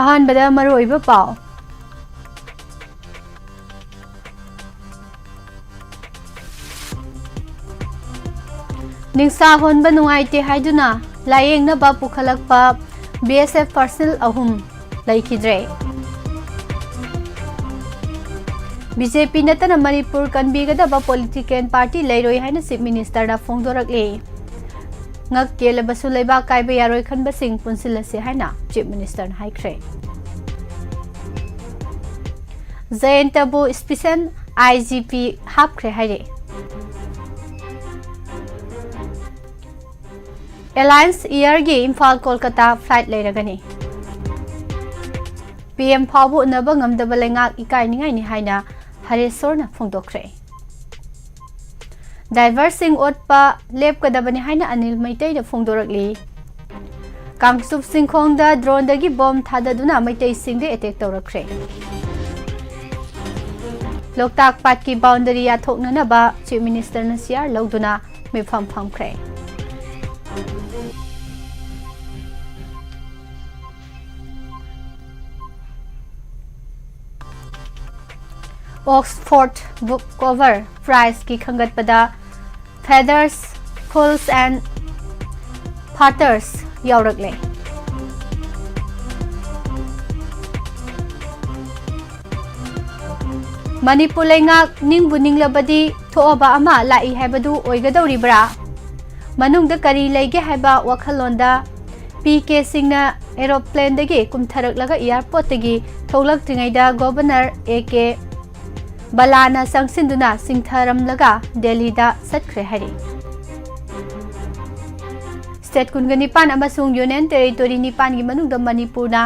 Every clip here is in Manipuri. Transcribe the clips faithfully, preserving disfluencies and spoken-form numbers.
ꯑꯍꯥꯟꯕꯗ ꯃꯔꯨꯑꯣꯏꯕ ꯄꯥꯎ꯫ ꯅꯤꯡꯁꯥ ꯍꯣꯟꯕ ꯅꯨꯡꯉꯥꯏꯇꯦ ꯍꯥꯏꯗꯨꯅ ꯂꯥꯌꯦꯡꯅꯕ ꯄꯨꯈꯠꯂꯛꯄ B S F personnel ꯑꯍꯨꯝ ꯂꯩꯈꯤꯗ꯭ꯔꯦ꯫ B J P ꯅꯠꯇꯅ ꯃꯅꯤꯄꯨꯔ ꯀꯟꯕꯤꯒꯗꯕ political party ꯂꯩꯔꯣꯏ ꯍꯥꯏꯅ Chief Ministerꯅ ꯐꯣꯡꯗꯣꯔꯛꯂꯤ꯫ ꯉꯛ ꯀꯦꯜꯂꯕꯁꯨ ꯂꯩꯕꯥꯛ ꯀꯥꯏꯕ ꯌꯥꯔꯣꯏ ꯈꯟꯕꯁꯤꯡ ꯄꯨꯟꯁꯤꯜꯂꯁꯤ ꯍꯥꯏꯅ Chief Ministerꯅ ꯍꯥꯏꯈ꯭ꯔꯦ꯫ ꯖꯌꯟꯇꯕꯨ special I G P ꯍꯥꯞꯈ꯭ꯔꯦ ꯍꯥꯏꯔꯦ꯫ Alliance Airꯒꯤ ꯏꯝꯐꯥꯜ ꯀꯣꯜꯀꯇꯥ flight ꯂꯩꯔꯒꯅꯤ꯫ P M ꯐꯥꯎꯕ ꯎꯅꯕ ꯉꯝꯗꯕ ꯂꯩꯉꯥꯛ ꯏꯀꯥꯏꯅꯤꯡꯉꯥꯏꯅꯤ ꯍꯥꯏꯅ ꯍꯔꯦꯁꯣꯔꯅ ꯐꯣꯡꯗꯣꯛꯈ꯭ꯔꯦ꯫ Diverꯁꯤꯡ ꯑꯣꯠꯄ ꯂꯦꯞꯀꯗꯕꯅꯤ ꯍꯥꯏꯅ ꯑꯅꯤꯜ ꯃꯩꯇꯩꯅ ꯐꯣꯡꯗꯣꯔꯛꯂꯤ꯫ Kangchup ꯆꯤꯡꯈꯣꯡꯗ droneꯗꯒꯤ bomb ꯊꯥꯗꯗꯨꯅ ꯃꯩꯇꯩꯁꯤꯡꯗ attack ꯇꯧꯔꯛꯈ꯭ꯔꯦ꯫ ꯂꯣꯛꯇꯥꯛ ꯄꯥꯠꯀꯤ boundary ꯌꯥꯊꯣꯛꯅꯅꯕ Chief Ministerꯅ C R ꯂꯧꯗꯨꯅ ꯃꯤꯐꯝ ꯐꯝꯈ꯭ꯔꯦ꯫ Oxford book cover prizeꯀꯤ ꯈꯟꯒꯠꯄꯗ Feathers, Fools and Fatters ꯌꯥꯎꯔꯛꯂꯦ꯫ Manipur ꯂꯩꯉꯥꯛ ꯅꯤꯡꯕꯨ ꯅꯤꯡꯂꯕꯗꯤ ꯊꯣꯛꯑꯕ ꯑꯃ ꯂꯥꯛꯏ ꯍꯥꯏꯕꯗꯨ ꯑꯣꯏꯒꯗꯧꯔꯤꯕ꯭ꯔꯥ? ꯃꯅꯨꯡꯗ ꯀꯔꯤ ꯂꯩꯒꯦ ꯍꯥꯏꯕ ꯋꯥꯈꯜꯂꯣꯟꯗ P K ꯁꯤꯡꯅ aeroplaneꯗꯒꯤ ꯀꯨꯝꯊꯔꯛꯂꯒ airportꯇꯒꯤ ꯊꯣꯛꯂꯛꯇ꯭ꯔꯤꯉꯩꯗ Governor A K ꯕꯂꯥꯅ ꯆꯪꯁꯤꯟꯗꯨꯅ ꯆꯤꯡꯊꯔꯝꯂꯒ ꯗꯦꯜꯂꯤꯗ ꯆꯠꯈ꯭ꯔꯦ ꯍꯥꯏꯔꯤ꯫ State ꯀꯨꯟꯒ ꯅꯤꯄꯥꯟ ꯑꯃꯁꯨꯡ Union Territory ꯅꯤꯄꯥꯟꯒꯤ ꯃꯅꯨꯡꯗ ꯃꯅꯤꯄꯨꯔꯅ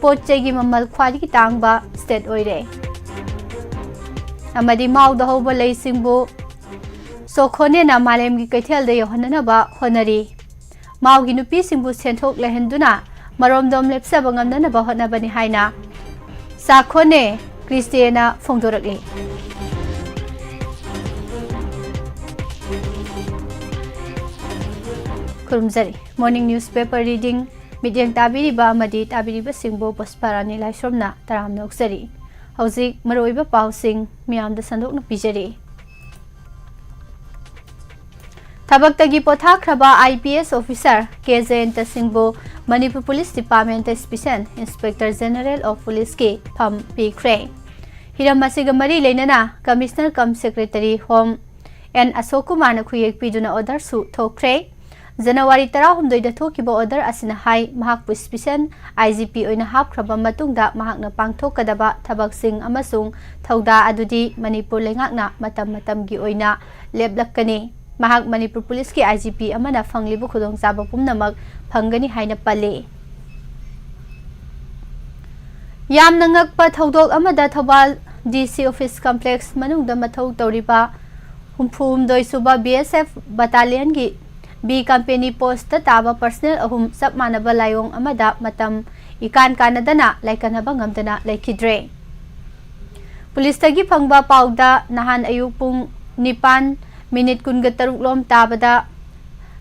ꯄꯣꯠ ꯆꯩꯒꯤ ꯃꯃꯜ ꯈ꯭ꯋꯥꯏꯗꯒꯤ ꯇꯥꯡꯕ state ꯑꯣꯏꯔꯦ꯫ ꯑꯃꯗꯤ ꯃꯥꯎꯗ ꯍꯧꯕ ꯂꯩꯁꯤꯡꯕꯨ ꯁꯣꯈꯣꯅꯦꯅ ꯃꯥꯂꯦꯝꯒꯤ ꯀꯩꯊꯦꯜꯗ ꯌꯧꯍꯟꯅꯅꯕ ꯍꯣꯠꯅꯔꯤ꯫ ꯃꯥꯎꯒꯤ ꯅꯨꯄꯤꯁꯤꯡꯕꯨ ꯁꯦꯟꯊꯣꯛ ꯂꯩꯍꯟꯗꯨꯅ ꯃꯔꯣꯝꯗꯣꯝ ꯂꯦꯞꯆꯕ ꯉꯝꯅꯅꯕ ꯍꯣꯠꯅꯕꯅꯤ ꯍꯥꯏꯅ ꯁꯥꯈꯣꯅꯦ ꯀ꯭ꯔꯤꯁꯇꯦꯅ ꯐꯣꯡꯗꯣꯔꯛꯂꯤ꯫ ꯈꯨꯔꯨꯝꯖꯔꯤ꯫ Morning newspaper reading ꯃꯤꯠꯌꯦꯡ ꯇꯥꯕꯤꯔꯤꯕ ꯑꯃꯗꯤ ꯇꯥꯕꯤꯔꯤꯕꯁꯤꯡꯕꯨ ꯄꯨꯁꯄꯥꯔꯥꯅꯤ ꯂꯥꯏꯁ꯭ꯔꯝꯅ ꯇꯔꯥꯝꯅ ꯑꯣꯛꯆꯔꯤ꯫ ꯍꯧꯖꯤꯛ ꯃꯔꯨꯑꯣꯏꯕ ꯄꯥꯎꯁꯤꯡ ꯃꯤꯌꯥꯝꯗ ꯁꯟꯗꯣꯛꯅ ꯄꯤꯖꯔꯤ꯫ ꯊꯕꯛꯇꯒꯤ ꯄꯣꯊꯥꯈ꯭ꯔꯕ IPS officer ꯀꯦ ꯖꯌꯟꯇ ꯁꯤꯡꯕꯨ Manipur police department Special Inspector General of Policeꯀꯤ ꯐꯝ ꯄꯤꯈ꯭ꯔꯦ꯫ ꯍꯤꯔꯝ ꯑꯁꯤꯒ ꯃꯔꯤ ꯂꯩꯅꯅ Commissioner cum Secretary Home N Ashok ꯀꯨꯃꯥꯔꯅ ꯈꯨꯌꯦꯛ ꯄꯤꯗꯨꯅ orderꯁꯨ ꯊꯣꯛꯈ꯭ꯔꯦ꯫ ꯖꯅꯋꯥꯔꯤ ꯇꯔꯥꯍꯨꯝꯗꯣꯏꯗ ꯊꯣꯛꯈꯤꯕ order ꯑꯁꯤꯅ ꯍꯥꯏ, ꯃꯍꯥꯛꯄꯨ Special IGP ꯑꯣꯏꯅ ꯍꯥꯞꯈ꯭ꯔꯕ ꯃꯇꯨꯡꯗ ꯃꯍꯥꯛꯅ ꯄꯥꯡꯊꯣꯛꯀꯗꯕ ꯊꯕꯛꯁꯤꯡ ꯑꯃꯁꯨꯡ ꯊꯧꯗꯥ ꯑꯗꯨꯗꯤ ꯃꯅꯤꯄꯨꯔ ꯂꯩꯉꯥꯛꯅ ꯃꯇꯝ ꯃꯇꯝꯒꯤ ꯑꯣꯏꯅ ꯂꯦꯞꯂꯛꯀꯅꯤ꯫ ꯃꯍꯥꯛ ꯃꯅꯤꯄꯨꯔ ꯄꯨꯂꯤꯁꯀꯤ IGP ꯑꯃꯅ ꯐꯪꯂꯤꯕ ꯈꯨꯗꯣꯡꯆꯥꯕ ꯄꯨꯝꯅꯃꯛ ꯐꯪꯒꯅꯤ ꯍꯥꯏꯅ ꯄꯜꯂꯤ꯫ ꯌꯥꯝꯅ ꯉꯛꯄ ꯊꯧꯗꯣꯛ ꯑꯃꯗ ꯊꯧꯕꯥꯜ DC office complex ꯃꯅꯨꯡꯗ ꯃꯊꯧ ꯇꯧꯔꯤꯕ ꯍꯨꯝꯐꯨꯍꯨꯝꯗꯣꯏ ꯁꯨꯕ BSF battalionꯒꯤ B company postꯇ ꯇꯥꯕ personnel ꯑꯍꯨꯝ ꯆꯞ ꯃꯥꯟꯅꯕ ꯂꯥꯏꯑꯣꯡ ꯑꯃꯗ ꯃꯇꯝ ꯏꯀꯥꯟ ꯀꯥꯟꯅꯗꯅ ꯂꯥꯏꯀꯠꯅꯕ ꯉꯝꯗꯅ ꯂꯩꯈꯤꯗ꯭ꯔꯦ꯫ ꯄꯨꯂꯤꯁꯇꯒꯤ ꯐꯪꯕ ꯄꯥꯎꯗ ꯅꯍꯥꯟ ꯑꯌꯨꯛ ꯄꯨꯡ ꯅꯤꯄꯥꯟ ꯃꯤꯅꯤꯠ ꯀꯨꯟꯒ ꯇꯔꯨꯛ ꯂꯣꯝ ꯇꯥꯕꯗ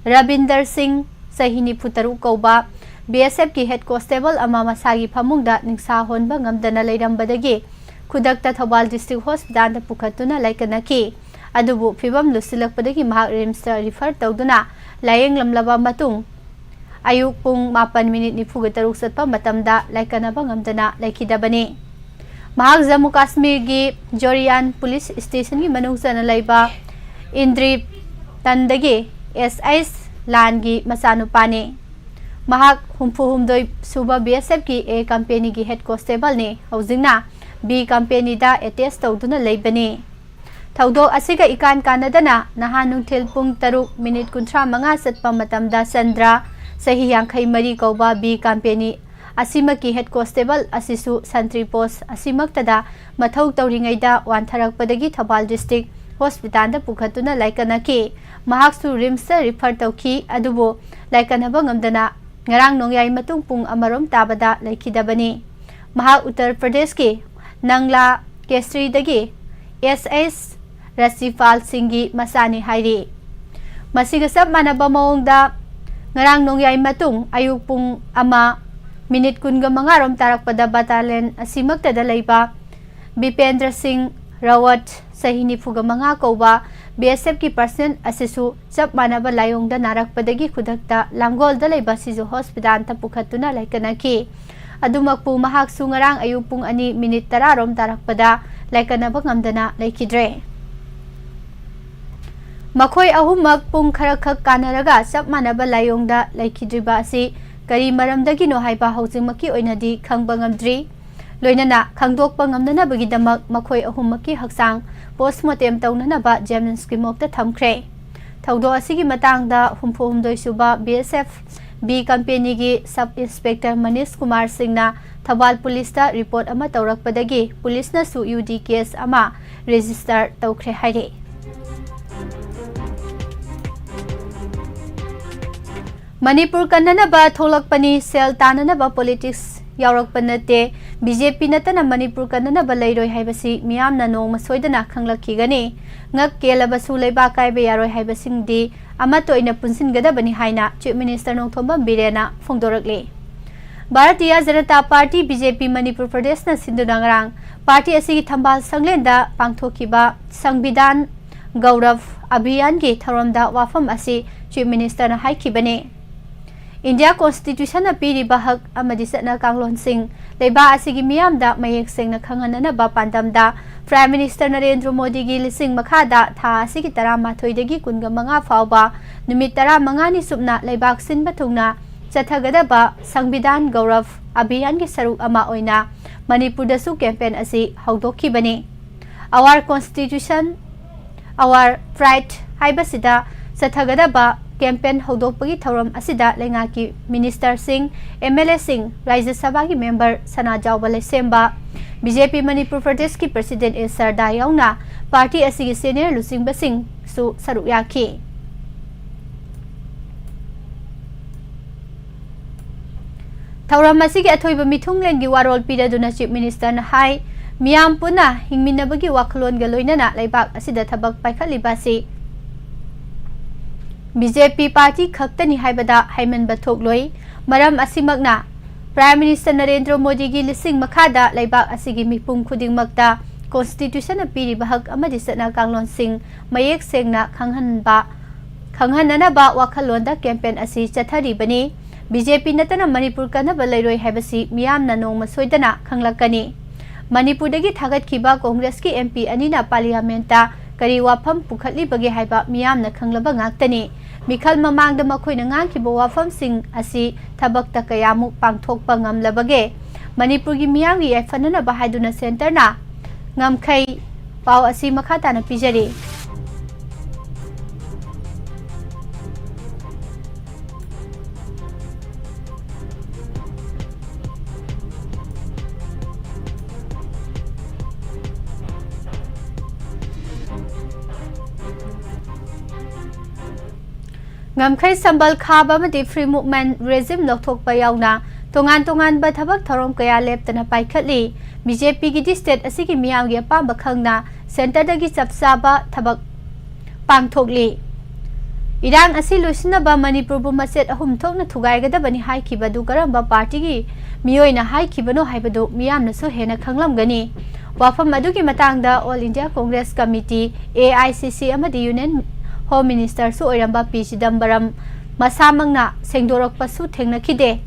ꯔꯕꯤꯟꯗꯔ ꯁꯤꯡ, ꯆꯍꯤ ꯅꯤꯐꯨ ꯇꯔꯨꯛ ꯀꯧꯕ BSFꯀꯤ head constable ꯑꯃ ꯃꯁꯥꯒꯤ ꯐꯃꯨꯡꯗ ꯅꯤꯡꯁꯥ ꯍꯣꯟꯕ ꯉꯝꯗꯅ ꯂꯩꯔꯝꯕꯗꯒꯤ ꯈꯨꯗꯛꯇ ꯊꯧꯕꯥꯜ district hospitalꯗ ꯄꯨꯈꯠꯇꯨꯅ ꯂꯥꯏꯀꯠꯅꯈꯤ꯫ ꯑꯗꯨꯕꯨ ꯐꯤꯕꯝ ꯂꯨꯁꯤꯜꯂꯛꯄꯗꯒꯤ ꯃꯍꯥꯛ RIMSꯇ refer ꯇꯧꯗꯨꯅ ꯂꯥꯌꯦꯡꯂꯝꯂꯕ ꯃꯇꯨꯡ ꯑꯌꯨꯛ ꯄꯨꯡ ꯃꯥꯄꯟ ꯃꯤꯅꯤꯠ ꯅꯤꯐꯨꯒ ꯇꯔꯨꯛ ꯆꯠꯄ ꯃꯇꯝꯗ ꯂꯥꯏꯀꯠꯅꯕ ꯉꯝꯗꯅ ꯂꯩꯈꯤꯗꯕꯅꯤ꯫ ꯃꯍꯥꯛ ꯖꯝꯃꯨ ꯀꯥꯁꯃꯤꯔꯒꯤ ꯖꯣꯔꯤꯌꯥꯟ ꯄꯨꯂꯤꯁ ꯁ꯭ꯇꯦꯁꯟꯒꯤ ꯃꯅꯨꯡ ꯆꯟꯅ ꯂꯩꯕ ꯏꯟꯗ꯭ꯔꯤ ꯇꯟꯗꯒꯤ ꯑꯦꯁ ꯑꯩꯁ ꯂꯥꯟꯒꯤ ꯃꯆꯥꯅꯨꯄꯥꯅꯤ꯫ ꯃꯍꯥꯛ ꯍꯨꯝꯐꯨꯍꯨꯝꯗꯣꯏ ꯁꯨꯕ BSFꯀꯤ A companyꯒꯤ head constableꯅꯤ꯫ ꯍꯧꯖꯤꯛꯅ B companyꯗ attach ꯇꯧꯗꯨꯅ ꯂꯩꯕꯅꯤ꯫ ꯊꯧꯗꯣꯛ ꯑꯁꯤꯒ ꯏꯀꯥꯟ ꯀꯥꯟꯅꯗꯅ ꯅꯍꯥꯟ ꯅꯨꯡꯊꯤꯜ ꯄꯨꯡ ꯇꯔꯨꯛ ꯃꯤꯅꯤꯠ ꯀꯨꯟꯊ꯭ꯔꯥ ꯃꯉꯥ ꯆꯠꯄ ꯃꯇꯝꯗ ꯆꯟꯗ꯭ꯔ, ꯆꯍꯤ ꯌꯥꯡꯈꯩ ꯃꯔꯤ ꯀꯧꯕ B company ꯑꯁꯤꯃꯛꯀꯤ head constable ꯑꯁꯤꯁꯨ ꯁꯟꯇ꯭ꯔꯤ post ꯑꯁꯤꯃꯛꯇꯗ ꯃꯊꯧ ꯇꯧꯔꯤꯉꯩꯗ ꯋꯥꯟꯊꯔꯛꯄꯗꯒꯤ ꯊꯧꯕꯥꯜ district hospitalꯗ ꯄꯨꯈꯠꯇꯨꯅ ꯂꯥꯏꯀꯠꯅꯈꯤ꯫ ꯃꯍꯥꯛꯁꯨ RIMSꯇ refer ꯇꯧꯈꯤ, ꯑꯗꯨꯕꯨ ꯂꯥꯏꯀꯠꯅꯕ ꯉꯝꯗꯅ ꯉꯔꯥꯡ ꯅꯣꯡꯌꯥꯏ ꯃꯇꯨꯡ ꯄꯨꯡ ꯑꯃꯔꯣꯝ ꯇꯥꯕꯗ ꯂꯩꯈꯤꯗꯕꯅꯤ꯫ ꯃꯍꯥꯛ ꯎꯠꯇꯔ ꯄ꯭ꯔꯗꯦꯁꯀꯤ ꯅꯪꯂꯥ ꯀꯦꯁ꯭ꯔꯤꯗꯒꯤ ꯑꯦꯁ ꯑꯦꯁ ꯔꯁꯤꯄꯥꯜ ꯁꯤꯡꯒꯤ ꯃꯆꯥꯅꯤ ꯍꯥꯏꯔꯤ꯫ ꯃꯁꯤꯒ ꯆꯞ ꯃꯥꯟꯅꯕ ꯃꯑꯣꯡꯗ ꯉꯔꯥꯡ ꯅꯣꯡꯌꯥꯏ ꯃꯇꯨꯡ ꯑꯌꯨꯛ ꯄꯨꯡ ꯑꯃ ꯃꯤꯅꯤꯠ ꯀꯨꯟꯒ ꯃꯉꯥ ꯔꯣꯝ ꯇꯥꯔꯛꯄꯗ ꯕꯇꯥꯂꯤꯌꯟ ꯑꯁꯤꯃꯛꯇꯗ ꯂꯩꯕ ꯕꯤꯄꯦꯟꯗ꯭ꯔ ꯁꯤꯡ ꯔꯥꯋꯠ, ꯆꯍꯤ ꯅꯤꯐꯨꯒ ꯃꯉꯥ ꯀꯧꯕ, ꯕꯤ ꯑꯦꯁ ꯑꯦꯐꯀꯤ ꯄꯔꯁꯅꯦꯜ ꯑꯁꯤꯁꯨ ꯆꯞ ꯃꯥꯟꯅꯕ ꯂꯥꯏꯑꯣꯡꯗ ꯅꯥꯔꯛꯄꯗꯒꯤ ꯈꯨꯗꯛꯇ ꯂꯥꯡꯒꯣꯜꯗ ꯂꯩꯕ ꯁꯤꯖꯨ ꯍꯣꯁꯄꯤꯇꯥꯜꯗ ꯄꯨꯈꯠꯇꯨꯅ ꯂꯥꯏꯀꯠꯅꯈꯤ꯫ ꯑꯗꯨꯃꯛꯄꯨ ꯃꯍꯥꯛꯁꯨ ꯉꯔꯥꯡ ꯑꯌꯨꯛ ꯄꯨꯡ ꯑꯅꯤ ꯃꯤꯅꯤꯠ ꯇꯔꯥ ꯔꯣꯝ ꯇꯥꯔꯛꯄꯗ ꯂꯥꯏꯀꯠꯅꯕ ꯉꯝꯗꯅ ꯂꯩꯈꯤꯗ꯭ꯔꯦ꯫ ꯃꯈꯣꯏ ꯑꯍꯨꯝꯃꯛ ꯄꯨꯡ ꯈꯔꯈꯛ ꯀꯥꯟꯅꯔꯒ ꯆꯞ ꯃꯥꯟꯅꯕ ꯂꯥꯏꯑꯣꯡꯗ ꯂꯩꯈꯤꯗ꯭ꯔꯤꯕ ꯑꯁꯤ ꯀꯔꯤ ꯃꯔꯝꯗꯒꯤꯅꯣ ꯍꯥꯏꯕ ꯍꯧꯖꯤꯛꯃꯛꯀꯤ ꯑꯣꯏꯅꯗꯤ ꯈꯪꯕ ꯉꯝꯗ꯭ꯔꯤ꯫ ꯂꯣꯏꯅꯅ ꯈꯪꯗꯣꯛꯄ ꯉꯝꯅꯅꯕꯒꯤꯗꯃꯛ ꯃꯈꯣꯏ ꯑꯍꯨꯝꯃꯛꯀꯤ ꯍꯛꯆꯥꯡ ꯄꯣꯁꯃꯣꯔꯇꯦꯝ ꯇꯧꯅꯅꯕ ꯖꯦꯅꯤꯝꯁꯀꯤ ꯃꯣꯔꯒꯇ ꯊꯝꯈ꯭ꯔꯦ꯫ ꯊꯧꯗꯣꯛ ꯑꯁꯤꯒꯤ ꯃꯇꯥꯡꯗ ꯍꯨꯝꯐꯨ ꯍꯨꯝꯗꯣꯏ ꯁꯨꯕ ꯕꯤ ꯑꯦꯁ ꯑꯦꯐ ꯕꯤ ꯀꯝꯄꯦꯅꯤꯒꯤ ꯁꯕ ꯏꯟꯁꯄꯦꯛꯇꯔ ꯃꯅꯤꯁ ꯀꯨꯃꯥꯔ ꯁꯤꯡꯅ ꯊꯧꯕꯥꯜ ꯄꯨꯂꯤꯁꯇ ꯔꯤꯄꯣꯔꯠ ꯑꯃ ꯇꯧꯔꯛꯄꯗꯒꯤ ꯄꯨꯂꯤꯁꯅꯁꯨ ꯌꯨ ꯗꯤ ꯀꯦꯁ ꯑꯃ ꯔꯦꯖꯤꯁꯇꯔ ꯇꯧꯈ꯭ꯔꯦ ꯍꯥꯏꯔꯤ꯫ ꯃꯅꯤꯄꯨꯔ ꯀꯟꯅꯅꯕ ꯊꯣꯛꯂꯛꯄꯅꯤ, ꯁꯦꯜ ꯇꯥꯟꯅꯅꯕ ꯄꯣꯂꯤꯇꯤꯛꯁ ꯌꯥꯎꯔꯛꯄ ꯅꯠꯇꯦ꯫ ꯕꯤ ꯖꯦ ꯄꯤ ꯅꯠꯇꯅ ꯃꯅꯤꯄꯨꯔ ꯀꯟꯅꯅꯕ ꯂꯩꯔꯣꯏ ꯍꯥꯏꯕꯁꯤ ꯃꯤꯌꯥꯝꯅ ꯅꯣꯡꯃ ꯁꯣꯏꯗꯅ ꯈꯪꯂꯛꯈꯤꯒꯅꯤ꯫ ꯉꯛ ꯀꯦꯜꯂꯕꯁꯨ ꯂꯩꯕꯥꯛ ꯀꯥꯏꯕ ꯌꯥꯔꯣꯏ ꯍꯥꯏꯕꯁꯤꯡꯗꯤ ꯑꯃꯠꯇ ꯑꯣꯏꯅ ꯄꯨꯟꯁꯤꯟꯒꯗꯕꯅꯤ ꯍꯥꯏꯅ ꯆꯤꯐ ꯃꯤꯅꯤꯁꯇꯔ ꯅꯣꯡꯊꯣꯝꯕꯝ ꯕꯤꯔꯦꯟꯅ ꯐꯣꯡꯗꯣꯔꯛꯂꯤ꯫ Bharatiya Janata party, B J P, Manipur ꯄ꯭ꯔꯗꯦꯁꯅ ꯁꯤꯟꯗꯨꯅ ꯉꯔꯥꯡ ꯄꯥꯔꯇꯤ ꯑꯁꯤꯒꯤ ꯊꯝꯕꯥꯜ ꯁꯪꯂꯦꯟꯗ ꯄꯥꯡꯊꯣꯛꯈꯤꯕ ꯁꯪꯕꯤꯙꯥꯟ ꯒꯧꯔꯕ ꯑꯚꯤꯌꯥꯟꯒꯤ ꯊꯧꯔꯝꯗ ꯋꯥꯐꯝ ꯑꯁꯤ ꯆꯤꯐ ꯃꯤꯅꯤꯁꯇꯔꯅ ꯍꯥꯏꯈꯤꯕꯅꯤ꯫ ꯏꯟꯗꯤꯌꯥ ꯀꯣꯟꯁꯇꯤꯇ꯭ꯌꯨꯁꯟꯅ ꯄꯤꯔꯤꯕ ꯍꯛ ꯑꯃꯗꯤ ꯆꯠꯅ ꯀꯥꯡꯂꯣꯟꯁꯤꯡ ꯂꯩꯕꯥꯛ ꯑꯁꯤꯒꯤ ꯃꯤꯌꯥꯝꯗ ꯃꯌꯦꯛ ꯁꯦꯡꯅ ꯈꯪꯍꯟꯅꯅꯕ ꯄꯥꯟꯗꯝꯗ ꯄ꯭ꯔꯥꯏꯝ ꯃꯤꯅꯤꯁꯇꯔ ꯅꯔꯦꯟꯗ꯭ꯔ ꯃꯣꯗꯤꯒꯤ ꯂꯤꯁꯤꯡ ꯃꯈꯥꯗ ꯊꯥ ꯑꯁꯤꯒꯤ ꯇꯔꯥꯃꯥꯊꯣꯏꯗꯒꯤ ꯀꯨꯟꯒ ꯃꯉꯥ ꯐꯥꯎꯕ ꯅꯨꯃꯤꯠ ꯇꯔꯥꯃꯉꯥꯅꯤ ꯆꯨꯞꯅ ꯂꯩꯕꯥꯛ ꯁꯤꯟꯕ ꯊꯨꯡꯅ ꯆꯠꯊꯒꯗꯕ ꯁꯪꯕꯤꯙꯥꯟ ꯒꯧꯔꯕ ꯑꯚꯤꯌꯥꯟꯒꯤ ꯁꯔꯨꯛ ꯑꯃ ꯑꯣꯏꯅ ꯃꯅꯤꯄꯨꯔꯗꯁꯨ ꯀꯦꯝꯄꯦꯟ ꯑꯁꯤ ꯍꯧꯗꯣꯛꯈꯤꯕꯅꯤ꯫ Our Constitution, Our Pride ꯍꯥꯏꯕꯁꯤꯗ ꯆꯠꯊꯒꯗꯕ ꯀꯦꯝꯄꯦꯟ ꯍꯧꯗꯣꯛꯄꯒꯤ ꯊꯧꯔꯝ ꯑꯁꯤꯗ ꯂꯩꯉꯥꯛꯀꯤ ꯃꯤꯅꯤꯁꯇꯔꯁꯤꯡ, ꯑꯦꯝ ꯑꯦꯜ ꯑꯦꯁꯤꯡ, ꯔꯥꯖ꯭ꯌ ꯁꯚꯥꯒꯤ ꯃꯦꯝꯕꯔ ꯁꯅꯥꯖꯥꯎꯕ ꯂꯩꯁꯦꯝꯕ, ꯕꯤ ꯖꯦ ꯄꯤ ꯃꯅꯤꯄꯨꯔ ꯄ꯭ꯔꯗꯦꯁꯀꯤ ꯄ꯭ꯔꯁꯤꯗꯦꯟ ꯑꯦ ꯁꯔꯗꯥ ꯌꯥꯎꯅ ꯄꯥꯔꯇꯤ ꯑꯁꯤꯒꯤ ꯁꯦꯅꯤꯌꯔ ꯂꯨꯆꯤꯡꯕꯁꯤꯡꯁꯨ ꯁꯔꯨꯛ ꯌꯥꯈꯤ꯫ ꯊꯧꯔꯝ ꯑꯁꯤꯒꯤ ꯑꯊꯣꯏꯕ ꯃꯤꯊꯨꯡꯂꯦꯟꯒꯤ ꯋꯥꯔꯣꯜ ꯄꯤꯔꯗꯨꯅ ꯆꯤꯐ ꯃꯤꯅꯤꯁꯇꯔꯅ ꯍꯥꯏ, ꯃꯤꯌꯥꯝ ꯄꯨꯟꯅ ꯍꯤꯡꯃꯤꯟꯅꯕꯒꯤ ꯋꯥꯈꯜꯂꯣꯟꯒ ꯂꯣꯏꯅꯅ ꯂꯩꯕꯥꯛ ꯑꯁꯤꯗ ꯊꯕꯛ ꯄꯥꯏꯈꯠꯂꯤꯕ ꯑꯁꯤ ꯕꯤ ꯖꯦ ꯄꯤ ꯄꯥꯔꯇꯤ ꯈꯛꯇꯅꯤ ꯍꯥꯏꯕꯗ ꯍꯥꯏꯃꯟꯕ ꯊꯣꯛꯂꯣꯏ꯫ ꯃꯔꯝ ꯑꯁꯤꯃꯛꯅ Prime Minister ꯅꯔꯦꯟꯗ꯭ꯔ ꯃꯣꯗꯤꯒꯤ ꯂꯤꯁꯤꯡ ꯃꯈꯥꯗ ꯂꯩꯕꯥꯛ ꯑꯁꯤꯒꯤ ꯃꯤꯄꯨꯝ ꯈꯨꯗꯤꯡꯃꯛꯇ Constitution ꯅ ꯄꯤꯔꯤꯕ ꯍꯛ ꯑꯃꯗꯤ ꯆꯠꯅ ꯀꯥꯡꯂꯣꯟꯁꯤꯡ ꯃꯌꯦꯛ ꯁꯦꯡꯅ ꯈꯪꯍꯟꯕ, ꯈꯪꯍꯟꯅꯅꯕ ꯋꯥꯈꯜꯂꯣꯟꯗ campaign ꯑꯁꯤ ꯆꯠꯊꯔꯤꯕꯅꯤ꯫ ꯕꯤ ꯖꯦ ꯄꯤ ꯅꯠꯇꯅ ꯃꯅꯤꯄꯨꯔ ꯀꯟꯅꯕ ꯂꯩꯔꯣꯏ ꯍꯥꯏꯕꯁꯤ ꯃꯤꯌꯥꯝꯅ ꯅꯣꯡꯃ ꯁꯣꯏꯗꯅ ꯈꯪꯂꯛꯀꯅꯤ꯫ ꯃꯅꯤꯄꯨꯔꯗꯒꯤ ꯊꯥꯒꯠꯈꯤꯕ ꯀꯣꯡꯒ꯭ꯔꯦꯁꯀꯤ M P ꯑꯅꯤꯅ Parliament ꯇ ꯀꯔꯤ ꯋꯥꯐꯝ ꯄꯨꯈꯠꯂꯤꯕꯒꯦ ꯍꯥꯏꯕ ꯃꯤꯌꯥꯝꯅ ꯈꯪꯂꯕ ꯉꯥꯛꯇꯅꯤ꯫ ꯃꯤꯈꯜ ꯃꯃꯥꯡꯗ ꯃꯈꯣꯏꯅ ꯉꯥꯡꯈꯤꯕ ꯋꯥꯐꯝꯁꯤꯡ ꯑꯁꯤ ꯊꯕꯛꯇ ꯀꯌꯥꯃꯨꯛ ꯄꯥꯡꯊꯣꯛꯄ ꯉꯝꯂꯕꯒꯦ? ꯃꯅꯤꯄꯨꯔꯒꯤ ꯃꯤꯌꯥꯝꯒꯤ ꯌꯥꯏꯐꯅꯅꯕ ꯍꯥꯏꯗꯨꯅ Centre ꯅ ꯉꯝꯈꯩ꯫ ꯄꯥꯎ ꯑꯁꯤ ꯃꯈꯥ ꯇꯥꯅ ꯄꯤꯖꯔꯤ꯫ ꯉꯝꯈꯩ ꯁꯝꯕꯜ ꯈꯥꯕ ꯑꯃꯗꯤ Free Movement Regime ꯂꯧꯊꯣꯛꯄ ꯌꯥꯎꯅ ꯇꯣꯉꯥꯟ ꯇꯣꯉꯥꯟꯕ ꯊꯕꯛ ꯊꯧꯔꯝ ꯀꯌꯥ ꯂꯦꯞꯇꯅ ꯄꯥꯏꯈꯠꯂꯤ꯫ ꯕꯤ ꯖꯦ ꯄꯤꯒꯤꯗꯤ state ꯑꯁꯤꯒꯤ ꯃꯤꯌꯥꯝꯒꯤ ꯑꯄꯥꯝꯕ ꯈꯪꯅ Centre ꯗꯒꯤ ꯆꯞ ꯆꯥꯕ ꯊꯕꯛ ꯄꯥꯡꯊꯣꯛꯂꯤ꯫ ꯏꯔꯥꯡ ꯑꯁꯤ ꯂꯣꯏꯁꯤꯟꯅꯕ ꯃꯅꯤꯄꯨꯔꯕꯨ ꯃꯆꯦꯠ ꯑꯍꯨꯝ ꯊꯣꯛꯅ ꯊꯨꯒꯥꯏꯒꯗꯕꯅꯤ ꯍꯥꯏꯈꯤꯕꯗꯨ ꯀꯔꯝꯕ ꯄꯥꯔꯇꯤꯒꯤ ꯃꯤꯑꯣꯏꯅ ꯍꯥꯏꯈꯤꯕꯅꯣ ꯍꯥꯏꯕꯗꯨ ꯃꯤꯌꯥꯝꯅꯁꯨ ꯍꯦꯟꯅ ꯈꯪꯂꯝꯒꯅꯤ꯫ ꯋꯥꯐꯝ ꯑꯗꯨꯒꯤ ꯃꯇꯥꯡꯗ All India Congress Committee, A I C C, ꯑꯃꯗꯤ Union Home Minister ꯁꯨ ꯑꯣꯏꯔꯝꯕ ꯄꯤ ꯆꯤꯗꯝꯕꯔꯝ ꯃꯁꯥꯃꯛꯅ ꯁꯦꯡꯗꯣꯔꯛꯄꯁꯨ ꯊꯦꯡꯅꯈꯤꯗꯦ꯫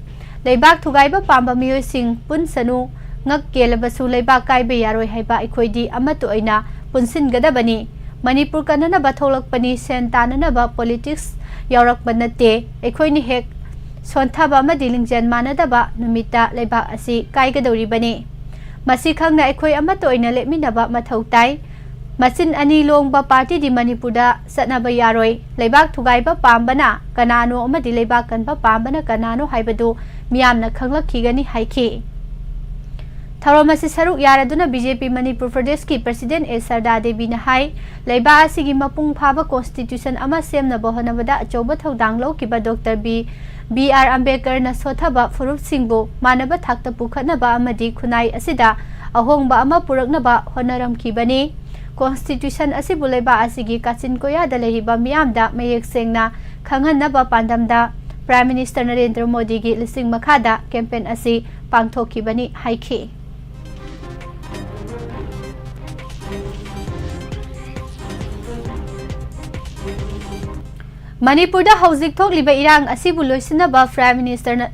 ꯂꯩꯕꯥꯛ ꯊꯨꯒꯥꯏꯕ ꯄꯥꯝꯕ ꯃꯤꯑꯣꯏꯁꯤꯡ ꯄꯨꯟꯁꯅꯨ, ꯉꯛ ꯀꯦꯜꯂꯕꯁꯨ ꯂꯩꯕꯥꯛ ꯀꯥꯏꯕ ꯌꯥꯔꯣꯏ ꯍꯥꯏꯕ ꯑꯩꯈꯣꯏꯗꯤ ꯑꯃꯠꯇ ꯑꯣꯏꯅ ꯄꯨꯟꯁꯤꯟꯒꯗꯕꯅꯤ꯫ ꯃꯅꯤꯄꯨꯔ ꯀꯟꯅꯅꯕ ꯊꯣꯛꯂꯛꯄꯅꯤ, ꯁꯦꯟ ꯇꯥꯟꯅꯅꯕ politics ꯌꯥꯎꯔꯛꯄ ꯅꯠꯇꯦ꯫ ꯑꯩꯈꯣꯏꯅ ꯍꯦꯛ ꯁꯣꯟꯊꯕ ꯑꯃꯗꯤ ꯂꯤꯡꯖꯦꯜ ꯃꯥꯟꯅꯗꯕ ꯅꯨꯃꯤꯠꯇ ꯂꯩꯕꯥꯛ ꯑꯁꯤ ꯀꯥꯏꯒꯗꯧꯔꯤꯕꯅꯤ꯫ ꯃꯁꯤ ꯈꯪꯅ ꯑꯩꯈꯣꯏ ꯑꯃꯠꯇ ꯑꯣꯏꯅ ꯂꯦꯞꯃꯤꯟꯅꯕ ꯃꯊꯧ ꯇꯥꯏ꯫ ꯃꯆꯤꯟ ꯑꯅꯤ ꯂꯣꯡꯕ ꯄꯥꯔꯇꯤꯗꯤ ꯃꯅꯤꯄꯨꯔꯗ ꯆꯠꯅꯕ ꯌꯥꯔꯣꯏ꯫ ꯂꯩꯕꯥꯛ ꯊꯨꯒꯥꯏꯕ ꯄꯥꯝꯕꯅ ꯀꯅꯥꯅꯣ ꯑꯃꯗꯤ ꯂꯩꯕꯥꯛ ꯀꯟꯕ ꯄꯥꯝꯕꯅ ꯀꯅꯥꯅꯣ ꯍꯥꯏꯕꯗꯨ ꯃꯤꯌꯥꯝꯅ ꯈꯪꯂꯛꯈꯤꯒꯅꯤ ꯍꯥꯏꯈꯤ꯫ ꯊꯧꯔꯝ ꯑꯁꯤ ꯁꯔꯨꯛ ꯌꯥꯔꯗꯨꯅ ꯕꯤ ꯖꯦ ꯄꯤ ꯃꯅꯤꯄꯨꯔ ꯄ꯭ꯔꯗꯦꯁꯀꯤ President ꯑꯦ ꯁꯔꯗꯥ ꯗꯦꯕꯤꯅ ꯍꯥꯏ, ꯂꯩꯕꯥꯛ ꯑꯁꯤꯒꯤ ꯃꯄꯨꯡ ꯐꯥꯕ Constitution ꯑꯃ ꯁꯦꯝꯅꯕ ꯍꯣꯠꯅꯕꯗ ꯑꯆꯧꯕ ꯊꯧꯗꯥꯡ ꯂꯧꯈꯤꯕ Doctor ꯕꯤ, ꯕꯤ ꯑꯥꯔ ꯑꯝꯕꯦꯗꯀꯔꯅ ꯁꯣꯠꯊꯕ ꯐꯨꯔꯨꯞꯁꯤꯡꯕꯨ ꯃꯥꯟꯅꯕ ꯊꯥꯛꯇ ꯄꯨꯈꯠꯅꯕ ꯑꯃꯗꯤ ꯈꯨꯟꯅꯥꯏ ꯑꯁꯤꯗ ꯑꯍꯣꯡꯕ ꯑꯃ ꯄꯨꯔꯛꯅꯕ ꯍꯣꯠꯅꯔꯝꯈꯤꯕꯅꯤ꯫ Constitution ꯑꯁꯤꯕꯨ ꯂꯩꯕꯥꯛ ꯑꯁꯤꯒꯤ ꯀꯥꯆꯤꯟ ꯀꯣꯌꯥꯗ ꯂꯩꯔꯤꯕ ꯃꯤꯌꯥꯝꯗ ꯃꯌꯦꯛ ꯁꯦꯡꯅ ꯈꯪꯍꯟꯅꯕ ꯄꯥꯟꯗꯝꯗ Prime Minister ꯅꯔꯦꯟꯗ꯭ꯔ ꯃꯣꯗꯤꯒꯤ ꯂꯤꯁꯤꯡ ꯃꯈꯥꯗ campaign ꯑꯁꯤ ꯄꯥꯡꯊꯣꯛꯈꯤꯕꯅꯤ ꯍꯥꯏꯈꯤ꯫ ꯃꯅꯤꯄꯨꯔꯗ ꯍꯧꯖꯤꯛ ꯊꯣꯛꯂꯤꯕ ꯏꯔꯥꯡ ꯑꯁꯤꯕꯨ ꯂꯣꯏꯁꯤꯟꯅꯕ Prime Minister ꯅ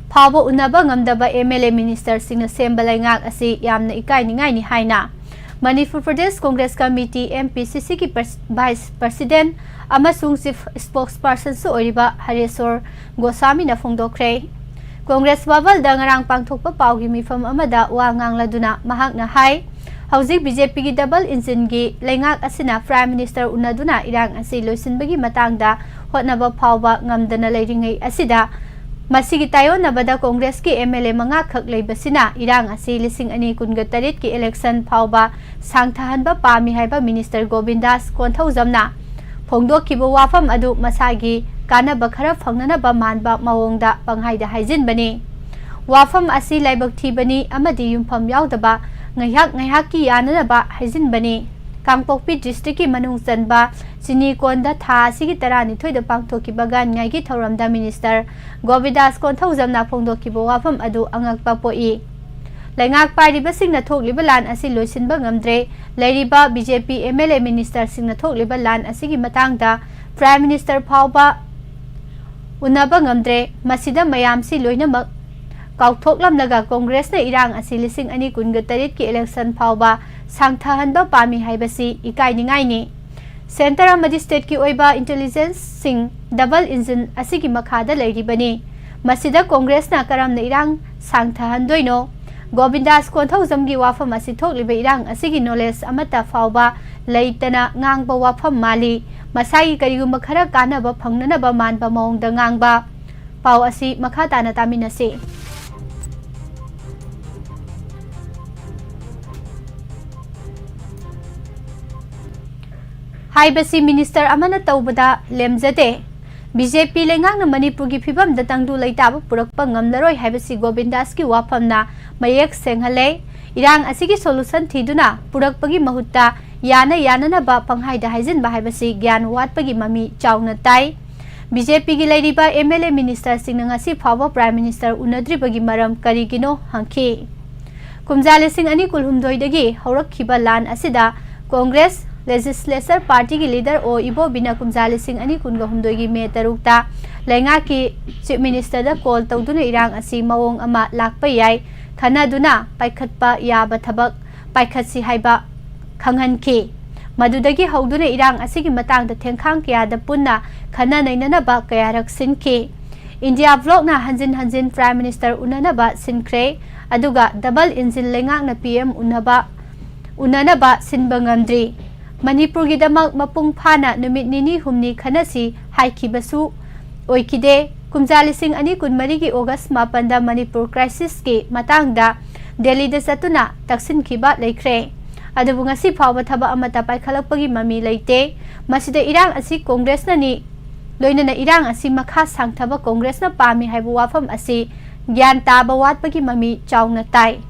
ꯐꯥꯎꯕ ꯎꯅꯕ ꯉꯝꯗꯕ M L A minister ꯁꯤꯡꯅ ꯁꯦꯝꯕ ꯂꯩꯉꯥꯛ ꯑꯁꯤ ꯌꯥꯝꯅ ꯏꯀꯥꯏꯅꯤꯡꯉꯥꯏꯅꯤ ꯍꯥꯏꯅ Manipur Pradesh Congress committee, M P C C ꯒꯤ pres-, vice president ꯑꯃꯁꯨꯡ chief spokesperson ꯁꯨ ꯑꯣꯏꯔꯤꯕ ꯍꯔꯦꯁꯣꯔ ꯒꯣꯁꯥꯃꯤꯅ ꯐꯣꯡꯗꯣꯛꯈ꯭ꯔꯦ꯫ ꯀꯣꯡꯒ꯭ꯔꯦꯁ ꯚꯕꯜꯗ ꯉꯔꯥꯡ ꯄꯥꯡꯊꯣꯛꯄ ꯄꯥꯎꯒꯤ ꯃꯤꯐꯝ ꯑꯃꯗ ꯋꯥ ꯉꯥꯡꯂꯗꯨꯅ ꯃꯍꯥꯛꯅ ꯍꯥꯏ, ꯍꯧꯖꯤꯛ B J P ꯒꯤ double engine ꯒꯤ ꯂꯩꯉꯥꯛ ꯑꯁꯤꯅ Prime Minister ꯎꯅꯗꯨꯅ ꯏꯔꯥꯡ ꯑꯁꯤ ꯂꯣꯏꯁꯤꯟꯕꯒꯤ ꯃꯇꯥꯡꯗ ꯍꯣꯠꯅꯕ ꯐꯥꯎꯕ ꯉꯝꯗꯅ ꯂꯩꯔꯤꯉꯩ ꯑꯁꯤꯗ, ꯃꯁꯤꯒꯤ ꯇꯥꯏꯑꯣꯟꯅꯕꯗ ꯀꯣꯡꯒ꯭ꯔꯦꯁꯀꯤ M L A ꯃꯉꯥꯈꯛ ꯂꯩꯕꯁꯤꯅ ꯏꯔꯥꯡ ꯑꯁꯤ ꯂꯤꯁꯤꯡ ꯑꯅꯤ ꯀꯨꯟꯒ ꯇꯔꯦꯠꯀꯤ election ꯐꯥꯎꯕ ꯁꯥꯡꯊꯍꯟꯕ ꯄꯥꯝꯃꯤ ꯍꯥꯏꯕ Minister ꯒꯣꯕꯤꯟꯗꯥꯁ ꯀꯣꯟꯊꯧꯖꯝꯅ ꯐꯣꯡꯗꯣꯛꯈꯤꯕ ꯋꯥꯐꯝ ꯑꯗꯨ ꯃꯁꯥꯒꯤ ꯀꯥꯟꯅꯕ ꯈꯔ ꯐꯪꯅꯅꯕ ꯃꯥꯟꯕ ꯃꯑꯣꯡꯗ ꯄꯪꯍꯥꯏꯗ ꯍꯥꯏꯖꯤꯟꯕꯅꯤ꯫ ꯋꯥꯐꯝ ꯑꯁꯤ ꯂꯥꯏꯕꯛ ꯊꯤꯕꯅꯤ ꯑꯃꯗꯤ ꯌꯨꯝꯐꯝ ꯌꯥꯎꯗꯕ, ꯉꯥꯏꯍꯥꯛ ꯉꯥꯏꯍꯥꯛꯀꯤ ꯌꯥꯅꯅꯕ ꯍꯥꯏꯖꯤꯟꯕꯅꯤ꯫ ꯀꯥꯡꯄꯣꯛꯄꯤ district ꯀꯤ ꯃꯅꯨꯡ ꯆꯟꯕ ꯆꯤꯅꯤꯀꯣꯟꯗ ꯊꯥ ꯑꯁꯤꯒꯤ ꯇꯔꯥꯅꯤꯊꯣꯏꯗ ꯄꯥꯡꯊꯣꯛꯈꯤꯕ ꯒꯥꯟꯉꯥꯏꯒꯤ ꯊꯧꯔꯝꯗ Minister ꯒꯣꯕꯤꯟꯗꯥꯁ ꯀꯣꯟꯊꯧꯖꯝꯅ ꯐꯣꯡꯗꯣꯛꯈꯤꯕ ꯋꯥꯐꯝ ꯑꯗꯨ ꯑꯉꯛꯄ ꯄꯣꯛꯏ꯫ ꯂꯩꯉꯥꯛ ꯄꯥꯏꯔꯤꯕꯁꯤꯡꯅ ꯊꯣꯛꯂꯤꯕ ꯂꯥꯟ ꯑꯁꯤ ꯂꯣꯏꯁꯤꯟꯕ ꯉꯝꯗ꯭ꯔꯦ꯫ ꯂꯩꯔꯤꯕ B J P M L A minister ꯁꯤꯡꯅ ꯊꯣꯛꯂꯤꯕ ꯂꯥꯟ ꯑꯁꯤꯒꯤ ꯃꯇꯥꯡꯗ Prime Minister ꯐꯥꯎꯕ ꯎꯅꯕ ꯉꯝꯗ꯭ꯔꯦ꯫ ꯃꯁꯤꯗ ꯃꯌꯥꯝꯁꯤ ꯂꯣꯏꯅꯃꯛ ꯀꯥꯎꯊꯣꯛꯂꯝꯂꯒ ꯀꯣꯡꯒ꯭ꯔꯦꯁꯅ ꯏꯔꯥꯡ ꯑꯁꯤ ꯂꯤꯁꯤꯡ ꯑꯅꯤ ꯀꯨꯟꯒ ꯇꯔꯦꯠꯀꯤ election ꯐꯥꯎꯕ ꯁꯥꯡꯊꯍꯟꯕ ꯄꯥꯝꯃꯤ ꯍꯥꯏꯕꯁꯤ ꯏꯀꯥꯏꯅꯤꯡꯉꯥꯏꯅꯤ꯫ Centre ꯑꯃꯗꯤ state ꯀꯤ ꯑꯣꯏꯕ intelligence ꯁꯤꯡ double engine ꯑꯁꯤꯒꯤ ꯃꯈꯥꯗ ꯂꯩꯔꯤꯕꯅꯤ꯫ ꯃꯁꯤꯗ ꯀꯣꯡꯒ꯭ꯔꯦꯁꯅ ꯀꯔꯝꯅ ꯏꯔꯥꯡ ꯁꯥꯡꯊꯍꯟꯗꯣꯏꯅꯣ? ꯒꯣꯕꯤꯟꯗꯥꯁ ꯀꯣꯟꯊꯧꯖꯝꯒꯤ ꯋꯥꯐꯝ ꯑꯁꯤ ꯊꯣꯛꯂꯤꯕ ꯏꯔꯥꯡ ꯑꯁꯤꯒꯤ knowledge ꯑꯃꯠꯇ ꯐꯥꯎꯕ ꯂꯩꯇꯅ ꯉꯥꯡꯕ ꯋꯥꯐꯝ ꯃꯥꯜꯂꯤ꯫ ꯃꯁꯥꯒꯤ ꯀꯔꯤꯒꯨꯝꯕ ꯈꯔ ꯀꯥꯟꯅꯕ ꯐꯪꯅꯅꯕ ꯃꯥꯟꯕ ꯃꯑꯣꯡꯗ ꯉꯥꯡꯕ꯫ ꯄꯥꯎ ꯑꯁꯤ ꯃꯈꯥ ꯇꯥꯅ ꯇꯥꯃꯤꯟꯅꯁꯤ꯫ ꯍꯥꯏꯕꯁꯤ minister ꯑꯃꯅ ꯇꯧꯕꯗ ꯂꯦꯝꯖꯗꯦ꯫ B J P ꯂꯩꯉꯥꯛꯅ ꯃꯅꯤꯄꯨꯔꯒꯤ ꯐꯤꯕꯝꯗ ꯇꯪꯗꯨ ꯂꯩꯇꯥꯕ ꯄꯨꯔꯛꯄ ꯉꯝꯂꯔꯣꯏ ꯍꯥꯏꯕꯁꯤ ꯒꯣꯕꯤꯟꯗꯥꯁꯀꯤ ꯋꯥꯐꯝꯅ ꯃꯌꯦꯛ ꯁꯦꯡꯍꯜꯂꯦ꯫ ꯏꯔꯥꯡ ꯑꯁꯤꯒꯤ solution ꯊꯤꯗꯨꯅ ꯄꯨꯔꯛꯄꯒꯤ ꯃꯍꯨꯠꯇ ꯌꯥꯅ ꯌꯥꯅꯅꯕ ꯄꯪꯍꯥꯏꯗ ꯍꯥꯏꯖꯤꯟꯕ ꯍꯥꯏꯕꯁꯤ ꯒ꯭ꯌꯥꯟ ꯋꯥꯠꯄꯒꯤ ꯃꯃꯤ ꯆꯥꯎꯅ ꯇꯥꯏ꯫ ꯕꯤ ꯖꯦ ꯄꯤꯒꯤ ꯂꯩꯔꯤꯕ ꯑꯦꯝ ꯑꯦꯜ ꯑꯦ ꯃꯤꯅꯤꯁꯇꯔꯁꯤꯡꯅ ꯉꯁꯤ ꯐꯥꯎꯕ ꯄ꯭ꯔꯥꯏꯝ ꯃꯤꯅꯤꯁꯇꯔ ꯎꯅꯗ꯭ꯔꯤꯕꯒꯤ ꯃꯔꯝ ꯀꯔꯤꯒꯤꯅꯣ ꯍꯪꯈꯤ꯫ ꯀꯨꯝꯖꯥ ꯂꯤꯁꯤꯡ ꯑꯅꯤ ꯀꯨꯟꯍꯨꯝꯗꯣꯏꯗꯒꯤ ꯍꯧꯔꯛꯈꯤꯕ ꯂꯥꯟ ꯑꯁꯤꯗ ꯀꯣꯡꯒ꯭ꯔꯦꯁ ꯂꯦꯖꯤꯁꯂꯦꯆꯔ ꯄꯥꯔꯇꯤꯒꯤ ꯂꯤꯗꯔ ꯑꯣ ꯏꯕꯣꯕꯤꯅ ꯀꯨꯝꯖꯥ ꯂꯤꯁꯤꯡ ꯑꯅꯤ ꯀꯨꯟꯒ ꯍꯨꯝꯗꯣꯏꯒꯤ ꯃꯦ ꯇꯔꯨꯛꯇ ꯂꯩꯉꯥꯛꯀꯤ ꯆꯤꯐ ꯃꯤꯅꯤꯁꯇꯔꯗ ꯀꯣꯜ ꯇꯧꯗꯨꯅ ꯏꯔꯥꯡ ꯑꯁꯤ ꯃꯑꯣꯡ ꯑꯃ ꯂꯥꯛꯄ ꯌꯥꯏ, ꯈꯟꯅꯗꯨꯅ ꯄꯥꯏꯈꯠꯄ ꯌꯥꯕ ꯊꯕꯛ ꯄꯥꯏꯈꯠꯁꯤ ꯍꯥꯏꯕ ꯈꯪꯍꯟꯈꯤ꯫ ꯃꯗꯨꯗꯒꯤ ꯍꯧꯗꯨꯅ ꯏꯔꯥꯡ ꯑꯁꯤꯒꯤ ꯃꯇꯥꯡꯗ ꯊꯦꯡꯈꯥꯡ ꯀꯌꯥꯗ ꯄꯨꯟꯅ ꯈꯟꯅ ꯅꯩꯅꯅꯕ ꯀꯌꯥꯔꯛ ꯁꯤꯟꯈꯤ꯫ ꯏꯟꯗꯤꯌꯥ ꯕ꯭ꯂꯣꯛꯅ ꯍꯟꯖꯤꯟ ꯍꯟꯖꯤꯟ ꯄ꯭ꯔꯥꯏꯝ ꯃꯤꯅꯤꯁꯇꯔ ꯎꯅꯅꯕ ꯁꯤꯟꯈ꯭ꯔꯦ, ꯑꯗꯨꯒ ꯗꯕꯜ ꯏꯟꯖꯤꯟ ꯂꯩꯉꯥꯛꯅ ꯄꯤ ꯑꯦꯝ ꯎꯅꯕ, ꯎꯅꯅꯕ ꯁꯤꯟꯕ ꯉꯝꯗ꯭ꯔꯤ꯫ ꯃꯅꯤꯄꯨꯔꯒꯤꯗꯃꯛ ꯃꯄꯨꯡ ꯐꯥꯅ ꯅꯨꯃꯤꯠ ꯅꯤꯅꯤ ꯍꯨꯝꯅꯤ ꯈꯟꯅꯁꯤ ꯍꯥꯏꯈꯤꯕꯁꯨ ꯑꯣꯏꯈꯤꯗꯦ꯫ ꯀꯨꯝꯖꯥ ꯂꯤꯁꯤꯡ ꯑꯅꯤ ꯀꯨꯟꯃꯔꯤꯒꯤ ꯑꯣꯒꯁ ꯃꯥꯄꯟꯗ ꯃꯅꯤꯄꯨꯔ ꯀ꯭ꯔꯥꯏꯁꯤꯁꯀꯤ ꯃꯇꯥꯡꯗ ꯗꯦꯜꯂꯤꯗ ꯆꯠꯇꯨꯅ ꯇꯛꯁꯤꯟꯈꯤꯕ ꯂꯩꯈ꯭ꯔꯦ꯫ ꯑꯗꯨꯕꯨ ꯉꯁꯤ ꯐꯥꯎꯕ ꯊꯕꯛ ꯑꯃꯠꯇ ꯄꯥꯏꯈꯠꯂꯛꯄꯒꯤ ꯃꯃꯤ ꯂꯩꯇꯦ꯫ ꯃꯁꯤꯗ ꯏꯔꯥꯡ ꯑꯁꯤ ꯀꯣꯡꯒ꯭ꯔꯦꯁꯅꯅꯤ, ꯂꯣꯏꯅꯅ ꯏꯔꯥꯡ ꯑꯁꯤ ꯃꯈꯥ ꯁꯥꯡꯊꯕ ꯀꯣꯡꯒ꯭ꯔꯦꯁꯅ ꯄꯥꯝꯃꯤ ꯍꯥꯏꯕ ꯋꯥꯐꯝ ꯑꯁꯤ ꯒ꯭ꯌꯥꯟ ꯇꯥꯕ ꯋꯥꯠꯄꯒꯤ ꯃꯃꯤ ꯆꯥꯎꯅ ꯇꯥꯏ꯫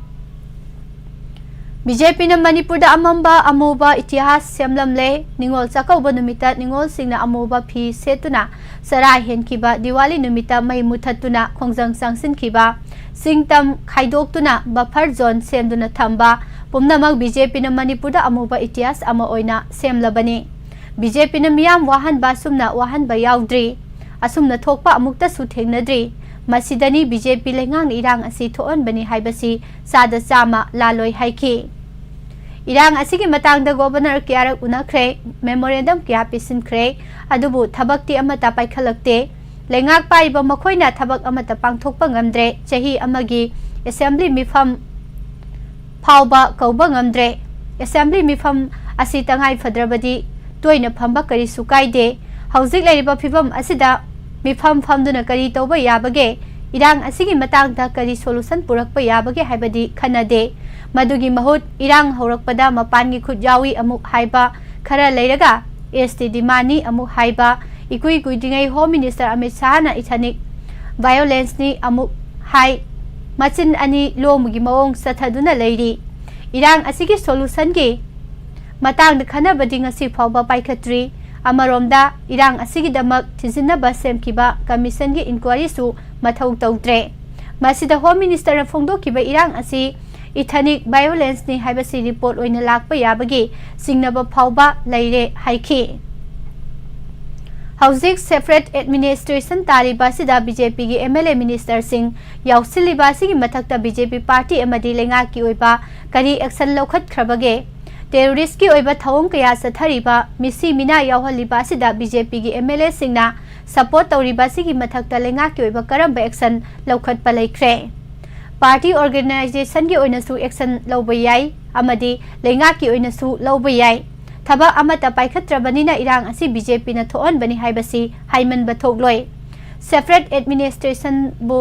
ꯕꯤ ꯖꯦ ꯄꯤꯅ ꯃꯅꯤꯄꯨꯔꯗ ꯑꯃꯝꯕ ꯑꯃꯨꯕ ꯏꯇꯤꯍꯥꯁ ꯁꯦꯝꯂꯝꯂꯦ꯫ ꯅꯤꯉꯣꯜ ꯆꯥꯛꯀꯧꯕ ꯅꯨꯃꯤꯠꯇ ꯅꯤꯉꯣꯜꯁꯤꯡꯅ ꯑꯃꯨꯕ ꯐꯤ ꯁꯦꯠꯇꯨꯅ ꯆꯔꯥ ꯍꯦꯟꯈꯤꯕ, ꯗꯤꯋꯥꯂꯤ ꯅꯨꯃꯤꯠꯇ ꯃꯩ ꯃꯨꯊꯠꯇꯨꯅ ꯈꯣꯡꯖꯪ ꯆꯪꯁꯤꯟꯈꯤꯕ, ꯆꯤꯡ ꯇꯝ ꯈꯥꯏꯗꯣꯛꯇꯨꯅ ꯕꯐꯔ ꯖꯣꯟ ꯁꯦꯝꯗꯨꯅ ꯊꯝꯕ, ꯄꯨꯝꯅꯃꯛ ꯕꯤ ꯖꯦ ꯄꯤꯅ ꯃꯅꯤꯄꯨꯔꯗ ꯑꯃꯨꯕ ꯏꯇꯤꯍꯥꯁ ꯑꯃ ꯑꯣꯏꯅ ꯁꯦꯝꯂꯕꯅꯤ꯫ ꯕꯤ ꯖꯦ ꯄꯤꯅ ꯃꯤꯌꯥꯝ ꯋꯥꯍꯟꯕ ꯑꯁꯨꯝꯅ ꯋꯥꯍꯟꯕ ꯌꯥꯎꯗ꯭ꯔꯤ꯫ ꯑꯁꯨꯝꯅ ꯊꯣꯛꯄ ꯑꯃꯨꯛꯇꯁꯨ ꯊꯦꯡꯅꯗ꯭ꯔꯤ꯫ ꯃꯁꯤꯗꯅꯤ ꯕꯤ ꯖꯦ ꯄꯤ ꯂꯩꯉꯥꯛꯅ ꯏꯔꯥꯡ ꯑꯁꯤ ꯊꯣꯛꯍꯟꯕꯅꯤ ꯍꯥꯏꯕꯁꯤ ꯆꯥꯗ ꯆꯥꯝꯃ ꯂꯥꯜꯂꯣꯏ ꯍꯥꯏꯈꯤ꯫ ꯏꯔꯥꯡ ꯑꯁꯤꯒꯤ ꯃꯇꯥꯡꯗ ꯒꯣꯕꯔꯅꯔ ꯀꯌꯥꯔꯛ ꯎꯅꯈ꯭ꯔꯦ, ꯃꯦꯃꯣꯔꯦꯟꯗꯝ ꯀꯌꯥ ꯄꯤꯁꯤꯟꯈ꯭ꯔꯦ, ꯑꯗꯨꯕꯨ ꯊꯕꯛꯇꯤ ꯑꯃꯠꯇ ꯄꯥꯏꯈꯠꯂꯛꯇꯦ꯫ ꯂꯩꯉꯥꯛ ꯄꯥꯏꯔꯤꯕ ꯃꯈꯣꯏꯅ ꯊꯕꯛ ꯑꯃꯠꯇ ꯄꯥꯡꯊꯣꯛꯄ ꯉꯝꯗ꯭ꯔꯦ꯫ ꯆꯍꯤ ꯑꯃꯒꯤ ꯑꯦꯁꯦꯝꯕ꯭ꯂꯤ ꯃꯤꯐꯝ ꯐꯥꯎꯕ ꯀꯧꯕ ꯉꯝꯗ꯭ꯔꯦ꯫ ꯑꯦꯁꯦꯝꯕ꯭ꯂꯤ ꯃꯤꯐꯝ ꯑꯁꯤ ꯇꯉꯥꯏ ꯐꯗ꯭ꯔꯕꯗꯤ ꯇꯣꯏꯅ ꯐꯝꯕ ꯀꯔꯤꯁꯨ ꯀꯥꯏꯗꯦ꯫ ꯍꯧꯖꯤꯛ ꯂꯩꯔꯤꯕ ꯐꯤꯕꯝ ꯑꯁꯤꯗ ꯃꯤꯐꯝ ꯐꯝꯗꯨꯅ ꯀꯔꯤ ꯇꯧꯕ ꯌꯥꯕꯒꯦ? ꯏꯔꯥꯡ ꯑꯁꯤꯒꯤ ꯃꯇꯥꯡꯗ ꯀꯔꯤ ꯁꯣꯂꯨꯁꯟ ꯄꯨꯔꯛꯄ ꯌꯥꯕꯒꯦ ꯍꯥꯏꯕꯗꯤ ꯈꯟꯅꯗꯦ꯫ ꯃꯗꯨꯒꯤ ꯃꯍꯨꯠ ꯏꯔꯥꯡ ꯍꯧꯔꯛꯄꯗ ꯃꯄꯥꯟꯒꯤ ꯈꯨꯠ ꯌꯥꯎꯏ ꯑꯃꯨꯛ ꯍꯥꯏꯕ, ꯈꯔ ꯂꯩꯔꯒ ꯑꯦꯁ ꯇꯤ ꯗꯤꯃꯥꯟꯅꯤ ꯑꯃꯨꯛ ꯍꯥꯏꯕ, ꯏꯀꯨꯏ ꯀꯨꯏꯗ꯭ꯔꯤꯉꯩ ꯍꯣꯝ ꯃꯤꯅꯤꯁꯇꯔ ꯑꯃꯤꯠ ꯁꯥꯍꯅ ꯏꯊꯅꯤꯛ ꯚꯥꯏꯑꯣꯂꯦꯟꯁꯅꯤ ꯑꯃꯨꯛ ꯍꯥꯏ꯫ ꯃꯆꯤꯟ ꯑꯅꯤ ꯂꯣꯝꯕꯒꯤ ꯃꯑꯣꯡ ꯆꯠꯊꯗꯨꯅ ꯂꯩꯔꯤ꯫ ꯏꯔꯥꯡ ꯑꯁꯤꯒꯤ ꯁꯣꯂꯨꯁꯟꯒꯤ ꯃꯇꯥꯡꯗ ꯈꯟꯅꯕꯗꯤ ꯉꯁꯤ ꯐꯥꯎꯕ ꯄꯥꯏꯈꯠꯇ꯭ꯔꯤ꯫ ꯑꯃꯔꯣꯝꯗ, ꯏꯔꯥꯡ ꯑꯁꯤꯒꯤꯗꯃꯛ ꯊꯤꯖꯤꯟꯅꯕ ꯁꯦꯝꯈꯤꯕ ꯀꯃꯤꯁꯟꯒꯤ ꯏꯟꯀ꯭ꯋꯥꯔꯤꯁꯨ ꯃꯊꯧ ꯇꯧꯗ꯭ꯔꯦ꯫ ꯃꯁꯤꯗ ꯍꯣꯝ ꯃꯤꯅꯤꯁꯇꯔꯅ ꯐꯣꯡꯗꯣꯛꯈꯤꯕ ꯏꯔꯥꯡ ꯑꯁꯤ ꯏꯊꯅꯤꯛ ꯚꯥꯏꯑꯣꯂꯦꯟꯁꯅꯤ ꯍꯥꯏꯕꯁꯤ ꯔꯤꯄꯣꯔꯠ ꯑꯣꯏꯅ ꯂꯥꯛꯄ ꯌꯥꯕꯒꯤ ꯆꯤꯡꯅꯕ ꯐꯥꯎꯕ ꯂꯩꯔꯦ ꯍꯥꯏꯈꯤ꯫ ꯍꯧꯖꯤꯛ ꯁꯦꯄꯔꯦꯠ ꯑꯦꯗꯃꯤꯅꯤꯁꯇ꯭ꯔꯦꯁꯟ ꯇꯥꯔꯤꯕ ꯑꯁꯤꯗ ꯕꯤꯖꯦꯄꯤꯒꯤ ꯑꯦꯝ ꯑꯦꯜ ꯑꯦ ꯃꯤꯅꯤꯁꯇꯔꯁꯤꯡ ꯌꯥꯎꯁꯤꯜꯂꯤꯕ ꯑꯁꯤꯒꯤ ꯃꯊꯛꯇ ꯕꯤꯖꯦꯄꯤ ꯄꯥꯔꯇꯤ ꯑꯃꯗꯤ ꯂꯩꯉꯥꯛꯀꯤ ꯑꯣꯏꯕ ꯀꯔꯤ ꯑꯦꯛꯁꯟ ꯂꯧꯈꯠꯈ꯭ꯔꯕꯒꯦ? ꯇꯦꯔꯣꯔꯤꯁ꯭ꯠꯀꯤ ꯑꯣꯏꯕ ꯊꯧꯑꯣꯡ ꯀꯌꯥ ꯆꯠꯊꯔꯤꯕ, ꯃꯤꯁꯤ ꯃꯤꯅꯥ ꯌꯥꯎꯍꯜꯂꯤꯕ ꯑꯁꯤꯗ ꯕꯤꯖꯦꯄꯤꯒꯤ ꯑꯦꯝ ꯑꯦꯜ ꯑꯦꯁꯤꯡꯅ ꯁꯄꯣꯔꯠ ꯇꯧꯔꯤꯕ ꯑꯁꯤꯒꯤ ꯃꯊꯛꯇ ꯂꯩꯉꯥꯛꯀꯤ ꯑꯣꯏꯕ ꯀꯔꯝꯕ ꯑꯦꯛꯁꯟ ꯂꯧꯈꯠꯄ ꯂꯩꯈ꯭ꯔꯦ? ꯄꯥꯔꯇꯤ ꯑꯣꯔꯒꯅꯥꯏꯖꯦꯁꯟꯒꯤ ꯑꯣꯏꯅꯁꯨ ꯑꯦꯛꯁꯟ ꯂꯧꯕ ꯌꯥꯏ ꯑꯃꯗꯤ ꯂꯩꯉꯥꯛꯀꯤ ꯑꯣꯏꯅꯁꯨ ꯂꯧꯕ ꯌꯥꯏ꯫ ꯊꯕꯛ ꯑꯃꯠꯇ ꯄꯥꯏꯈꯠꯇ꯭ꯔꯕꯅꯤꯅ ꯏꯔꯥꯡ ꯑꯁꯤ ꯕꯤꯖꯦꯄꯤꯅ ꯊꯣꯛꯍꯟꯕꯅꯤ ꯍꯥꯏꯕꯁꯤ ꯍꯥꯏꯃꯟꯕ ꯊꯣꯛꯂꯣꯏ꯫ ꯁꯦꯄꯔꯦꯠ ꯑꯦꯗꯃꯤꯅꯤꯁꯇ꯭ꯔꯦꯁꯟꯕꯨ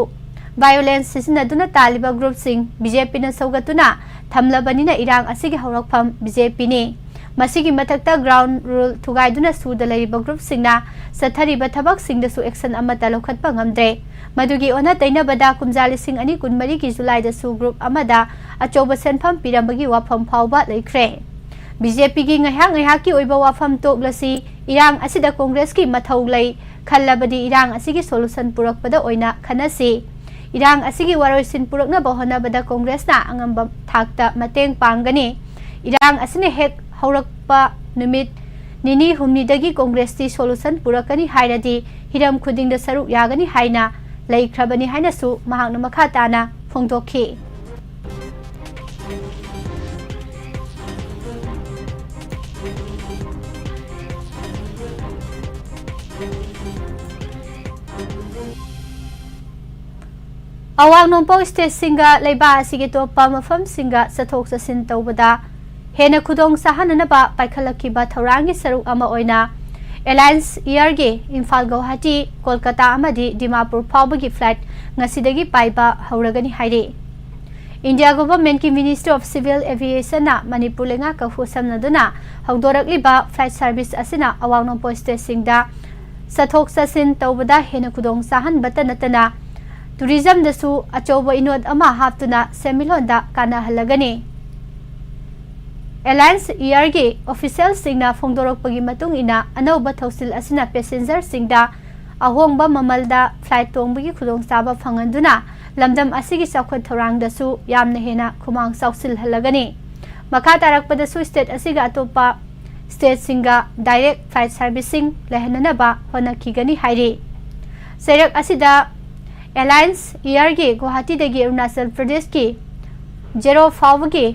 ꯚꯥꯏꯑꯣꯂꯦꯟꯁ ꯁꯤꯖꯤꯟꯅꯗꯨꯅ ꯇꯥꯜꯂꯤꯕ ꯒ꯭ꯔꯨꯞꯁꯤꯡ ꯕꯤꯖꯦꯄꯤꯅ ꯁꯧꯒꯠꯇꯨꯅ ꯊꯝꯂꯕꯅꯤꯅ ꯏꯔꯥꯡ ꯑꯁꯤꯒꯤ ꯍꯧꯔꯛꯐꯝ ꯕꯤꯖꯦꯄꯤꯅꯤ꯫ ꯃꯁꯤꯒꯤ ꯃꯊꯛꯇ ꯒ꯭ꯔꯥꯎꯟ ꯔꯨꯜ ꯊꯨꯒꯥꯏꯗꯨꯅ ꯁꯨꯗ ꯂꯩꯔꯤꯕ ꯒ꯭ꯔꯨꯞꯁꯤꯡꯅ ꯆꯠꯊꯔꯤꯕ ꯊꯕꯛꯁꯤꯡꯗꯁꯨ ꯑꯦꯛꯁꯟ ꯑꯃꯠꯇ ꯂꯧꯈꯠꯄ ꯉꯝꯗ꯭ꯔꯦ꯫ ꯃꯗꯨꯒꯤ ꯑꯣꯟꯅ ꯇꯩꯅꯕꯗ ꯀꯨꯝꯖꯥ ꯂꯤꯁꯤꯡ ꯑꯅꯤ ꯀꯨꯟꯃꯔꯤꯒꯤ ꯖꯨꯂꯥꯏꯗꯁꯨ ꯒ꯭ꯔꯨꯞ ꯑꯃꯗ ꯑꯆꯧꯕ ꯁꯦꯟꯐꯝ ꯄꯤꯔꯝꯕꯒꯤ ꯋꯥꯐꯝ ꯐꯥꯎꯕ ꯂꯩꯈ꯭ꯔꯦ꯫ ꯕꯤꯖꯦꯄꯤꯒꯤ ꯉꯥꯏꯍꯥꯛ ꯉꯥꯏꯍꯥꯛꯀꯤ ꯑꯣꯏꯕ ꯋꯥꯐꯝ ꯇꯣꯛꯂꯁꯤ, ꯏꯔꯥꯡ ꯑꯁꯤꯗ ꯀꯣꯡꯒ꯭ꯔꯦꯁꯀꯤ ꯃꯊꯧ ꯂꯩ ꯈꯜꯂꯕꯗꯤ ꯏꯔꯥꯡ ꯑꯁꯤꯒꯤ ꯁꯣꯂꯨꯁꯟ ꯄꯨꯔꯛꯄꯗ ꯑꯣꯏꯅ ꯈꯟꯅꯁꯤ꯫ ꯏꯔꯥꯡ ꯑꯁꯤꯒꯤ ꯋꯥꯔꯣꯏꯁꯤꯟ ꯄꯨꯔꯛꯅꯕ ꯍꯣꯠꯅꯕꯗ ꯀꯣꯡꯒ꯭ꯔꯦꯁꯅ ꯑꯉꯝꯕ ꯊꯥꯛꯇ ꯃꯇꯦꯡ ꯄꯥꯡꯒꯅꯤ꯫ ꯏꯔꯥꯡ ꯑꯁꯤꯅ ꯍꯦꯛ ꯍꯧꯔꯛꯄ ꯅꯨꯃꯤꯠ ꯅꯤꯅꯤ ꯍꯨꯝꯅꯤꯗꯒꯤ ꯀꯣꯡꯒ꯭ꯔꯦꯁꯇꯤ ꯁꯣꯂꯨꯁꯟ ꯄꯨꯔꯛꯀꯅꯤ ꯍꯥꯏꯔꯗꯤ ꯍꯤꯔꯝ ꯈꯨꯗꯤꯡꯗ ꯁꯔꯨꯛ ꯌꯥꯒꯅꯤ ꯍꯥꯏꯅ ꯂꯩꯈ꯭ꯔꯕꯅꯤ ꯍꯥꯏꯅꯁꯨ ꯃꯍꯥꯛꯅ ꯃꯈꯥ ꯇꯥꯅ ꯐꯣꯡꯗꯣꯛꯈꯤ꯫ ꯑꯋꯥꯡ ꯅꯣꯡꯄꯣꯛ ꯁ꯭ꯇꯦꯠꯁꯤꯡꯒ ꯂꯩꯕꯥꯛ ꯑꯁꯤꯒꯤ ꯑꯇꯣꯞꯄ ꯃꯐꯝꯁꯤꯡꯒ ꯆꯠꯊꯣꯛ ꯆꯠꯁꯤꯟ ꯇꯧꯕꯗ ꯍꯦꯟꯅ ꯈꯨꯗꯣꯡ ꯆꯥꯍꯟꯅꯅꯕ ꯄꯥꯏꯈꯠꯂꯛꯈꯤꯕ ꯊꯧꯔꯥꯡꯒꯤ ꯁꯔꯨꯛ ꯑꯃ ꯑꯣꯏꯅ ꯑꯦꯂꯥꯌꯟꯁ ꯏꯌꯔꯒꯤ ꯏꯝꯐꯥꯜ, ꯒꯧꯍꯥꯇꯤ, ꯀꯣꯜꯀꯇꯥ ꯑꯃꯗꯤ ꯗꯤꯃꯥꯄꯨꯔ ꯐꯥꯎꯕꯒꯤ ꯐ꯭ꯂꯥꯏꯠ ꯉꯁꯤꯗꯒꯤ ꯄꯥꯏꯕ ꯍꯧꯔꯒꯅꯤ ꯍꯥꯏꯔꯤ꯫ ꯏꯟꯗꯤꯌꯥ ꯒꯣꯚꯔꯟꯃꯦꯟꯠꯀꯤ ꯃꯤꯅꯤꯁꯇ꯭ꯔꯤ ꯑꯣꯐ ꯁꯤꯚꯤꯜ ꯑꯦꯚꯤꯌꯦꯁꯟꯅ ꯃꯅꯤꯄꯨꯔ ꯂꯩꯉꯥꯛꯀ ꯈꯨꯠꯁꯝꯅꯗꯨꯅ ꯍꯧꯗꯣꯔꯛꯂꯤꯕ ꯐ꯭ꯂꯥꯏꯠ ꯁꯥꯔꯚꯤꯁ ꯑꯁꯤꯅ ꯑꯋꯥꯡ ꯅꯣꯡꯄꯣꯛ ꯁ꯭ꯇꯦꯠꯁꯤꯡꯗ ꯆꯠꯊꯣꯛ ꯆꯠꯁꯤꯟ ꯇꯧꯕꯗ ꯍꯦꯟꯅ ꯈꯨꯗꯣꯡ ꯆꯥꯍꯟꯕꯇ ꯅꯠꯇꯅ ꯇꯨꯔꯤꯖꯝꯗꯁꯨ ꯑꯆꯧꯕ ꯏꯅꯣꯠ ꯑꯃ ꯍꯥꯞꯇꯨꯅ ꯁꯦꯟꯃꯤꯠꯂꯣꯟꯗ ꯀꯥꯟꯅꯍꯜꯂꯒꯅꯤ꯫ ꯑꯦꯂꯥꯌꯟꯁ ꯏꯌꯔꯒꯤ ꯑꯣꯐꯤꯁꯤꯌꯦꯜꯁꯤꯡꯅ ꯐꯣꯡꯗꯣꯔꯛꯄꯒꯤ ꯃꯇꯨꯡ ꯏꯟꯅ, ꯑꯅꯧꯕ ꯊꯧꯁꯤꯜ ꯑꯁꯤꯅ ꯄꯦꯁꯦꯟꯖꯔꯁꯤꯡꯗ ꯑꯍꯣꯡꯕ ꯃꯃꯜꯗ ꯐ꯭ꯂꯥꯏꯠ ꯇꯣꯡꯕꯒꯤ ꯈꯨꯗꯣꯡꯆꯥꯕ ꯐꯪꯍꯟꯗꯨꯅ ꯂꯝꯗꯝ ꯑꯁꯤꯒꯤ ꯆꯥꯎꯈꯠ ꯊꯧꯔꯥꯡꯗꯁꯨ ꯌꯥꯝꯅ ꯍꯦꯟꯅ ꯈꯨꯃꯥꯡ ꯆꯥꯎꯁꯤꯜꯍꯜꯂꯒꯅꯤ꯫ ꯃꯈꯥ ꯇꯥꯔꯛꯄꯗꯁꯨ ꯁ꯭ꯇꯦꯠ ꯑꯁꯤꯒ ꯑꯇꯣꯞꯄ ꯁ꯭ꯇꯦꯠꯁꯤꯡꯒ ꯗꯥꯏꯔꯦꯛ ꯐ꯭ꯂꯥꯏꯠ ꯁꯔꯚꯤꯁꯁꯤꯡ ꯂꯩꯍꯟꯅꯅꯕ ꯍꯣꯠꯅꯈꯤꯒꯅꯤ ꯍꯥꯏꯔꯤ꯫ ꯆꯩꯔꯛ ꯑꯁꯤꯗ ꯑꯦꯂꯥꯌꯟꯁ ꯏꯌꯔꯒꯤ ꯒꯨꯋꯥꯍꯥꯇꯤꯗꯒꯤ ꯑꯔꯨꯅꯥꯆꯜ ꯄ꯭ꯔꯗꯦꯁꯀꯤ ꯖꯦꯔꯣ ꯐꯥꯎꯕꯒꯤ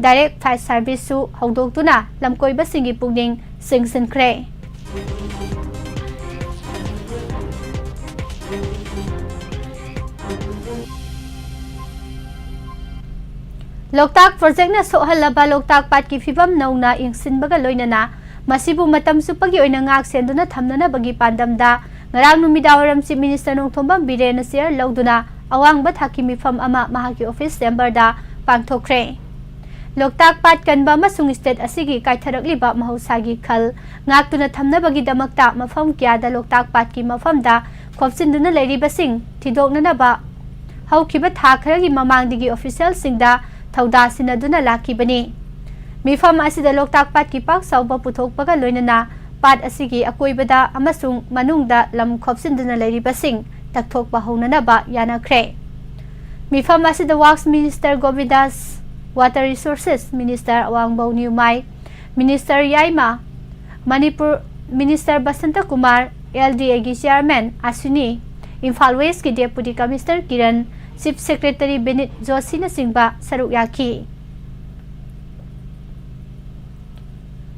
ꯗꯥꯏꯔꯦꯛ ꯐ꯭ꯂꯥꯏꯠ ꯁꯔꯚꯤꯁꯁꯨ ꯍꯧꯗꯣꯛꯇꯨꯅ ꯂꯝꯀꯣꯏꯕꯁꯤꯡꯒꯤ ꯄꯨꯛꯅꯤꯡ ꯆꯤꯡꯁꯤꯟꯈ꯭ꯔꯦ꯫ ꯂꯣꯛꯇꯥꯛ ꯄ꯭ꯔꯣꯖꯦꯛꯅ ꯁꯣꯛꯍꯜꯂꯕ ꯂꯣꯛꯇꯥꯛ ꯄꯥꯠꯀꯤ ꯐꯤꯕꯝ ꯅꯧꯅ ꯌꯦꯡꯁꯤꯟꯕꯒ ꯂꯣꯏꯅꯅ ꯃꯁꯤꯕꯨ ꯃꯇꯝ ꯆꯨꯞꯄꯒꯤ ꯑꯣꯏꯅ ꯉꯥꯛ ꯁꯦꯟꯗꯨꯅ ꯊꯝꯅꯅꯕꯒꯤ ꯄꯥꯟꯗꯝꯗ ꯉꯔꯥꯡ ꯅꯨꯃꯤꯗꯥꯡꯋꯥꯏꯔꯝ ꯆꯤꯐ ꯃꯤꯅꯤꯁꯇꯔ ꯅꯣꯡꯊꯣꯝꯕꯝ ꯕꯤꯔꯦꯟꯅ ꯆꯤꯌꯔ ꯂꯧꯗꯨꯅ ꯑꯋꯥꯡꯕ ꯊꯥꯛꯀꯤ ꯃꯤꯐꯝ ꯑꯃ ꯃꯍꯥꯛꯀꯤ ꯑꯣꯐꯤꯁ ꯆꯦꯝꯕꯔꯗ ꯄꯥꯡꯊꯣꯛꯈ꯭ꯔꯦ꯫ ꯂꯣꯛꯇꯥꯛ ꯄꯥꯠ ꯀꯟꯕ ꯑꯃꯁꯨꯡ ꯁ꯭ꯇꯦꯠ ꯑꯁꯤꯒꯤ ꯀꯥꯏꯊꯔꯛꯂꯤꯕ ꯃꯍꯧꯁꯥꯒꯤ ꯈꯜ ꯉꯥꯛꯇꯨꯅ ꯊꯝꯅꯕꯒꯤꯗꯃꯛꯇ ꯃꯐꯝ ꯀꯌꯥꯗ ꯂꯣꯛꯇꯥꯛ ꯄꯥꯠꯀꯤ ꯃꯐꯝꯗ ꯈꯣꯞꯆꯤꯟꯗꯨꯅ ꯂꯩꯔꯤꯕꯁꯤꯡ ꯊꯤꯗꯣꯛꯅꯅꯕ ꯍꯧꯈꯤꯕ ꯊꯥ ꯈꯔꯒꯤ ꯃꯃꯥꯡꯗꯒꯤ ꯑꯣꯐꯤꯁꯤꯌꯦꯜꯁꯤꯡꯗ ꯊꯧꯗꯥ ꯁꯤꯟꯅꯗꯨꯅ ꯂꯥꯛꯈꯤꯕꯅꯤ꯫ ꯃꯤꯐꯝ ꯑꯁꯤꯗ ꯂꯣꯛꯇꯥꯛ ꯄꯥꯠꯀꯤ ꯄꯥꯛ ꯆꯥꯎꯕ ꯄꯨꯊꯣꯛꯄꯒ ꯂꯣꯏꯅꯅ ꯄꯥꯠ ꯑꯁꯤꯒꯤ ꯑꯀꯣꯏꯕꯗ ꯑꯃꯁꯨꯡ ꯃꯅꯨꯡꯗ ꯂꯝ ꯈꯣꯞꯆꯤꯟꯗꯨꯅ ꯂꯩꯔꯤꯕꯁꯤꯡ ꯇꯛꯊꯣꯛꯄ ꯍꯧꯅꯅꯕ ꯌꯥꯅꯈ꯭ꯔꯦ꯫ ꯃꯤꯐꯝ ꯑꯁꯤꯗ works minister Govindas, water resources minister Awangbou Newmai, minister Yaima, Manipur minister Basanta Kumar, L D ꯑꯦꯒꯤ ꯆꯤꯌꯔꯃꯦꯟ ꯑꯁ꯭ꯋꯤꯅꯤ, ꯏꯝꯐꯥꯜ ꯋꯦꯁꯀꯤ deputy commissioner Kiran, chief secretary Vineet ꯖꯣꯁꯤꯅꯆꯤꯡꯕ ꯁꯔꯨꯛ ꯌꯥꯈꯤ꯫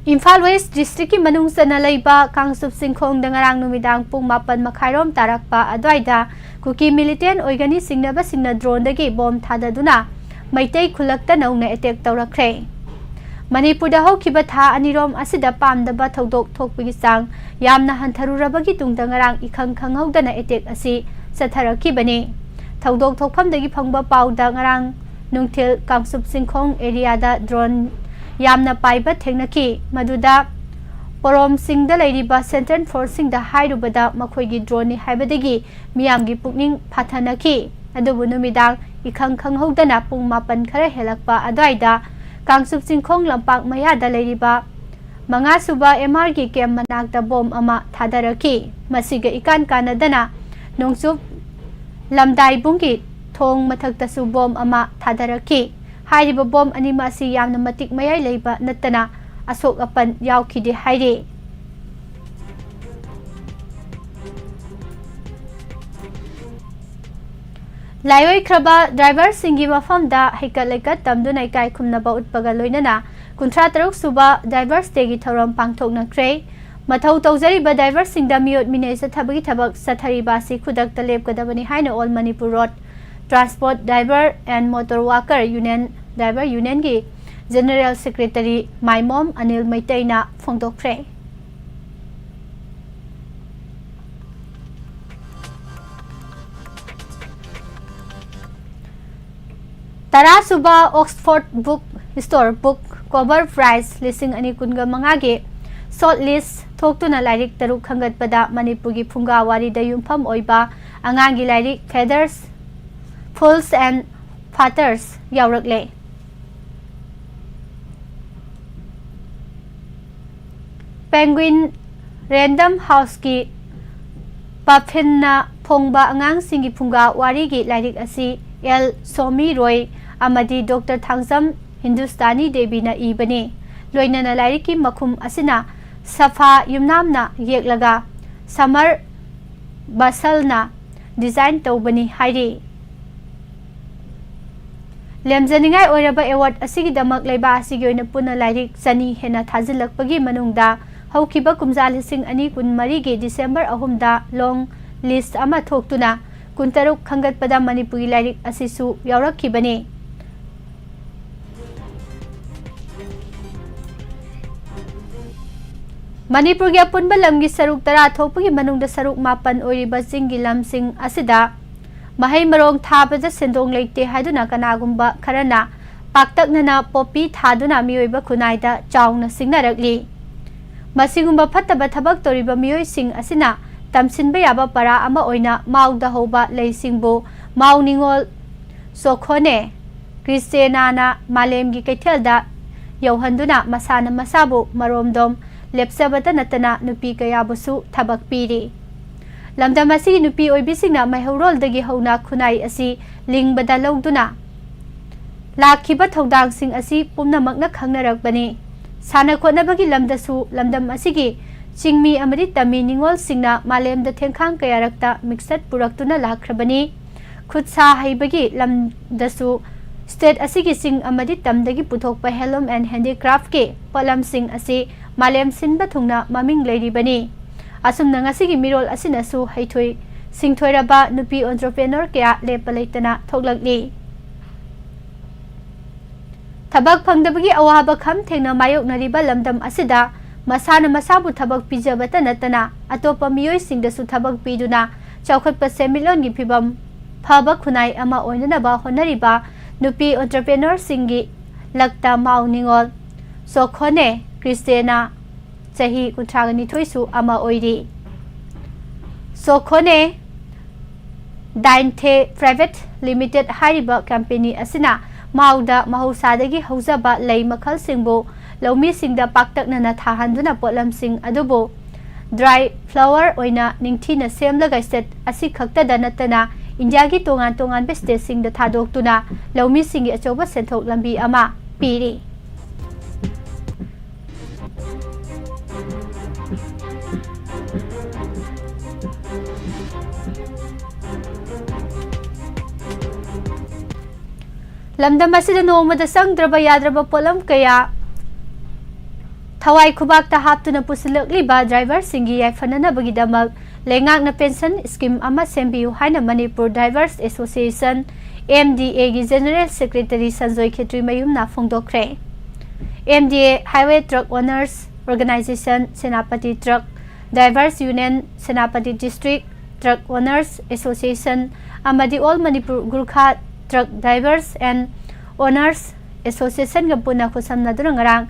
ꯏꯝꯐꯥꯜ ꯋꯦꯁ ꯗꯤꯁꯇ꯭ꯔꯤꯛꯀꯤ ꯃꯅꯨꯡ ꯆꯟꯅ ꯂꯩꯕ ꯀꯥꯡꯆꯨꯞ ꯆꯤꯡꯈꯣꯡꯗ ꯉꯔꯥꯡ ꯅꯨꯃꯤꯗꯥꯡ ꯄꯨꯡ ꯃꯥꯄꯟ ꯃꯈꯥꯏꯔꯣꯝ ꯇꯥꯔꯛꯄ ꯑꯗꯨꯋꯥꯏꯗ ꯀꯨꯀꯤ ꯃꯤꯂꯤꯇꯦꯟ ꯑꯣꯏꯒꯅꯤ ꯆꯤꯡꯅꯕꯁꯤꯡꯅ ꯗ꯭ꯔꯣꯟꯗꯒꯤ ꯕꯣꯝ ꯊꯥꯗꯗꯨꯅ ꯃꯩꯇꯩ ꯈꯨꯜꯂꯛꯇ ꯅꯧꯅ ꯑꯦꯇꯦꯛ ꯇꯧꯔꯛꯈ꯭ꯔꯦ꯫ ꯃꯅꯤꯄꯨꯔꯗ ꯍꯧꯈꯤꯕ ꯊꯥ ꯑꯅꯤꯔꯣꯝ ꯑꯁꯤꯗ ꯄꯥꯝꯗꯕ ꯊꯧꯗꯣꯛ ꯊꯣꯛꯄꯒꯤ ꯆꯥꯡ ꯌꯥꯝꯅ ꯍꯟꯊꯔꯨꯔꯕꯒꯤ ꯇꯨꯡꯗ ꯉꯔꯥꯡ ꯏꯈꯪ ꯈꯪꯍꯧꯗꯅ ꯑꯦꯇꯦꯛ ꯑꯁꯤ ꯆꯠꯊꯔꯛꯈꯤꯕꯅꯤ꯫ ꯊꯧꯗꯣꯛ ꯊꯣꯛꯐꯝꯗꯒꯤ ꯐꯪꯕ ꯄꯥꯎꯗ ꯉꯔꯥꯡ ꯅꯨꯡꯊꯤꯜ ꯀꯥꯡꯆꯨꯞ ꯆꯤꯡꯈꯣꯡ ꯑꯦꯔꯤꯌꯥꯗ ꯗ꯭ꯔꯣꯟ ꯌꯥꯝꯅ ꯄꯥꯏꯕ ꯊꯦꯡꯅꯈꯤ, ꯃꯗꯨꯗ ꯄꯣꯔꯣꯝꯁꯤꯡꯗ ꯂꯩꯔꯤꯕ ꯁꯦꯟꯇ꯭ꯔꯦꯜ ꯐꯣꯔꯁꯁꯤꯡꯗ ꯍꯥꯏꯔꯨꯕꯗ ꯃꯈꯣꯏꯒꯤ ꯗ꯭ꯔꯣꯟꯅꯤ ꯍꯥꯏꯕꯗꯒꯤ ꯃꯤꯌꯥꯝꯒꯤ ꯄꯨꯛꯅꯤꯡ ꯐꯥꯊꯅꯈꯤ꯫ ꯑꯗꯨꯕꯨ ꯅꯨꯃꯤꯗꯥꯡ ꯏꯈꯪ ꯈꯪꯍꯧꯗꯅ ꯄꯨꯡ ꯃꯥꯄꯟ ꯈꯔ ꯍꯦꯜꯂꯛꯄ ꯑꯗꯨꯋꯥꯏꯗ ꯀꯥꯡꯆꯨꯞ ꯆꯤꯡꯈꯣꯡ ꯂꯝꯄꯥꯛ ꯃꯌꯥꯗ ꯂꯩꯔꯤꯕ ꯃꯉꯥ ꯁꯨꯕ ꯑꯦꯝ ꯑꯥꯔꯒꯤ ꯀꯦꯝ ꯃꯅꯥꯛꯇ ꯕꯣꯝ ꯑꯃ ꯊꯥꯗꯔꯛꯈꯤ꯫ ꯃꯁꯤꯒ ꯏꯀꯥꯟ ꯀꯥꯟꯅꯗꯅ ꯅꯣꯡꯆꯨꯞ ꯂꯝꯗꯥꯏꯕꯨꯡꯒꯤ ꯊꯣꯡ ꯃꯊꯛꯇꯁꯨ ꯕꯣꯝ ꯑꯃ ꯊꯥꯗꯔꯛꯈꯤ꯫ ꯍꯥꯏꯔꯤꯕ ꯕꯣꯝ ꯑꯅꯤꯃꯛ ꯑꯁꯤ ꯌꯥꯝꯅ ꯃꯇꯤꯛ ꯃꯌꯥꯏ ꯂꯩꯕ ꯅꯠꯇꯅ ꯑꯁꯣꯛ ꯑꯄꯟ ꯌꯥꯎꯈꯤꯗꯦ ꯍꯥꯏꯔꯤ꯫ ꯂꯥꯏꯑꯣꯏꯈ꯭ꯔꯕ ꯗ꯭ꯔꯥꯏꯚꯔꯁꯤꯡꯒꯤ ꯃꯐꯝꯗ ꯍꯩꯀꯠ ꯂꯩꯀꯠ ꯇꯝꯗꯨꯅ ꯏꯀꯥꯏ ꯈꯨꯝꯅꯕ ꯎꯠꯄꯒ ꯂꯣꯏꯅꯅ ꯀꯨꯟꯊ꯭ꯔꯥ ꯇꯔꯨꯛ ꯁꯨꯕ ꯗ꯭ꯔꯥꯏꯚꯔꯁ ꯗꯦꯒꯤ ꯊꯧꯔꯝ ꯄꯥꯡꯊꯣꯛꯅꯈ꯭ꯔꯦ꯫ ꯃꯊꯧ ꯇꯧꯖꯔꯤꯕ ꯗ꯭ꯔꯥꯏꯚꯔꯁꯤꯡꯗ ꯃꯤꯑꯣꯠ ꯃꯤꯅꯩ ꯆꯠꯊꯕꯒꯤ ꯊꯕꯛ ꯆꯠꯊꯔꯤꯕ ꯑꯁꯤ ꯈꯨꯗꯛꯇ ꯂꯦꯞꯀꯗꯕꯅꯤ ꯍꯥꯏꯅ All Manipur Road Transport Driver and Motor Worker Union, Driver Unionꯒꯤ General Secretary ꯃꯥꯏꯃꯣꯝ Anil ꯃꯩꯇꯩꯅ ꯐꯣꯡꯗꯣꯛꯈ꯭ꯔꯦ꯫ ꯇꯔꯥ ꯁꯨꯕ Oxford Book Store Book Cover Prize ꯂꯤꯁꯤꯡ ꯑꯅꯤ ꯀꯨꯟꯒ ꯃꯉꯥꯒꯤ short list ꯊꯣꯛꯇꯨꯅ ꯂꯥꯏꯔꯤꯛ ꯇꯔꯨꯛ ꯈꯟꯒꯠꯄꯗ ꯃꯅꯤꯄꯨꯔꯒꯤ ꯐꯨꯡꯒꯥ ꯋꯥꯔꯤꯗ ꯌꯨꯝꯐꯝ ꯑꯣꯏꯕ ꯑꯉꯥꯡꯒꯤ ꯂꯥꯏꯔꯤꯛ Feathers, Fools and Fathers ꯌꯥꯎꯔꯛꯂꯦ꯫ Penguin Random Houseꯀꯤ ꯄꯥꯐꯤꯟꯅ ꯐꯣꯡꯕ ꯑꯉꯥꯡꯁꯤꯡꯒꯤ ꯐꯨꯡꯒꯥ ꯋꯥꯔꯤꯒꯤ ꯂꯥꯏꯔꯤꯛ ꯑꯁꯤ ꯑꯦꯜ ꯁꯣꯃꯤ ꯔꯣꯏ ꯑꯃꯗꯤ ꯗꯣꯛꯇꯔ ꯊꯥꯡꯖꯝ ꯍꯤꯟꯗꯨꯁꯇꯥꯅꯤ ꯗꯦꯕꯤꯅ ꯏꯕꯅꯤ꯫ ꯂꯣꯏꯅꯅ ꯂꯥꯏꯔꯤꯛꯀꯤ ꯃꯈꯨꯝ ꯑꯁꯤꯅ ꯁꯐꯥ ꯌꯨꯝꯅꯥꯝꯅ ꯌꯦꯛꯂꯒ ꯁꯃꯔ ꯕꯁꯜꯅ design ꯇꯧꯕꯅꯤ ꯍꯥꯏꯔꯤ꯫ ꯂꯦꯝꯖꯅꯤꯡꯉꯥꯏ ꯑꯣꯏꯔꯕ award ꯑꯁꯤꯒꯤꯗꯃꯛ ꯂꯩꯕꯥꯛ ꯑꯁꯤꯒꯤ ꯑꯣꯏꯅ ꯄꯨꯟꯅ ꯂꯥꯏꯔꯤꯛ ꯆꯅꯤ ꯍꯦꯟꯅ ꯊꯥꯖꯤꯜꯂꯛꯄꯒꯤ ꯃꯅꯨꯡꯗ ꯍꯧꯈꯤꯕ ꯀꯨꯝꯖꯥ ꯂꯤꯁꯤꯡ ꯑꯅꯤ ꯀꯨꯟꯃꯔꯤꯒꯤ December ꯑꯍꯨꯝꯗ long list ꯑꯃ ꯊꯣꯛꯇꯨꯅ ꯀꯨꯟꯇꯔꯨꯛ ꯈꯟꯒꯠꯄꯗ ꯃꯅꯤꯄꯨꯔꯒꯤ ꯂꯥꯏꯔꯤꯛ ꯑꯁꯤꯁꯨ ꯌꯥꯎꯔꯛꯈꯤꯕꯅꯤ꯫ ꯃꯅꯤꯄꯨꯔꯒꯤ ꯑꯄꯨꯟꯕ ꯂꯝꯒꯤ ꯁꯔꯨꯛ ꯇꯔꯥ ꯊꯣꯛꯄꯒꯤ ꯃꯅꯨꯡꯗ ꯁꯔꯨꯛ ꯃꯥꯄꯟ ꯑꯣꯏꯔꯤꯕ ꯆꯤꯡꯒꯤ ꯂꯝꯁꯤꯡ ꯑꯁꯤꯗ ꯃꯍꯩ ꯃꯔꯣꯡ ꯊꯥꯕꯗ ꯁꯦꯟꯗꯣꯡ ꯂꯩꯇꯦ ꯍꯥꯏꯗꯨꯅ ꯀꯅꯥꯒꯨꯝꯕ ꯈꯔꯅ ꯄꯥꯛꯇꯛꯅꯅ ꯄꯣꯄꯤ ꯊꯥꯗꯨꯅ ꯃꯤꯑꯣꯏꯕ ꯈꯨꯟꯅꯥꯏꯗ ꯆꯥꯎꯅ ꯁꯤꯡꯅꯔꯛꯂꯤ꯫ ꯃꯁꯤꯒꯨꯝꯕ ꯐꯠꯇꯕ ꯊꯕꯛ ꯇꯧꯔꯤꯕ ꯃꯤꯑꯣꯏꯁꯤꯡ ꯑꯁꯤꯅ ꯇꯝꯁꯤꯟꯕ ꯌꯥꯕ ꯄꯔꯥ ꯑꯃ ꯑꯣꯏꯅ ꯃꯥꯎꯗ ꯍꯧꯕ ꯂꯩꯁꯤꯡꯕꯨ ꯃꯥꯎ ꯅꯤꯉꯣꯜ ꯆꯣꯈꯣꯅꯦ, ꯀ꯭ꯔꯤꯁꯇꯦꯅꯥꯅ ꯃꯥꯂꯦꯝꯒꯤ ꯀꯩꯊꯦꯜꯗ ꯌꯧꯍꯟꯗꯨꯅ ꯃꯁꯥꯅ ꯃꯁꯥꯕꯨ ꯃꯔꯣꯝꯗꯣꯝ ꯂꯦꯞꯆꯕꯇ ꯅꯠꯇꯅ ꯅꯨꯄꯤ ꯀꯌꯥꯕꯨꯁꯨ ꯊꯕꯛ ꯄꯤꯔꯤ꯫ ꯂꯝꯗꯝ ꯑꯁꯤꯒꯤ ꯅꯨꯄꯤ ꯑꯣꯏꯕꯤꯁꯤꯡꯅ ꯃꯩꯍꯧꯔꯣꯜꯗꯒꯤ ꯍꯧꯅ ꯈꯨꯟꯅꯥꯏ ꯑꯁꯤ ꯂꯤꯡꯕꯗ ꯂꯧꯗꯨꯅ ꯂꯥꯛꯈꯤꯕ ꯊꯧꯗꯥꯡꯁꯤꯡ ꯑꯁꯤ ꯄꯨꯝꯅꯃꯛꯅ ꯈꯪꯅꯔꯛꯄꯅꯤ꯫ ꯁꯥꯟꯅ ꯈꯣꯠꯅꯕꯒꯤ ꯂꯝꯗꯁꯨ ꯂꯝꯗꯝ ꯑꯁꯤꯒꯤ ꯆꯤꯡꯃꯤ ꯑꯃꯗꯤ ꯇꯝꯃꯤ ꯅꯤꯉꯣꯜꯁꯤꯡꯅ ꯃꯥꯂꯦꯝꯗ ꯊꯦꯡꯈꯥꯡ ꯀꯌꯥꯔꯛꯇ ꯃꯤꯡꯆꯠ ꯄꯨꯔꯛꯇꯨꯅ ꯂꯥꯛꯈ꯭ꯔꯕꯅꯤ꯫ ꯈꯨꯠ ꯁꯥ ꯍꯩꯕꯒꯤ ꯂꯝꯗꯁꯨ state ꯑꯁꯤꯒꯤ ꯆꯤꯡ ꯑꯃꯗꯤ ꯇꯝꯗꯒꯤ ꯄꯨꯊꯣꯛꯄ handloom and handicraftꯀꯤ ꯄꯣꯠꯂꯝꯁꯤꯡ ꯑꯁꯤ ꯃꯥꯂꯦꯝ ꯁꯤꯟꯕ ꯊꯨꯡꯅ ꯃꯃꯤꯡ ꯂꯩꯔꯤꯕꯅꯤ꯫ ꯑꯁꯨꯝꯅ ꯉꯁꯤꯒꯤ ꯃꯤꯔꯣꯜ ꯑꯁꯤꯅꯁꯨ ꯍꯩꯊꯣꯏ ꯁꯤꯡꯊꯣꯏꯔꯕ ꯅꯨꯄꯤ entrepreneur ꯀꯌꯥ ꯂꯦꯞꯄ ꯂꯩꯇꯅ ꯊꯣꯛꯂꯛꯂꯤ꯫ ꯊꯕꯛ ꯐꯪꯗꯕꯒꯤ ꯑꯋꯥꯕ ꯈꯝ ꯊꯦꯡꯅ ꯃꯥꯌꯣꯛꯅꯔꯤꯕ ꯂꯝꯗꯝ ꯑꯁꯤꯗ ꯃꯁꯥꯅ ꯃꯁꯥꯕꯨ ꯊꯕꯛ ꯄꯤꯖꯕꯇ ꯅꯠꯇꯅ ꯑꯇꯣꯞꯄ ꯃꯤꯑꯣꯏꯁꯤꯡꯗꯁꯨ ꯊꯕꯛ ꯄꯤꯗꯨꯅ ꯆꯥꯎꯈꯠꯄ ꯁꯦꯟꯃꯤꯠꯂꯣꯟꯒꯤ ꯐꯤꯕꯝ ꯐꯕ ꯈꯨꯟꯅꯥꯏ ꯑꯃ ꯑꯣꯏꯅꯅꯕ ꯍꯣꯠꯅꯔꯤꯕ ꯅꯨꯄꯤ entrepreneurꯁꯤꯡꯒꯤ ꯂꯛꯇ ꯃꯥꯎ ꯅꯤꯉꯣꯜ ꯁꯣꯈꯣꯅꯦ ꯀ꯭ꯔꯤꯁꯇꯦꯅꯥ ꯆꯍꯤ ꯀꯨꯟꯊ꯭ꯔꯥꯒ ꯅꯤꯊꯣꯏꯁꯨ ꯑꯃ ꯑꯣꯏꯔꯤ꯫ ꯁꯣꯈꯣꯅꯦ ꯗꯥꯏꯟꯊꯦ Private Limited ꯍꯥꯏꯔꯤꯕ company ꯑꯁꯤꯅ ꯃꯥꯎꯗ ꯃꯍꯧꯁꯥꯗꯒꯤ ꯍꯧꯖꯕ ꯂꯩ ꯃꯈꯜꯁꯤꯡꯕꯨ ꯂꯧꯃꯤꯁꯤꯡꯗ ꯄꯥꯛꯇꯛꯅꯅ ꯊꯥꯍꯟꯗꯨꯅ ꯄꯣꯠꯂꯝꯁꯤꯡ ꯑꯗꯨꯕꯨ dry flower ꯑꯣꯏꯅ ꯅꯤꯡꯊꯤꯅ ꯁꯦꯝꯂꯒ state ꯑꯁꯤ ꯈꯛꯇꯗ ꯅꯠꯇꯅ ꯏꯟꯗꯤꯌꯥꯒꯤ ꯇꯣꯉꯥꯟ ꯇꯣꯉꯥꯟꯕ stateꯁꯤꯡꯗ ꯊꯥꯗꯣꯛꯇꯨꯅ ꯂꯧꯃꯤꯁꯤꯡꯒꯤ ꯑꯆꯧꯕ ꯁꯦꯟꯊꯣꯛ ꯂꯝꯕꯤ ꯑꯃ ꯄꯤꯔꯤ꯫ ꯂꯝꯗꯝ ꯑꯁꯤꯗ ꯅꯣꯡꯃꯗ ꯆꯪꯗ꯭ꯔꯕ ꯌꯥꯗ꯭ꯔꯕ ꯄꯣꯠꯂꯝ ꯀꯌꯥ ꯊꯋꯥꯏ ꯈꯨꯕꯥꯛꯇ ꯍꯥꯞꯇꯨꯅ ꯄꯨꯁꯤꯜꯂꯛꯂꯤꯕ driverꯁꯤꯡꯒꯤ ꯌꯥꯏꯐꯅꯅꯕꯒꯤꯗꯃꯛ ꯂꯩꯉꯥꯛꯅ pension scheme ꯑꯃ ꯁꯦꯝꯕꯤꯌꯨ ꯍꯥꯏꯅ Manipur Drivers Association, MDAꯒꯤ General Secretary Sanjoy ꯈꯦꯇ꯭ꯔꯤꯃꯌꯨꯝꯅ ꯐꯣꯡꯗꯣꯛꯈ꯭ꯔꯦ꯫ MDA Highway Truck Owners Organisation, Senapati Truck Drivers Union, Senapati District Truck Owners Association ꯑꯃꯗꯤ All Manipur Gorkha Truck Drivers and Owners Associationꯒ ꯄꯨꯟꯅ ꯈꯨꯠꯁꯝꯅꯗꯨꯅ ꯉꯔꯥꯡ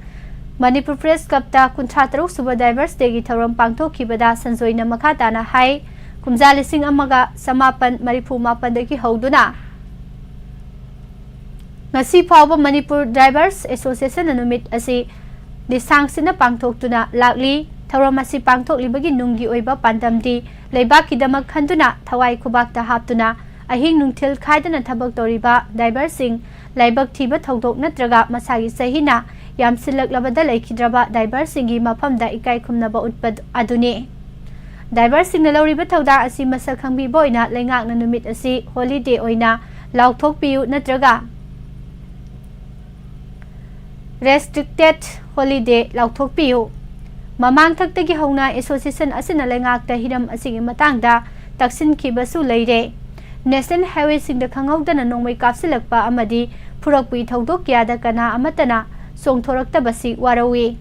Manipur Press Clubꯇ ꯀꯨꯟꯊ꯭ꯔꯥ ꯇꯔꯨꯛ ꯁꯨꯕ Drivers Dayꯒꯤ ꯊꯧꯔꯝ ꯄꯥꯡꯊꯣꯛꯈꯤꯕꯗ ꯁꯟꯖꯣꯏꯅ ꯃꯈꯥ ꯇꯥꯅ ꯍꯥꯏ, ꯀꯨꯝꯖꯥ ꯂꯤꯁꯤꯡ ꯑꯃꯒ ꯆꯃꯥꯄꯟ ꯃꯔꯤꯐꯨ ꯃꯥꯄꯟꯗꯒꯤ ꯍꯧꯗꯨꯅ ꯉꯁꯤ ꯐꯥꯎꯕ ꯃꯅꯤꯄꯨꯔ ꯗ꯭ꯔꯥꯏꯚꯔꯁ ꯑꯦꯁꯣꯁꯤꯌꯦꯁꯟꯅ ꯅꯨꯃꯤꯠ ꯑꯁꯤ ꯂꯤꯁꯥꯡ ꯁꯤꯠꯅ ꯄꯥꯡꯊꯣꯛꯇꯨꯅ ꯂꯥꯛꯂꯤ꯫ ꯊꯧꯔꯝ ꯑꯁꯤ ꯄꯥꯡꯊꯣꯛꯂꯤꯕꯒꯤ ꯅꯨꯡꯒꯤ ꯑꯣꯏꯕ ꯄꯥꯟꯗꯝꯗꯤ ꯂꯩꯕꯥꯛꯀꯤꯗꯃꯛ ꯈꯟꯗꯨꯅ ꯊꯋꯥꯏ ꯈꯨꯕꯥꯛꯇ ꯍꯥꯞꯇꯨꯅ ꯑꯍꯤꯡ ꯅꯨꯡꯊꯤꯜ ꯈꯥꯏꯗꯅ ꯊꯕꯛ ꯇꯧꯔꯤꯕ ꯗ꯭ꯔꯥꯏꯚꯔꯁꯤꯡ, ꯂꯥꯏꯕꯛ ꯊꯤꯕ ꯊꯧꯗꯣꯛ ꯅꯠꯇ꯭ꯔꯒ ꯃꯁꯥꯒꯤ ꯆꯍꯤꯅ ꯌꯥꯝꯁꯤꯜꯂꯛꯂꯕꯗ ꯂꯩꯈꯤꯗ꯭ꯔꯕ ꯗ꯭ꯔꯥꯏꯚꯔꯁꯤꯡꯒꯤ ꯃꯐꯝꯗ ꯏꯀꯥꯏ ꯈꯨꯝꯅꯕ ꯎꯠꯄ ꯑꯗꯨꯅꯤ꯫ ꯗ꯭ꯔꯥꯏꯚꯔꯁꯤꯡꯅ ꯂꯧꯔꯤꯕ ꯊꯧꯗꯥꯡ ꯑꯁꯤ ꯃꯁꯛ ꯈꯪꯕꯤꯕ ꯑꯣꯏꯅ ꯂꯩꯉꯥꯛꯅ ꯅꯨꯃꯤꯠ ꯑꯁꯤ ꯍꯣꯂꯤꯗꯦ ꯑꯣꯏꯅ ꯂꯥꯎꯊꯣꯛꯄꯤꯌꯨ ꯅꯠꯇ꯭ꯔꯒ ꯔꯦꯁꯇ꯭ꯔꯤꯛꯇꯦꯗ ꯍꯣꯂꯤꯗꯦ ꯂꯥꯎꯊꯣꯛꯄꯤꯌꯨ꯫ ꯃꯃꯥꯡꯊꯛꯇꯒꯤ ꯍꯧꯅ ꯑꯦꯁꯣꯁꯤꯌꯦꯁꯟ ꯑꯁꯤꯅ ꯂꯩꯉꯥꯛꯇ ꯍꯤꯔꯝ ꯑꯁꯤꯒꯤ ꯃꯇꯥꯡꯗ ꯇꯛꯁꯤꯟꯈꯤꯕꯁꯨ ꯂꯩꯔꯦ꯫ ꯅꯦꯁꯅꯦꯜ ꯍꯥꯏꯋꯦꯁꯤꯡꯗ ꯈꯪꯍꯧꯗꯅ ꯅꯣꯡꯃꯩ ꯀꯥꯞꯁꯤꯜꯂꯛꯄ ꯑꯃꯗꯤ ꯐꯨꯔꯛꯄꯒꯤ ꯊꯧꯗꯣꯛ ꯀꯌꯥꯗ ꯀꯅꯥ ꯑꯃꯠꯇꯅ ꯆꯣꯡꯊꯣꯔꯛꯇꯕꯁꯤ ꯋꯥꯔꯧꯏ꯫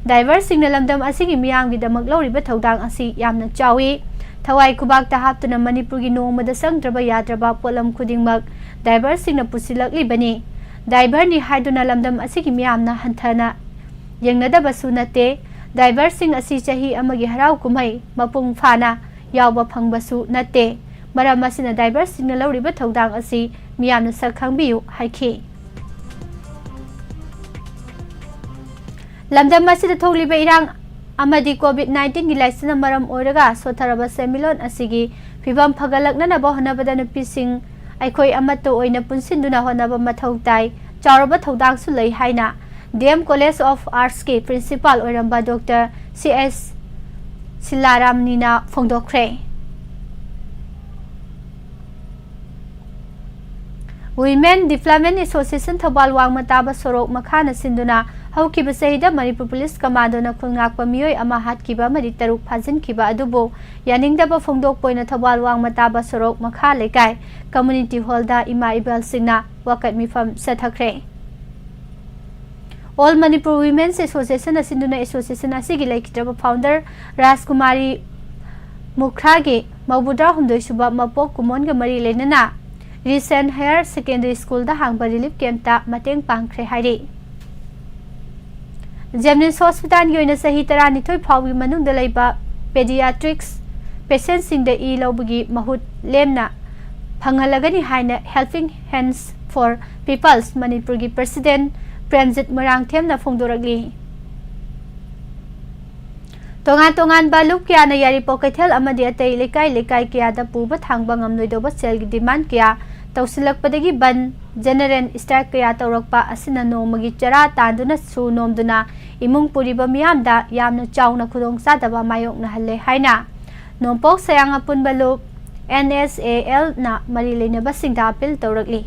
ꯗ꯭ꯔꯥꯏꯚꯔꯁꯤꯡꯅ ꯂꯝꯗꯝ ꯑꯁꯤꯒꯤ ꯃꯤꯌꯥꯝꯒꯤꯗꯃꯛ ꯂꯧꯔꯤꯕ ꯊꯧꯗꯥꯡ ꯑꯁꯤ ꯌꯥꯝꯅ ꯆꯥꯎꯏ꯫ ꯊꯋꯥꯏ ꯈꯨꯕꯥꯛꯇ ꯍꯥꯞꯇꯨꯅ ꯃꯅꯤꯄꯨꯔꯒꯤ ꯅꯣꯡꯃꯗ ꯆꯪꯗ꯭ꯔꯕ ꯌꯥꯗ꯭ꯔꯕ ꯄꯣꯠꯂꯝ ꯈꯨꯗꯤꯡꯃꯛ ꯗ꯭ꯔꯥꯏꯚꯔꯁꯤꯡꯅ ꯄꯨꯁꯤꯜꯂꯛꯂꯤꯕꯅꯤ꯫ ꯗ꯭ꯔꯥꯏꯚꯔꯅꯤ ꯍꯥꯏꯗꯨꯅ ꯂꯝꯗꯝ ꯑꯁꯤꯒꯤ ꯃꯤꯌꯥꯝꯅ ꯍꯟꯊꯅ ꯌꯦꯡꯅꯗꯕꯁꯨ ꯅꯠꯇꯦ꯫ ꯗ꯭ꯔꯥꯏꯚꯔꯁꯤꯡ ꯑꯁꯤ ꯆꯍꯤ ꯑꯃꯒꯤ ꯍꯔꯥꯎ ꯀꯨꯝꯍꯩ ꯃꯄꯨꯡ ꯐꯥꯅ ꯌꯥꯎꯕ ꯐꯪꯕꯁꯨ ꯅꯠꯇꯦ꯫ ꯃꯔꯝ ꯑꯁꯤꯅ ꯗ꯭ꯔꯥꯏꯚꯔꯁꯤꯡꯅ ꯂꯧꯔꯤꯕ ꯊꯧꯗꯥꯡ ꯑꯁꯤ ꯃꯤꯌꯥꯝꯅ ꯁꯛ ꯈꯪꯕꯤꯌꯨ ꯍꯥꯏꯈꯤ꯫ ꯂꯝꯗꯝ ꯑꯁꯤꯗ ꯊꯣꯛꯂꯤꯕ ꯏꯔꯥꯡ ꯑꯃꯗꯤ ꯀꯣꯚꯤꯗ ꯅꯥꯏꯟꯇꯤꯟꯒꯤ ꯂꯥꯏꯆꯠꯅ ꯃꯔꯝ ꯑꯣꯏꯔꯒ ꯁꯣꯊꯔꯕ ꯁꯦꯟꯃꯤꯠꯂꯣꯟ ꯑꯁꯤꯒꯤ ꯐꯤꯕꯝ ꯐꯒꯠꯂꯛꯅꯅꯕ ꯍꯣꯠꯅꯕꯗ ꯅꯨꯄꯤꯁꯤꯡ ꯑꯩꯈꯣꯏ ꯑꯃꯠꯇ ꯑꯣꯏꯅ ꯄꯨꯟꯁꯤꯟꯗꯨꯅ ꯍꯣꯠꯅꯕ ꯃꯊꯧ ꯇꯥꯏ꯫ ꯆꯥꯎꯔꯕ ꯊꯧꯗꯥꯡꯁꯨ ꯂꯩ ꯍꯥꯏꯅ ꯗꯤ ꯑꯦꯝ ꯀꯣꯂꯦꯖ ꯑꯣꯐ ꯑꯥꯔꯠꯁꯀꯤ ꯄ꯭ꯔꯤꯟꯁꯤꯄꯥꯜ ꯑꯣꯏꯔꯝꯕ ꯗꯣꯛꯇꯔ ꯁꯤ ꯑꯦꯁ ꯁꯤꯂꯥꯔꯥꯝꯅꯤꯅ ꯐꯣꯡꯗꯣꯛꯈ꯭ꯔꯦ꯫ ꯋꯤꯃꯦꯟ ꯗꯤꯕ꯭ꯂꯞꯃꯦꯟ ꯑꯦꯁꯣꯁꯤꯌꯦꯁꯟ ꯊꯧꯕꯥꯜ ꯋꯥꯡꯃ ꯇꯥꯕ ꯁꯣꯔꯣꯛ ꯃꯈꯥꯅ ꯁꯤꯟꯗꯨꯅ ꯍꯧꯈꯤꯕ ꯆꯍꯤꯗ ꯃꯅꯤꯄꯨꯔ ꯄꯨꯂꯤꯁ ꯀꯃꯥꯟꯗꯣꯅ ꯈꯨꯜ ꯉꯥꯛꯄ ꯃꯤꯑꯣꯏ ꯑꯃ ꯍꯥꯠꯈꯤꯕ ꯑꯃꯗꯤ ꯇꯔꯨꯛ ꯐꯥꯖꯤꯟꯈꯤꯕ ꯑꯗꯨꯕꯨ ꯌꯥꯅꯤꯡꯗꯕ ꯐꯣꯡꯗꯣꯛꯄ ꯑꯣꯏꯅ ꯊꯧꯕꯥꯜ ꯋꯥꯡꯃ ꯇꯥꯕ ꯁꯣꯔꯣꯛ ꯃꯈꯥ ꯂꯩꯀꯥꯏ ꯀꯝꯃ꯭ꯌꯨꯅꯤꯇꯤ ꯍꯣꯜꯗ ꯏꯃꯥ ꯏꯕꯦꯜꯁꯤꯡꯅ ꯋꯥꯀꯠ ꯃꯤꯐꯝ ꯆꯠꯊꯈ꯭ꯔꯦ꯫ ꯑꯣꯜ ꯃꯅꯤꯄꯨꯔ ꯋꯤꯃꯦꯟꯁ ꯑꯦꯁꯣꯁꯤꯌꯦꯁꯟꯅ ꯁꯤꯟꯗꯨꯅ ꯑꯦꯁꯣꯁꯤꯌꯦꯁꯟ ꯑꯁꯤꯒꯤ ꯂꯩꯈꯤꯗ꯭ꯔꯕ ꯐꯥꯎꯟꯗꯔ ꯔꯥꯖꯀꯨꯃꯥꯔꯤ ꯃꯨꯈ꯭ꯔꯥꯒꯤ ꯃꯧꯕꯨꯗ꯭ꯔꯥ ꯍꯨꯝꯗꯣꯏ ꯁꯨꯕ ꯃꯄꯣꯛ ꯀꯨꯃꯣꯟꯒ ꯃꯔꯤ ꯂꯩꯅꯅ ꯔꯤꯁꯦꯟ ꯍꯥꯌꯔ ꯁꯦꯀꯦꯟꯗꯔꯤ ꯁ꯭ꯀꯨꯜꯗ ꯍꯥꯡꯕ ꯔꯤꯂꯤꯐ ꯀꯦꯝꯞꯇ ꯃꯇꯦꯡ ꯄꯥꯡꯈ꯭ꯔꯦ ꯍꯥꯏꯔꯤ꯫ ꯖꯦꯅꯤꯝꯁ ꯍꯣꯁꯄꯤꯇꯥꯜꯒꯤ ꯑꯣꯏꯅ ꯆꯍꯤ ꯇꯔꯥꯅꯤꯊꯣꯏ ꯐꯥꯎꯕꯒꯤ ꯃꯅꯨꯡꯗ ꯂꯩꯕ ꯄꯦꯗꯤꯌꯥꯇ꯭ꯔꯤꯛꯁ ꯄꯦꯁꯦꯟꯠꯁꯤꯡꯗ ꯏ ꯂꯧꯕꯒꯤ ꯃꯍꯨꯠ ꯂꯦꯝꯅ ꯐꯪꯍꯜꯂꯒꯅꯤ ꯍꯥꯏꯅ ꯍꯦꯜꯄꯤꯡ ꯍꯦꯟꯁ for People's ꯃꯅꯤꯄꯨꯔꯒꯤ president ꯄ꯭ꯔꯦꯝꯖꯤꯠ ꯃꯣꯏꯔꯥꯡꯊꯦꯝꯅ ꯐꯣꯡꯗꯣꯔꯛꯂꯤ꯫ ꯇꯣꯉꯥꯟ ꯇꯣꯉꯥꯟꯕ ꯂꯨꯞ ꯀꯌꯥꯅ ꯌꯥꯏꯔꯤꯄꯣꯛ ꯀꯩꯊꯦꯜ ꯑꯃꯗꯤ ꯑꯇꯩ ꯂꯩꯀꯥꯏ ꯂꯩꯀꯥꯏ ꯀꯌꯥꯗ ꯄꯨꯕ ꯊꯥꯡꯕ ꯉꯝꯂꯣꯏꯗꯧꯕ ꯁꯦꯜꯒꯤ demand ꯀꯌꯥ ꯇꯧꯁꯤꯜꯂꯛꯄꯗꯒꯤ ꯕꯟ, general strike ꯀꯌꯥ ꯇꯧꯔꯛꯄ ꯑꯁꯤꯅ ꯅꯣꯡꯃꯒꯤ ꯆꯔꯥ ꯇꯥꯟꯗꯨꯅ ꯁꯨ ꯅꯣꯝꯗꯨꯅ ꯏꯃꯨꯡ ꯄꯨꯔꯤꯕ ꯃꯤꯌꯥꯝꯗ ꯌꯥꯝꯅ ꯆꯥꯎꯅ ꯈꯨꯗꯣꯡꯆꯥꯗꯕ ꯃꯥꯌꯣꯛꯅꯍꯜꯂꯦ ꯍꯥꯏꯅ ꯅꯣꯡꯄꯣꯛ ꯁꯌꯥꯡ ꯑꯄꯨꯟꯕ ꯂꯨꯞ, N S A L ꯅ ꯃꯔꯤ ꯂꯩꯅꯕꯁꯤꯡꯗ appeal ꯇꯧꯔꯛꯂꯤ꯫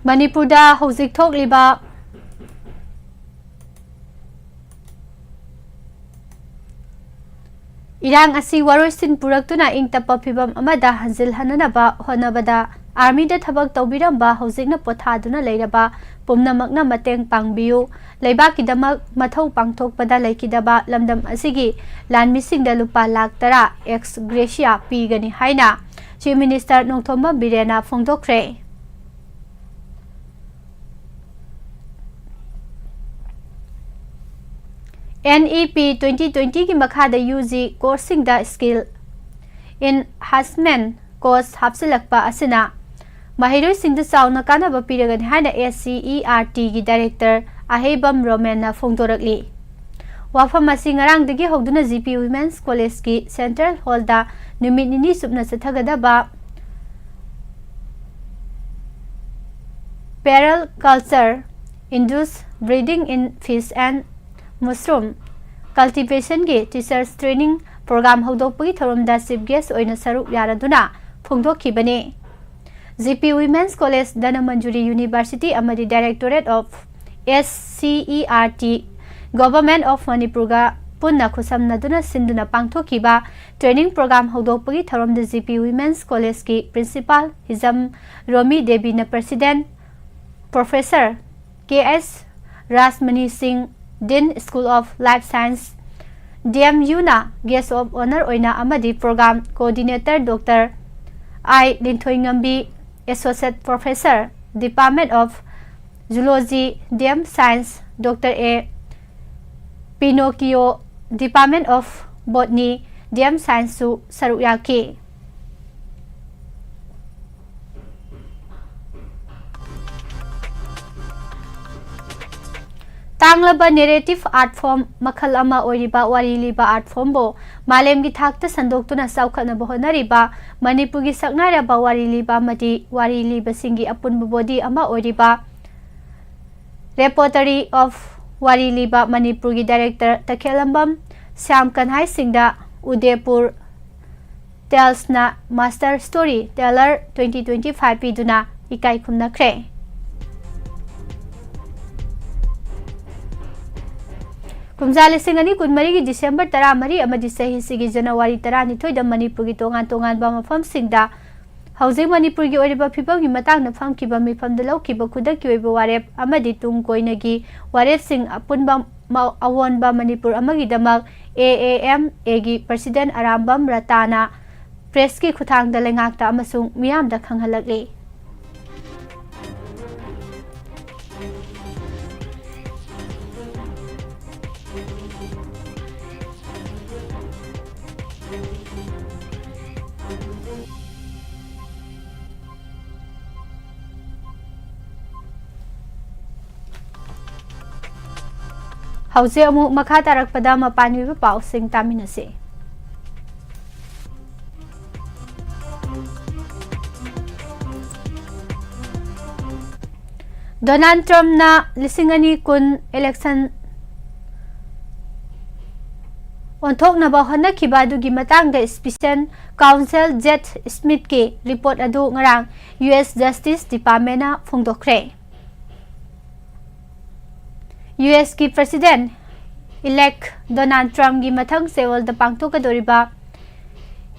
ꯃꯅꯤꯄꯨꯔꯗ ꯍꯧꯖꯤꯛ ꯊꯣꯛꯂꯤꯕ ꯏꯔꯥꯡ ꯑꯁꯤ ꯋꯥꯔꯣꯏꯁꯤꯟ ꯄꯨꯔꯛꯇꯨꯅ ꯏꯪ ꯇꯞꯄ ꯐꯤꯕꯝ ꯑꯃꯗ ꯍꯟꯖꯤꯜꯍꯟꯅꯅꯕ ꯍꯣꯠꯅꯕꯗ ꯑꯥꯔꯃꯤꯗ ꯊꯕꯛ ꯇꯧꯕꯤꯔꯝꯕ, ꯍꯧꯖꯤꯛꯅ ꯄꯣꯊꯥꯗꯨꯅ ꯂꯩꯔꯕ ꯄꯨꯝꯅꯃꯛꯅ ꯃꯇꯦꯡ ꯄꯥꯡꯕꯤꯌꯨ꯫ ꯂꯩꯕꯥꯛꯀꯤꯗꯃꯛ ꯃꯊꯧ ꯄꯥꯡꯊꯣꯛꯄꯗ ꯂꯩꯈꯤꯗꯕ ꯂꯝꯗꯝ ꯑꯁꯤꯒꯤ ꯂꯥꯟꯃꯤꯁꯤꯡꯗ ꯂꯨꯄꯥ ꯂꯥꯈ ꯇꯔꯥ ex gratia ꯄꯤꯒꯅꯤ ꯍꯥꯏꯅ Chief Minister Nongthombam ꯕꯤꯔꯦꯟꯅ ꯐꯣꯡꯗꯣꯛꯈ꯭ꯔꯦ꯫ NEP twenty twenty ꯒꯤ ꯃꯈꯥꯗ UG course ꯁꯤꯡꯗ Skill Enhancement course ꯍꯥꯞꯆꯤꯜꯂꯛꯄ ꯑꯁꯤꯅ ꯃꯍꯩꯔꯣꯏꯁꯤꯡꯗ ꯆꯥꯎꯅ ꯀꯥꯟꯅꯕ ꯄꯤꯔꯒꯅꯤ ꯍꯥꯏꯅ SCERT ꯒꯤ Director ꯑꯍꯩꯕꯝ ꯔꯣꯃꯦꯟꯅ ꯐꯣꯡꯗꯣꯔꯛꯂꯤ꯫ ꯋꯥꯐꯝ ꯑꯁꯤ ꯉꯔꯥꯡꯗꯒꯤ ꯍꯧꯗꯨꯅ GP Women's College ꯀꯤ Central Hall ꯗ ꯅꯨꯃꯤꯠ ꯅꯤꯅꯤ ꯆꯨꯞꯅ ꯆꯠꯊꯒꯗꯕ Permaculture Induced Breeding in Fish and Mushroom Cultivation ꯒꯤ Teachers Training Program ꯍꯧꯗꯣꯛꯄꯒꯤ ꯊꯧꯔꯝꯗ Chief Guest ꯑꯣꯏꯅ ꯁꯔꯨꯛ ꯌꯥꯔꯗꯨꯅ ꯐꯣꯡꯗꯣꯛꯈꯤꯕꯅꯤ꯫ GP Women's College, Dhanamanjuri University ꯑꯃꯗꯤ Directorate of SCERT, Government of ꯃꯅꯤꯄꯨꯔꯒ ꯄꯨꯟꯅ ꯈꯨꯠꯁꯝꯅꯗꯨꯅ ꯁꯤꯟꯗꯨꯅ ꯄꯥꯡꯊꯣꯛꯈꯤꯕ training program ꯍꯧꯗꯣꯛꯄꯒꯤ ꯊꯧꯔꯝꯗ GP Women's College ꯀꯤ Principal ꯍꯤꯖꯝ ꯔꯣꯃꯤ ꯗꯦꯕꯤꯅ President, Professor ꯀꯦ ꯑꯦꯁ ꯔꯥꯖꯃꯅꯤ ꯁꯤꯡ, Dean School of Life Science, DMU ꯅ Guest of Honour ꯑꯣꯏꯅ ꯑꯃꯗꯤ Program Coordinator Doctor I ꯂꯤꯟꯊꯣꯏꯉꯝꯕꯤ, Associate Professor, Department of Zoology, DM Science, Doctor A ꯄꯤꯅꯣꯀꯤꯌꯣ, Department of Botany, DM Science ꯁꯨ ꯁꯔꯨꯛ ꯌꯥꯈꯤ꯫ ꯇꯥꯡꯂꯕ narrative art form ꯃꯈꯜ ꯑꯃ ꯑꯣꯏꯔꯤꯕ ꯋꯥꯔꯤ ꯂꯤꯕ art form ꯕꯨ ꯃꯥꯂꯦꯝꯒꯤ ꯊꯥꯛꯇ ꯁꯟꯗꯣꯛꯇꯨꯅ ꯆꯥꯎꯈꯠꯅꯕ ꯍꯣꯠꯅꯔꯤꯕ ꯃꯅꯤꯄꯨꯔꯒꯤ ꯁꯛꯅꯥꯏꯔꯕ ꯋꯥꯔꯤ ꯂꯤꯕ ꯑꯃꯗꯤ ꯋꯥꯔꯤ ꯂꯤꯕꯁꯤꯡꯒꯤ ꯑꯄꯨꯟꯕ body ꯑꯃ ꯑꯣꯏꯔꯤꯕ Repertory of ꯋꯥꯔꯤ ꯂꯤꯕ ꯃꯅꯤꯄꯨꯔꯒꯤ Director ꯇꯈꯦꯜꯂꯝꯕꯝ ꯁ꯭ꯌꯥꯝ ꯀꯟꯍꯥꯏ ꯁꯤꯡꯗ ꯎꯗꯦꯄꯨꯔ Tales ꯅ Master Story Teller twenty twenty five ꯄꯤꯗꯨꯅ ꯏꯀꯥꯏ ꯈꯨꯝꯅꯈ꯭ꯔꯦ꯫ ꯀꯨꯝꯖꯥ ꯂꯤꯁꯤꯡ ꯑꯅꯤ ꯀꯨꯟꯃꯔꯤꯒꯤ ꯗꯤꯁꯦꯝꯕꯔ ꯇꯔꯥꯃꯔꯤ ꯑꯃꯗꯤ ꯆꯍꯤꯁꯤꯒꯤ ꯖꯅꯋꯥꯔꯤ ꯇꯔꯥꯅꯤꯊꯣꯏꯗ ꯃꯅꯤꯄꯨꯔꯒꯤ ꯇꯣꯉꯥꯟ ꯇꯣꯉꯥꯟꯕ ꯃꯐꯝꯁꯤꯡꯗ ꯍꯧꯖꯤꯛ ꯃꯅꯤꯄꯨꯔꯒꯤ ꯑꯣꯏꯔꯤꯕ ꯐꯤꯕꯝꯒꯤ ꯃꯇꯥꯡꯗ ꯐꯝꯈꯤꯕ ꯃꯤꯐꯝꯗ ꯂꯧꯈꯤꯕ ꯈꯨꯗꯛꯀꯤ ꯑꯣꯏꯕ ꯋꯥꯔꯦꯞ ꯑꯃꯗꯤ ꯇꯨꯡ ꯀꯣꯏꯅꯒꯤ ꯋꯥꯔꯦꯞꯁꯤꯡ ꯑꯄꯨꯟꯕ ꯃ-, ꯑꯑꯣꯟꯕ ꯃꯅꯤꯄꯨꯔ ꯑꯃꯒꯤꯗꯃꯛ ꯑꯦ ꯑꯦ ꯑꯦꯝ ꯑꯦꯒꯤ ꯄ꯭ꯔꯁꯤꯗꯦꯟ ꯑꯔꯥꯝꯕꯝ ꯔꯇꯥꯅ ꯄ꯭ꯔꯦꯁꯀꯤ ꯈꯨꯠꯊꯥꯡꯗ ꯂꯩꯉꯥꯛꯇ ꯑꯃꯁꯨꯡ ꯃꯤꯌꯥꯝꯗ ꯈꯪꯍꯜꯂꯛꯂꯤ꯫ ꯍꯧꯖꯤꯛ ꯑꯃꯨꯛ ꯃꯈꯥ ꯇꯥꯔꯛꯄꯗ ꯃꯄꯥꯟꯒꯤ ꯑꯣꯏꯕ ꯄꯥꯎꯁꯤꯡ ꯇꯥꯃꯤꯟꯅꯁꯤ꯫ ꯗꯣꯅꯥꯜꯗ ꯇ꯭ꯔꯝꯞꯅ ꯂꯤꯁꯤꯡ ꯑꯅꯤ ꯀꯨꯟ ꯏꯂꯦꯛꯁꯟ ꯑꯣꯟꯊꯣꯛꯅꯕ ꯍꯣꯠꯅꯈꯤꯕ ꯑꯗꯨꯒꯤ ꯃꯇꯥꯡꯗ ꯁ꯭ꯄꯤꯁꯦꯜ ꯀꯥꯎꯟꯁꯦꯜ ꯖꯦꯠ ꯁ꯭ꯃꯤꯊꯀꯤ ꯔꯤꯄꯣꯔꯠ ꯑꯗꯨ ꯉꯔꯥꯡ ꯌꯨ ꯑꯦꯁ ꯖꯁꯇꯤꯁ ꯗꯤꯄꯥꯔꯠꯃꯦꯟꯅ ꯐꯣꯡꯗꯣꯛꯈ꯭ꯔꯦ꯫ ꯌꯨ ꯑꯦꯁꯀꯤ ꯄ꯭ꯔꯁꯤꯗꯦꯟꯠ ꯏꯂꯦꯛ ꯗꯣꯅꯥꯜꯗ ꯇ꯭ꯔꯝꯞꯀꯤ ꯃꯊꯪ ꯁꯦꯑꯣꯜꯗ ꯄꯥꯡꯊꯣꯛꯀꯗꯧꯔꯤꯕ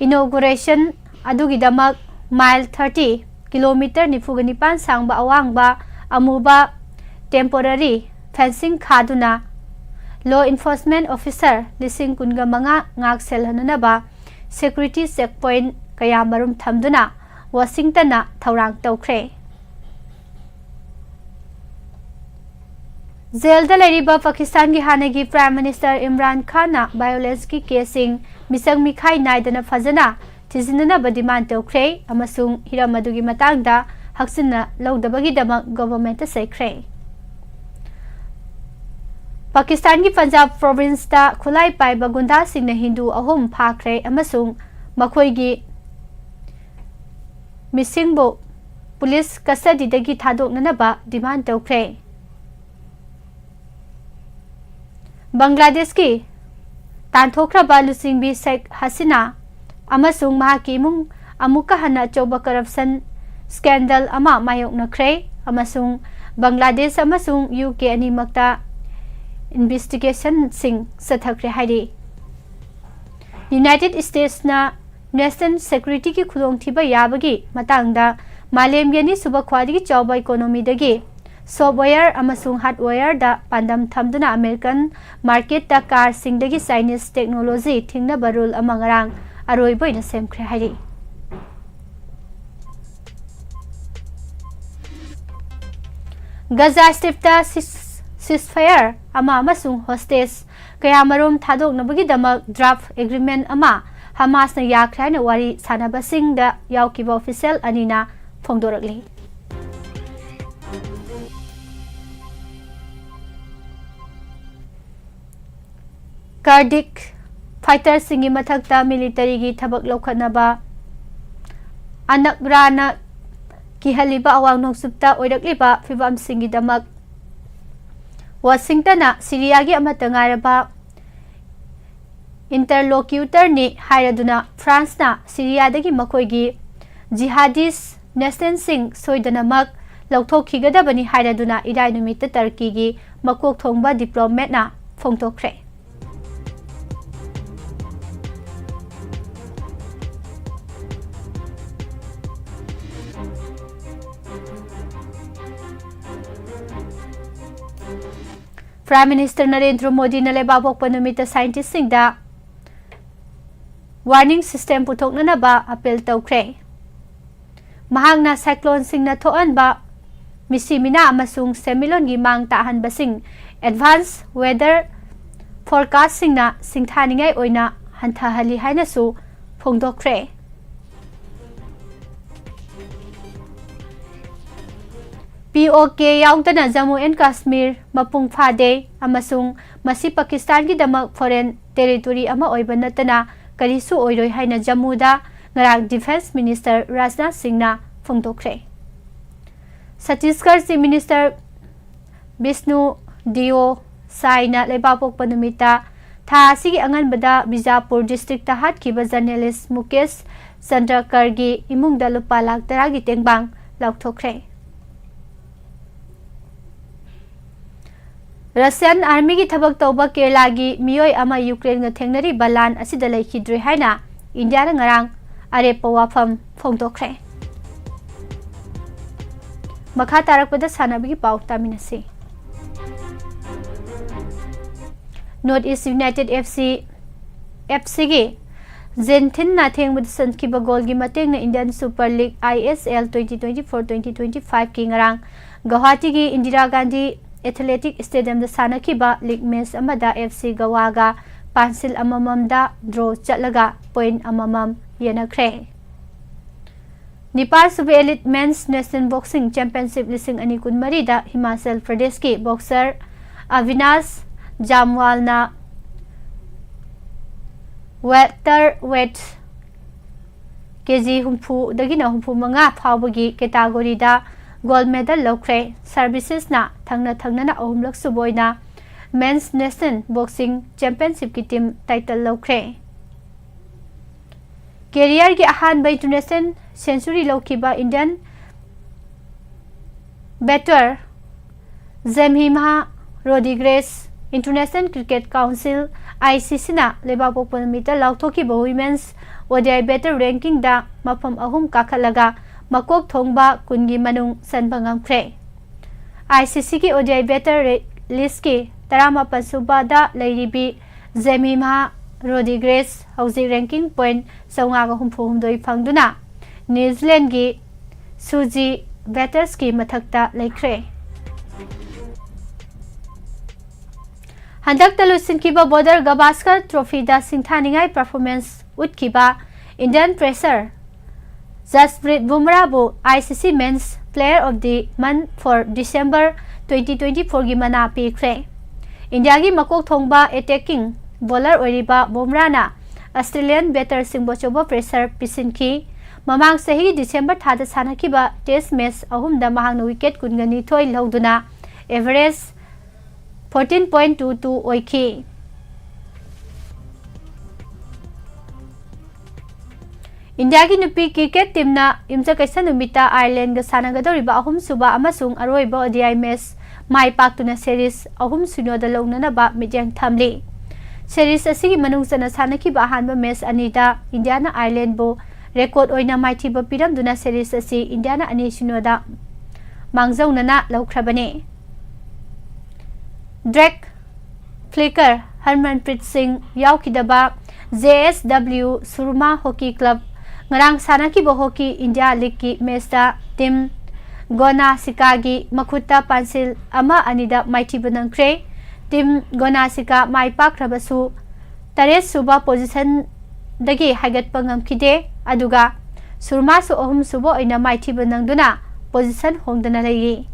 ꯏꯅꯣꯒꯨꯔꯦꯁꯟ ꯑꯗꯨꯒꯤꯗꯃꯛ ꯃꯥꯏꯜ ꯊꯥꯔꯇꯤ, ꯀꯤꯂꯣꯃꯤꯇꯔ ꯅꯤꯐꯨꯒ ꯅꯤꯄꯥꯟ ꯁꯥꯡꯕ ꯑꯋꯥꯡꯕ ꯑꯃꯨꯕ ꯇꯦꯝꯄꯣꯔꯔꯤ ꯐꯦꯟꯁꯤꯡ ꯈꯥꯗꯨꯅ ꯂꯣ ꯏꯟꯐꯣꯔꯁꯃꯦꯟꯠ ꯑꯣꯐꯤꯁꯔ ꯂꯤꯁꯤꯡ ꯀꯨꯟꯒ ꯃꯉꯥ ꯉꯥꯛ ꯁꯦꯜꯍꯟꯅꯅꯕ ꯁꯦꯀ꯭ꯌꯨꯔꯤꯇꯤ ꯆꯦꯛꯄꯣꯏꯟꯠ ꯀꯌꯥꯃꯔꯨꯝ ꯊꯝꯗꯨꯅ ꯋꯥꯁꯤꯡꯇꯟꯅ ꯊꯧꯔꯥꯡ ꯇꯧꯈ꯭ꯔꯦ꯫ ꯖꯦꯜꯗ ꯂꯩꯔꯤꯕ ꯄꯥꯀꯤꯁꯇꯥꯟꯒꯤ ꯍꯥꯟꯅꯒꯤ ꯄ꯭ꯔꯥꯏꯝ ꯃꯤꯅꯤꯁꯇꯔ ꯏꯝꯔꯥꯟ ꯈꯥꯟꯅ ꯚꯥꯏꯑꯣꯂꯦꯟꯁꯀꯤ ꯀꯦꯁꯁꯤꯡ ꯃꯤꯆꯪ ꯃꯤꯈꯥꯏ ꯅꯥꯏꯗꯅ ꯐꯖꯅ ꯊꯤꯖꯤꯟꯅꯅꯕ ꯗꯤꯃꯥꯟ ꯇꯧꯈ꯭ꯔꯦ ꯑꯃꯁꯨꯡ ꯍꯤꯔꯝ ꯑꯗꯨꯒꯤ ꯃꯇꯥꯡꯗ ꯍꯛꯆꯤꯟꯅ ꯂꯧꯗꯕꯒꯤꯗꯃꯛ ꯒꯣꯚꯔꯟꯃꯦꯟꯠꯇ ꯆꯩꯈ꯭ꯔꯦ꯫ ꯄꯥꯀꯤꯁꯇꯥꯟꯒꯤ ꯄꯟꯖꯥꯕ ꯄ꯭ꯔꯣꯚꯤꯟꯁꯇ ꯈꯨꯠꯂꯥꯏ ꯄꯥꯏꯕ ꯒꯨꯟꯗꯥꯁꯤꯡꯅ ꯍꯤꯟꯗꯨ ꯑꯍꯨꯝ ꯐꯥꯈ꯭ꯔꯦ ꯑꯃꯁꯨꯡ ꯃꯈꯣꯏꯒꯤ ꯃꯤꯁꯤꯡꯕꯨ ꯄꯨꯂꯤꯁ ꯀꯁꯇꯗꯤꯗꯒꯤ ꯊꯥꯗꯣꯛꯅꯅꯕ ꯗꯤꯃꯥꯟ ꯇꯧꯈ꯭ꯔꯦ꯫ ꯕꯪꯒ꯭ꯂꯥꯗꯦꯁꯀꯤ ꯇꯥꯟꯊꯣꯛꯈ꯭ꯔꯕ ꯂꯨꯆꯤꯡꯕꯤ ꯁꯦꯈ ꯍꯁꯤꯅꯥ ꯑꯃꯁꯨꯡ ꯃꯍꯥꯛꯀꯤ ꯏꯃꯨꯡ ꯑꯃꯨꯛꯀ ꯍꯟꯅ ꯑꯆꯧꯕ ꯀꯔꯞꯁꯟ ꯁ꯭ꯀꯦꯟꯗꯜ ꯑꯃ ꯃꯥꯌꯣꯛꯅꯈ꯭ꯔꯦ ꯑꯃꯁꯨꯡ ꯕꯪꯒ꯭ꯂꯥꯗꯦꯁ ꯑꯃꯁꯨꯡ ꯌꯨ ꯀꯦ ꯑꯅꯤꯃꯛꯇ ꯏꯟꯚꯦꯁꯇꯤꯒꯦꯁꯟꯁꯤꯡ ꯆꯠꯊꯈ꯭ꯔꯦ ꯍꯥꯏꯔꯤ꯫ ꯌꯨꯅꯥꯏꯇꯦꯗ ꯁ꯭ꯇꯦꯠꯁꯅ ꯅꯦꯁꯅꯦꯜ ꯁꯦꯀ꯭ꯌꯨꯔꯤꯇꯤꯒꯤ ꯈꯨꯗꯣꯡꯊꯤꯕ ꯌꯥꯕꯒꯤ ꯃꯇꯥꯡꯗ ꯃꯥꯂꯦꯝꯒꯤ ꯑꯅꯤꯁꯨꯕ ꯈ꯭ꯋꯥꯏꯗꯒꯤ ꯆꯥꯎꯕ ꯏꯀꯣꯅꯣꯃꯤꯗꯒꯤ ꯁꯣꯐꯋꯦꯌꯔ ꯑꯃꯁꯨꯡ ꯍꯥꯔꯗꯋꯦꯌꯔꯗ ꯄꯥꯟꯗꯝ ꯊꯝꯗꯨꯅ ꯑꯃꯦꯔꯤꯀꯟ ꯃꯥꯔꯀꯦꯠꯇ ꯀꯥꯔꯁꯤꯡꯗꯒꯤ ꯆꯥꯏꯅꯤꯁ ꯇꯦꯛꯅꯣꯂꯣꯖꯤ ꯊꯤꯡꯅꯕ ꯔꯨꯜ ꯑꯃ ꯉꯔꯥꯡ ꯑꯔꯣꯏꯕ ꯑꯣꯏꯅ ꯁꯦꯝꯈ꯭ꯔꯦ ꯍꯥꯏꯔꯤ꯫ ꯒꯖꯥ ꯁ꯭ꯇ꯭ꯔꯤꯞꯇ ꯁꯤꯁ-, ꯁꯤꯁꯐꯥꯌꯔ ꯑꯃ ꯑꯃꯁꯨꯡ ꯍꯣꯁꯇꯦꯖ ꯀꯌꯥꯃꯔꯨꯝ ꯊꯥꯗꯣꯛꯅꯕꯒꯤꯗꯃꯛ ꯗ꯭ꯔꯥꯐ ꯑꯦꯒ꯭ꯔꯤꯃꯦꯟ ꯑꯃ ꯍꯃꯥꯁꯅ ꯌꯥꯈ꯭ꯔꯦ ꯍꯥꯏꯅ ꯋꯥꯔꯤ ꯁꯥꯟꯅꯕꯁꯤꯡꯗ ꯌꯥꯎꯈꯤꯕ ꯑꯣꯐꯤꯁꯤꯌꯦꯜ ꯑꯅꯤꯅ ꯐꯣꯡꯗꯣꯔꯛꯂꯤ꯫ ꯀꯥꯔꯗꯤꯛ ꯐꯥꯏꯇꯔꯁꯤꯡꯒꯤ ꯃꯊꯛꯇ ꯃꯤꯂꯤꯇꯔꯤꯒꯤ ꯊꯕꯛ ꯂꯧꯈꯠꯅꯕ ꯑꯅꯛꯔꯥꯅ ꯀꯤꯍꯜꯂꯤꯕ ꯑꯋꯥꯡ ꯅꯣꯡꯆꯨꯞꯇ ꯑꯣꯏꯔꯛꯂꯤꯕ ꯐꯤꯕꯝꯁꯤꯡꯒꯤꯗꯃꯛ ꯋꯥꯁꯤꯡꯇꯟꯅ ꯁꯤꯔꯤꯌꯥꯒꯤ ꯑꯃꯠꯇ ꯉꯥꯏꯔꯕ ꯏꯟꯇꯔꯂꯣꯀ꯭ꯌꯨꯇꯔꯅꯤ ꯍꯥꯏꯔꯗꯨꯅ ꯐ꯭ꯔꯥꯟꯁꯅ ꯁꯤꯔꯤꯌꯥꯗꯒꯤ ꯃꯈꯣꯏꯒꯤ ꯖꯤꯍꯥꯗꯤꯁ ꯅꯦꯁꯅꯦꯜꯁꯤꯡ ꯁꯣꯏꯗꯅꯃꯛ ꯂꯧꯊꯣꯛꯈꯤꯒꯗꯕꯅꯤ ꯍꯥꯏꯔꯗꯨꯅ ꯏꯔꯥꯏ ꯅꯨꯃꯤꯠꯇ ꯇꯔꯀꯤꯒꯤ ꯃꯀꯣꯛ ꯊꯣꯡꯕ ꯗꯤꯄ꯭ꯂꯣꯃꯦꯠꯅ ꯐꯣꯡꯗꯣꯛꯈ꯭ꯔꯦ꯫ Prime Minister ꯅꯔꯦꯟꯗ꯭ꯔ ꯃꯣꯗꯤꯅ ꯂꯩꯕꯥꯛꯄꯣꯛꯄ ꯅꯨꯃꯤꯠꯇ ꯁꯥꯏꯟꯇꯤꯁꯁꯤꯡꯗ ꯋꯥꯔꯅꯤꯡ ꯁꯤꯁꯇꯦꯝ ꯄꯨꯊꯣꯛꯅꯅꯕ ꯑꯄꯤꯜ ꯇꯧꯈ꯭ꯔꯦ꯫ ꯃꯍꯥꯛꯅ ꯁꯥꯏꯀ꯭ꯂꯣꯟꯁꯤꯡꯅ ꯊꯣꯛꯍꯟꯕ ꯃꯤꯁꯤ ꯃꯤꯅꯥ ꯑꯃꯁꯨꯡ ꯁꯦꯟꯃꯤꯠꯂꯣꯟꯒꯤ ꯃꯥꯡ ꯇꯥꯛꯍꯟꯕꯁꯤꯡ ꯑꯦꯗꯚꯥꯟꯁ ꯋꯦꯗꯔ ꯐꯣꯔꯀꯥꯁꯁꯤꯡꯅ ꯁꯤꯡꯊꯥꯅꯤꯡꯉꯥꯏ ꯑꯣꯏꯅ ꯍꯟꯊꯍꯜꯂꯤ ꯍꯥꯏꯅꯁꯨ ꯐꯣꯡꯗꯣꯛꯈ꯭ꯔꯦ꯫ ꯄꯤ ꯑꯣ ꯀꯦ ꯌꯥꯎꯗꯅ ꯖꯝꯃꯨ ꯑꯦꯟ ꯀꯥꯁꯃꯤꯔ ꯃꯄꯨꯡ ꯐꯥꯗꯦ ꯑꯃꯁꯨꯡ ꯃꯁꯤ ꯄꯥꯀꯤꯁꯇꯥꯟꯒꯤꯗꯃꯛ ꯐꯣꯔꯦꯟ ꯇꯦꯔꯤꯇꯣꯔꯤ ꯑꯃ ꯑꯣꯏꯕ ꯅꯠꯇꯅ ꯀꯔꯤꯁꯨ ꯑꯣꯏꯔꯣꯏ ꯍꯥꯏꯅ ꯖꯝꯃꯨꯗ ꯉꯔꯥꯡ ꯗꯤꯐꯦꯟꯁ ꯃꯤꯅꯤꯁꯇꯔ ꯔꯥꯖꯅꯥꯊ ꯁꯤꯡꯅ ꯐꯣꯡꯗꯣꯛꯈ꯭ꯔꯦ꯫ ꯁꯠꯇꯤꯁꯒꯔ ꯆꯤꯐ ꯃꯤꯅꯤꯁꯇꯔ ꯕꯤꯁꯅꯨ ꯗꯤꯑꯣ ꯁꯥꯏꯅ ꯂꯩꯕꯥꯛꯄꯣꯛꯄ ꯅꯨꯃꯤꯠꯇ ꯊꯥ ꯑꯁꯤꯒꯤ ꯑꯉꯟꯕꯗ ꯕꯤꯖꯥꯄꯨꯔ ꯗꯤꯁꯇ꯭ꯔꯤꯛꯇ ꯍꯥꯠꯈꯤꯕ ꯖꯔꯅꯦꯂꯤꯁ ꯃꯨꯀꯦꯁ ꯆꯟꯗ꯭ꯔꯀꯔꯒꯤ ꯏꯃꯨꯡꯗ ꯂꯨꯄꯥ ꯂꯥꯈ ꯇꯔꯥꯒꯤ ꯇꯦꯡꯕꯥꯡ ꯂꯥꯎꯊꯣꯛꯈ꯭ꯔꯦ꯫ ꯔꯁꯤꯌꯥꯟ ꯑꯥꯔꯃꯤꯒꯤ ꯊꯕꯛ ꯇꯧꯕ ꯀꯦꯔꯂꯥꯒꯤ ꯃꯤꯑꯣꯏ ꯑꯃ ꯌꯨꯀ꯭ꯔꯦꯟꯒ ꯊꯦꯡꯅꯔꯤꯕ ꯂꯥꯟ ꯑꯁꯤꯗ ꯂꯩꯈꯤꯗ꯭ꯔꯦ ꯍꯥꯏꯅ ꯏꯟꯗꯤꯌꯥꯅ ꯉꯔꯥꯡ ꯑꯔꯦꯞꯄ ꯋꯥꯐꯝ ꯐꯣꯡꯗꯣꯛꯈ꯭ꯔꯦ꯫ ꯃꯈꯥ ꯇꯥꯔꯛꯄꯗ ꯁꯥꯟꯅꯕꯒꯤ ꯄꯥꯎ ꯇꯥꯃꯤꯟꯅꯁꯤ꯫ North East United F C, F C ꯒꯤ ꯖꯦꯟꯊꯤꯟꯅ ꯑꯊꯦꯡꯕꯗ ꯆꯟꯈꯤꯕ ꯒꯣꯜꯒꯤ ꯃꯇꯦꯡꯅ Indian Super League I S L twenty twenty-four twenty twenty-five ꯀꯤ ꯉꯔꯥꯡ ꯒꯧꯍꯥꯇꯤꯒꯤ ꯏꯟꯗꯤꯔꯥ ꯒꯥꯟꯙꯤ ꯑꯦꯊꯂꯦꯇꯤꯛ ꯁ꯭ꯇꯦꯗꯤꯌꯝꯗ ꯁꯥꯟꯅꯈꯤꯕ ꯂꯤꯒ ꯃꯦꯆ ꯑꯃꯗ F C ꯒꯋꯥꯒ ꯄꯥꯟꯁꯤꯜ ꯑꯃꯃꯝꯗ ꯗ꯭ꯔꯣ ꯆꯠꯂꯒ ꯄꯣꯏꯟ ꯑꯃꯃꯝ ꯌꯦꯟꯅꯈ꯭ꯔꯦ꯫ ꯅꯤꯄꯥꯜ ꯁꯨꯕ Elite Men's National Boxing Championship ꯂꯤꯁꯤꯡ ꯑꯅꯤ ꯀꯨꯟꯃꯔꯤꯗ ꯍꯤꯃꯥꯆꯜ ꯄ꯭ꯔꯗꯦꯁꯀꯤ ꯕꯣꯛꯁꯔ ꯑꯚꯤꯅꯥꯁ ꯖꯥꯝꯋꯥꯜꯅ ꯋꯦꯜꯇꯔ ꯋꯦꯠ ꯀꯦ ꯖꯤ ꯍꯨꯝꯐꯨꯗꯒꯤꯅ ꯍꯨꯝꯐꯨ ꯃꯉꯥ ꯐꯥꯎꯕꯒꯤ ꯀꯦꯇꯥꯒꯣꯔꯤꯗ ꯒꯣꯜꯗ ꯃꯦꯗꯜ ꯂꯧꯈ꯭ꯔꯦ꯫ ꯁꯔꯚꯤꯁꯦꯁꯅ ꯊꯪꯅ ꯊꯪꯅꯅ ꯑꯍꯨꯝꯂꯛ ꯁꯨꯕ ꯑꯣꯏꯅ Men's National Boxing Championshipꯀꯤ ꯇꯤꯝ ꯇꯥꯏꯇꯜ ꯂꯧꯈ꯭ꯔꯦ꯫ ꯀꯦꯔꯤꯌꯔꯒꯤ ꯑꯍꯥꯟꯕ ꯏꯟꯇꯔꯅꯦꯁꯅꯦꯜ ꯁꯦꯟꯆꯨꯔꯤ ꯂꯧꯈꯤꯕ Indian batter Jemimah Rodrigues International Cricket Council, I C Cꯅ ꯂꯩꯕꯥꯛꯄꯣꯛꯄ ꯅꯨꯃꯤꯠꯇ ꯂꯥꯎꯊꯣꯛꯈꯤꯕ Women's O D I Batter Rankingꯗ ꯃꯐꯝ ꯑꯍꯨꯝ ꯀꯥꯈꯠꯂꯒ ꯃꯀꯣꯛ ꯊꯣꯡꯕ ꯀꯨꯟꯒꯤ ꯃꯅꯨꯡ ꯆꯟꯕ ꯉꯝꯈ꯭ꯔꯦ꯫ I C Cꯒꯤ O D I Batter Listꯀꯤ ꯇꯔꯥꯃꯥꯄꯜ ꯁꯨꯕꯗ ꯂꯩꯔꯤꯕꯤ ꯖꯦꯃꯤꯃꯥ ꯔꯣꯗꯤꯒ꯭ꯔꯦꯁ ꯍꯧꯖꯤꯛ ꯔꯦꯡꯀꯤꯡ ꯄꯣꯏꯟ ꯆꯥꯝꯃꯉꯥꯒ ꯍꯨꯝꯐꯨ ꯍꯨꯝꯗꯣꯏ ꯐꯪꯗꯨꯅ ꯅ꯭ꯌꯨꯖꯤꯂꯦꯟꯒꯤ ꯁꯨꯖꯤ ꯕꯦꯇꯔꯁꯀꯤ ꯃꯊꯛꯇ ꯂꯩꯈ꯭ꯔꯦ꯫ ꯍꯟꯗꯛꯇ ꯂꯣꯏꯁꯤꯟꯈꯤꯕ ꯕꯣꯔꯗꯔ ꯒꯚꯥꯁꯀꯔ ꯇ꯭ꯔꯣꯐꯤꯗ ꯁꯤꯡꯊꯥꯅꯤꯡꯉꯥꯏ ꯄꯔꯐꯣꯔꯃꯦꯟꯁ ꯎꯠꯈꯤꯕ ꯏꯟꯗꯤꯌꯟ ꯄꯦꯁꯔ ꯖꯁꯄ꯭ꯔꯤꯠ ꯕꯨꯝꯔꯥꯕꯨ I C C Men's Player of the Month for December twenty twenty-fourꯒꯤ ꯃꯅꯥ ꯄꯤꯈ꯭ꯔꯦ꯫ ꯏꯟꯗꯤꯌꯥꯒꯤ ꯃꯀꯣꯛ ꯊꯣꯡꯕ ꯑꯦꯇꯦꯀꯤꯡ ꯕꯣꯂꯔ ꯑꯣꯏꯔꯤꯕ ꯕꯨꯝꯔꯥꯅ ꯑꯁꯇ꯭ꯔꯦꯂꯤꯌꯟ ꯕꯦꯇꯔꯁꯤꯡꯕꯨ ꯑꯆꯧꯕ ꯄ꯭ꯔꯦꯁꯔ ꯄꯤꯁꯤꯟꯈꯤ꯫ ꯃꯃꯥꯡ ꯆꯍꯤꯒꯤ ꯗꯤꯁꯦꯝꯕꯔ ꯊꯥꯗ ꯁꯥꯟꯅꯈꯤꯕ ꯇꯦꯁ ꯃꯦꯆ ꯑꯍꯨꯝꯗ ꯃꯍꯥꯛꯅ ꯋꯤꯀꯦꯠ ꯀꯨꯟꯒ ꯅꯤꯊꯣꯏ ꯂꯧꯗꯨꯅ average fourteen point two two ꯑꯣꯏꯈꯤ꯫ ꯏꯟꯗꯤꯌꯥꯒꯤ ꯅꯨꯄꯤ ꯀ꯭ꯔꯤꯀꯦꯠ ꯇꯤꯝꯅ ꯌꯨꯝꯁꯀꯩꯁ ꯅꯨꯃꯤꯠꯇ ꯑꯥꯌꯔꯂꯦꯟꯒ ꯁꯥꯟꯅꯒꯗꯧꯔꯤꯕ ꯑꯍꯨꯝꯁꯨꯕ ꯑꯃꯁꯨꯡ ꯑꯔꯣꯏꯕ O D I ꯃꯦꯆ ꯃꯥꯏ ꯄꯥꯛꯇꯨꯅ series ꯑꯍꯨꯝ ꯁꯤꯅꯣꯗ ꯂꯧꯅꯅꯕ ꯃꯤꯠꯌꯦꯡ ꯊꯝꯂꯤ꯫ Series ꯑꯁꯤꯒꯤ ꯃꯅꯨꯡ ꯆꯟꯅ ꯁꯥꯟꯅꯈꯤꯕ ꯑꯍꯥꯟꯕ match ꯑꯅꯤꯗ ꯏꯟꯗꯤꯌꯥꯅ ꯑꯥꯏꯔꯂꯦꯟꯕꯨ record ꯑꯣꯏꯅ ꯃꯥꯏꯊꯤꯕ ꯄꯤꯔꯝꯗꯨꯅ series ꯑꯁꯤ ꯏꯟꯗꯤꯌꯥꯅ ꯑꯅꯤ ꯁꯤꯅꯣꯗ ꯃꯥꯡꯖꯧꯅꯅ ꯂꯧꯈ꯭ꯔꯕꯅꯤ꯫ Drake Flicker, ꯍꯔꯃꯟꯄ꯭ꯔꯤꯠ ꯁꯤꯡ ꯌꯥꯎꯈꯤꯗꯕ J S W Surma Hockey Club ꯉꯔꯥꯡ ꯁꯥꯟꯅꯈꯤꯕ Hockey India Leagueꯀꯤ matchꯇ team ꯒꯣꯅꯥꯁꯤꯀꯥꯒꯤ ꯃꯈꯨꯠꯇ ꯄꯥꯟꯁꯤꯜ ꯑꯃ ꯑꯅꯤꯗ ꯃꯥꯏꯊꯤꯕ ꯅꯪꯈ꯭ꯔꯦ꯫ Team ꯒꯣꯅꯥꯁꯤꯀꯥ ꯃꯥꯏ ꯄꯥꯛꯈ꯭ꯔꯕꯁꯨ ꯇꯔꯦꯠ ꯁꯨꯕ positionꯗꯒꯤ ꯍꯥꯏꯒꯠꯄ ꯉꯝꯈꯤꯗꯦ, ꯑꯗꯨꯒ ꯁꯨꯔꯃꯥꯁꯨ ꯑꯍꯨꯝ ꯁꯨꯕ ꯑꯣꯏꯅ ꯃꯥꯏꯊꯤꯕ ꯅꯪꯗꯨꯅ position ꯍꯣꯡꯗꯅ ꯂꯩꯔꯤ꯫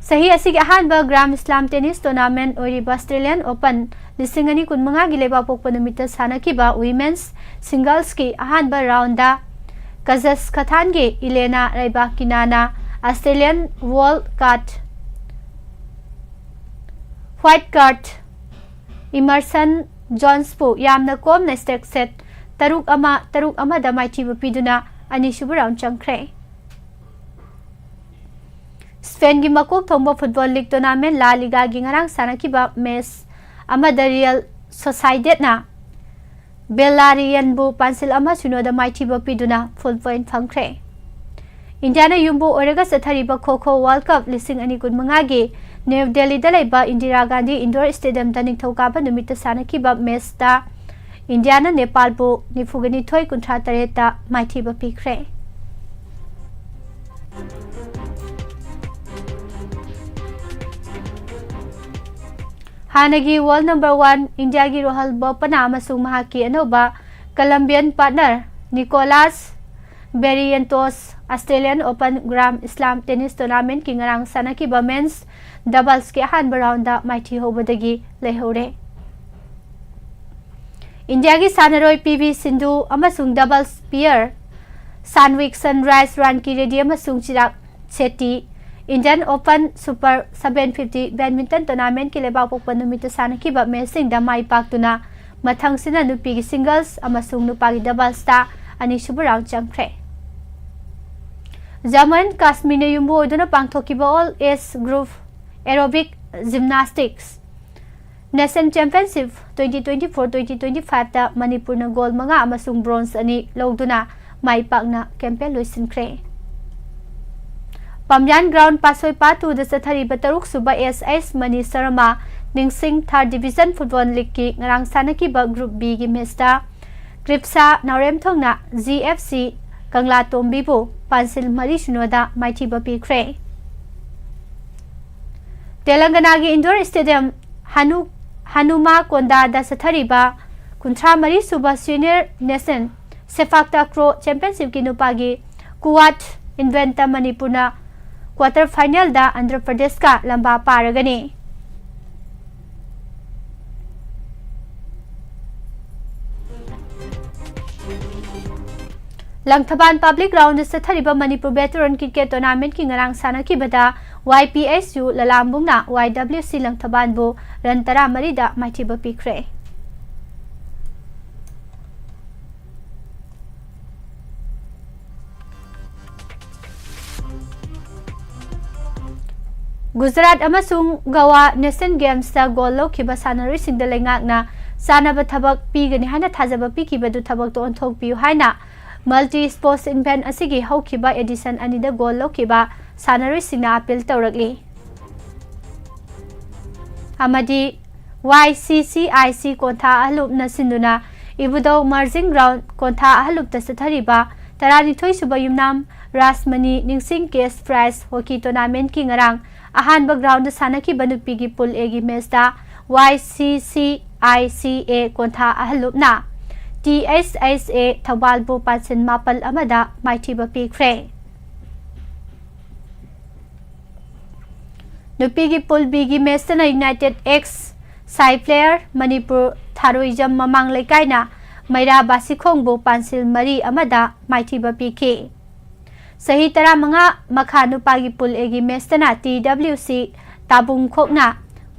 ꯆꯍꯤ ꯑꯁꯤꯒꯤ ꯑꯍꯥꯟꯕ Grand Slam tennis tournament ꯑꯣꯏꯔꯤꯕ Australian Open ꯂꯤꯁꯤꯡ ꯑꯅꯤ ꯀꯨꯟꯃꯉꯥꯒꯤ ꯂꯩꯕꯥꯛꯄꯣꯛꯄ ꯅꯨꯃꯤꯠꯇ ꯁꯥꯟꯅꯈꯤꯕ women's singlesꯀꯤ ꯑꯍꯥꯟꯕ roundꯗ ꯀꯖꯁꯈꯊꯥꯟꯒꯤ ꯏꯂꯦꯅꯥ ꯔꯩꯕꯥꯀꯤꯅꯥꯅ Australian wild card, white card Emerson Jonesꯄꯨ ꯌꯥꯝꯅ ꯀꯣꯝꯅ straight set ꯇꯔꯨꯛ ꯑꯃ, ꯇꯔꯨꯛ ꯑꯃꯗ ꯃꯥꯏꯊꯤꯕ ꯄꯤꯗꯨꯅ ꯑꯅꯤꯁꯨꯕ round ꯆꯪꯈ꯭ꯔꯦ꯫ Spainꯒꯤ ꯃꯀꯣꯛ ꯊꯣꯡꯕ football league tournament La Ligaꯒꯤ ꯉꯔꯥꯡ ꯁꯥꯟꯅꯈꯤꯕ match ꯑꯃꯗ Real Sociedadꯅ Villarrealꯕꯨ ꯄꯥꯟꯁꯤꯜ ꯑꯃ ꯁꯤꯅꯣꯗ ꯃꯥꯏꯊꯤꯕ ꯄꯤꯗꯨꯅ full point ꯐꯪꯈ꯭ꯔꯦ꯫ ꯏꯟꯗꯤꯌꯥꯅ ꯌꯨꯝꯕꯨ ꯑꯣꯏꯔꯒ ꯆꯠꯊꯔꯤꯕ ꯈꯣ ꯈꯣ World Cup ꯂꯤꯁꯤꯡ ꯑꯅꯤ ꯀꯨꯟꯃꯉꯥꯒꯤ ꯅ꯭ꯌꯨ ꯗꯦꯜꯂꯤꯗ ꯂꯩꯕ ꯏꯟꯗꯤꯔꯥ ꯒꯥꯟꯙꯤ Indoor Stadiumꯗ ꯅꯤꯡꯊꯧꯀꯥꯕ ꯅꯨꯃꯤꯠꯇ ꯁꯥꯟꯅꯈꯤꯕ matchꯇ ꯏꯟꯗꯤꯌꯥꯅ ꯅꯦꯄꯥꯜꯕꯨ ꯅꯤꯐꯨꯒ ꯅꯤꯊꯣꯏ ꯀꯨꯟꯊ꯭ꯔꯥ ꯇꯔꯦꯠꯇ ꯃꯥꯏꯊꯤꯕ ꯄꯤꯈ꯭ꯔꯦ꯫ ꯍꯥꯟꯅꯒꯤ world number one ꯏꯟꯗꯤꯌꯥꯒꯤ ꯔꯣꯍꯜ ꯕꯣꯄꯅ ꯑꯃꯁꯨꯡ ꯃꯍꯥꯛꯀꯤ ꯑꯅꯧꯕ Colombian partner Nicolas Barrientos Australian Open Grand Slam tennis tournamentꯀꯤ ꯉꯔꯥꯡ ꯁꯥꯟꯅꯈꯤꯕ men's doublesꯀꯤ ꯑꯍꯥꯟꯕ roundꯗ ꯃꯥꯏꯊꯤ ꯍꯧꯕꯗꯒꯤ ꯂꯩꯍꯧꯔꯦ꯫ ꯏꯟꯗꯤꯌꯥꯒꯤ ꯁꯥꯟꯅꯔꯣꯏ ꯄꯤ ꯚꯤ ꯁꯤꯟꯙꯨ ꯑꯃꯁꯨꯡ doubles pair Satvik Sunrise, Ranki Reddy ꯑꯃꯁꯨꯡ Chirag Shetty Indian Open Super seven fifty badminton tournamentꯀꯤ ꯂꯩꯕꯥꯛꯄꯣꯛꯄ ꯅꯨꯃꯤꯠꯇ ꯁꯥꯟꯅꯈꯤꯕ matchꯁꯤꯡꯗ ꯃꯥꯏ ꯄꯥꯛꯇꯨꯅ ꯃꯊꯪꯁꯤꯅ ꯅꯨꯄꯤꯒꯤ singles ꯑꯃꯁꯨꯡ ꯅꯨꯄꯥꯒꯤ doublesꯇ ꯑꯅꯤꯁꯨꯕ round ꯆꯪꯈ꯭ꯔꯦ꯫ ꯖꯃꯨ ꯑꯦꯟ ꯀꯥꯁꯃꯤꯔꯅ ꯌꯨꯝꯕꯨ ꯑꯣꯏꯗꯨꯅ ꯄꯥꯡꯊꯣꯛꯈꯤꯕ All Age Group Aerobic Gymnastics Nation Championship twenty twenty-four twenty twenty-five ꯇ ꯃꯅꯤꯄꯨꯔꯅ gold ꯃꯉꯥ ꯑꯃꯁꯨꯡ bronze ꯑꯅꯤ ꯂꯧꯗꯨꯅ ꯃꯥꯏ ꯄꯥꯛꯅ campaign ꯂꯣꯏꯁꯤꯟꯈ꯭ꯔꯦ꯫ ꯄꯥꯝꯌꯥꯟ ground ꯄꯥꯁꯣꯏ ꯄꯥꯠ two ꯗ ꯆꯠꯊꯔꯤꯕ ꯇꯔꯨꯛ ꯁꯨꯕ ꯑꯦꯁ ꯑꯦꯁ ꯃꯅꯤ ꯁꯔꯃ ꯅꯤꯡꯁꯤꯡ third division football league ꯀꯤ ꯉꯔꯥꯡ ꯁꯥꯟꯅꯈꯤꯕ group B ꯒꯤ match ꯇ ꯀ꯭ꯔꯤꯞꯁꯥ ꯅꯥꯎꯔꯦꯝꯊꯣꯡꯅ ꯖꯤ ꯑꯦꯐ ꯁꯤ ꯀꯪꯂꯥꯇꯣꯝꯕꯤꯕꯨ ꯄꯥꯟꯁꯤꯜ ꯃꯔꯤ ꯁꯤꯅꯣꯗ ꯃꯥꯏꯊꯤꯕ ꯄꯤꯈ꯭ꯔꯦ꯫ ꯇꯦꯂꯪꯒꯅꯥꯒꯤ indoor stadium ꯍꯅꯨ-, ꯍꯅꯨꯃꯥ ꯀꯣꯟꯗꯥꯗ ꯆꯠꯊꯔꯤꯕ ꯀꯨꯟꯊ꯭ꯔꯥ ꯃꯔꯤ ꯁꯨꯕ senior nation ꯁꯦꯄꯥꯛ ꯇꯥꯀ꯭ꯔꯣ championship ꯀꯤ ꯅꯨꯄꯥꯒꯤ ꯀꯨꯋꯥꯠ event ꯇ ꯃꯅꯤꯄꯨꯔꯅ quarter final ꯗ ꯑꯟꯙ꯭ꯔ ꯄ꯭ꯔꯗꯦꯁꯀ ꯂꯝꯕꯥ ꯄꯥꯔꯒꯅꯤ꯫ ꯂꯪꯊꯕꯥꯜ public ground ꯗ ꯆꯠꯊꯔꯤꯕ ꯃꯅꯤꯄꯨꯔ veteran cricket tournament ꯀꯤ ꯉꯔꯥꯡ ꯁꯥꯟꯅꯈꯤꯕꯗ ꯋꯥꯏ ꯄꯤ ꯑꯦꯁ ꯌꯨ ꯂꯂꯥꯝꯕꯨꯡꯅ ꯋꯥꯏ ꯗꯕ꯭ꯂꯤꯎ ꯁꯤ ꯂꯪꯊꯕꯥꯜꯕꯨ run ꯇꯔꯥꯃꯔꯤꯗ ꯃꯥꯏꯊꯤꯕ ꯄꯤꯈ꯭ꯔꯦ꯫ ꯒꯨꯖꯔꯥꯠ ꯑꯃꯁꯨꯡ ꯒꯋꯥ Nation Games ꯇ gold ꯂꯧꯈꯤꯕ ꯁꯥꯟꯅꯔꯣꯏꯁꯤꯡꯗ ꯂꯩꯉꯥꯛꯅ ꯆꯥꯅꯕ ꯊꯕꯛ ꯄꯤꯒꯅꯤ ꯍꯥꯏꯅ ꯊꯥꯖꯕ ꯄꯤꯈꯤꯕꯗꯨ ꯊꯕꯛꯇ ꯑꯣꯟꯊꯣꯛꯄꯤꯌꯨ ꯍꯥꯏꯅ multi sports event ꯑꯁꯤꯒꯤ ꯍꯧꯈꯤꯕ edition ꯑꯅꯤꯗ gold ꯂꯧꯈꯤꯕ ꯁꯥꯟꯅꯔꯣꯏꯁꯤꯡꯅ appeal ꯇꯧꯔꯛꯂꯤ꯫ ꯑꯃꯗꯤ ꯋꯥꯏ ꯁꯤ ꯁꯤ ꯑꯥꯏ ꯁꯤ ꯀꯣꯟꯊꯥ ꯑꯍꯜꯂꯨꯞꯅ ꯁꯤꯟꯗꯨꯅ ꯏꯕꯨꯙꯧ merging ground ꯀꯣꯟꯊꯥ ꯑꯍꯜꯂꯨꯞꯇ ꯆꯠꯊꯔꯤꯕ ꯇꯔꯥꯅꯤꯊꯣꯏ ꯁꯨꯕ ꯌꯨꯝꯅꯥꯝ ꯔꯥꯖꯃꯅꯤ ꯅꯤꯡꯁꯤꯡ cash prize hockey tournament ꯀꯤ ꯉꯔꯥꯡ ꯑꯍꯥꯟꯕ ground ꯗ ꯁꯥꯟꯅꯈꯤꯕ ꯅꯨꯄꯤꯒꯤ pool A ꯒꯤ match ꯇ ꯋꯥꯏ ꯁꯤ ꯁꯤ ꯑꯥꯏ ꯁꯤ ꯑꯦ ꯀꯣꯟꯊꯥ ꯑꯍꯜꯂꯨꯞꯅ ꯇꯤ ꯑꯩꯆ ꯑꯩꯆ ꯑꯦ ꯊꯧꯕꯥꯜꯕꯨ ꯄꯥꯟꯁꯤꯟ ꯃꯥꯄꯜ ꯑꯃꯗ ꯃꯥꯏꯊꯤꯕ ꯄꯤꯈ꯭ꯔꯦ꯫ ꯅꯨꯄꯤꯒꯤ pool B ꯒꯤ match ꯇꯅ United X Sai Player Manipur ꯊꯥꯔꯣꯏꯖꯝ ꯃꯃꯥꯡ ꯂꯩꯀꯥꯏꯅ ꯃꯩꯔꯥ ꯕꯥꯁꯤꯈꯣꯡꯕꯨ ꯄꯥꯟꯁꯤꯜ ꯃꯔꯤ ꯑꯃꯗ ꯃꯥꯏꯊꯤꯕ ꯄꯤꯈꯤ꯫ ꯆꯍꯤ ꯇꯔꯥꯃꯉꯥ ꯃꯈꯥ ꯅꯨꯄꯥꯒꯤ pool A ꯒꯤ match ꯇꯅ ꯇꯤ ꯗꯕ꯭ꯂꯤꯎ ꯁꯤ ꯇꯥꯕꯨꯡꯈꯣꯛꯅ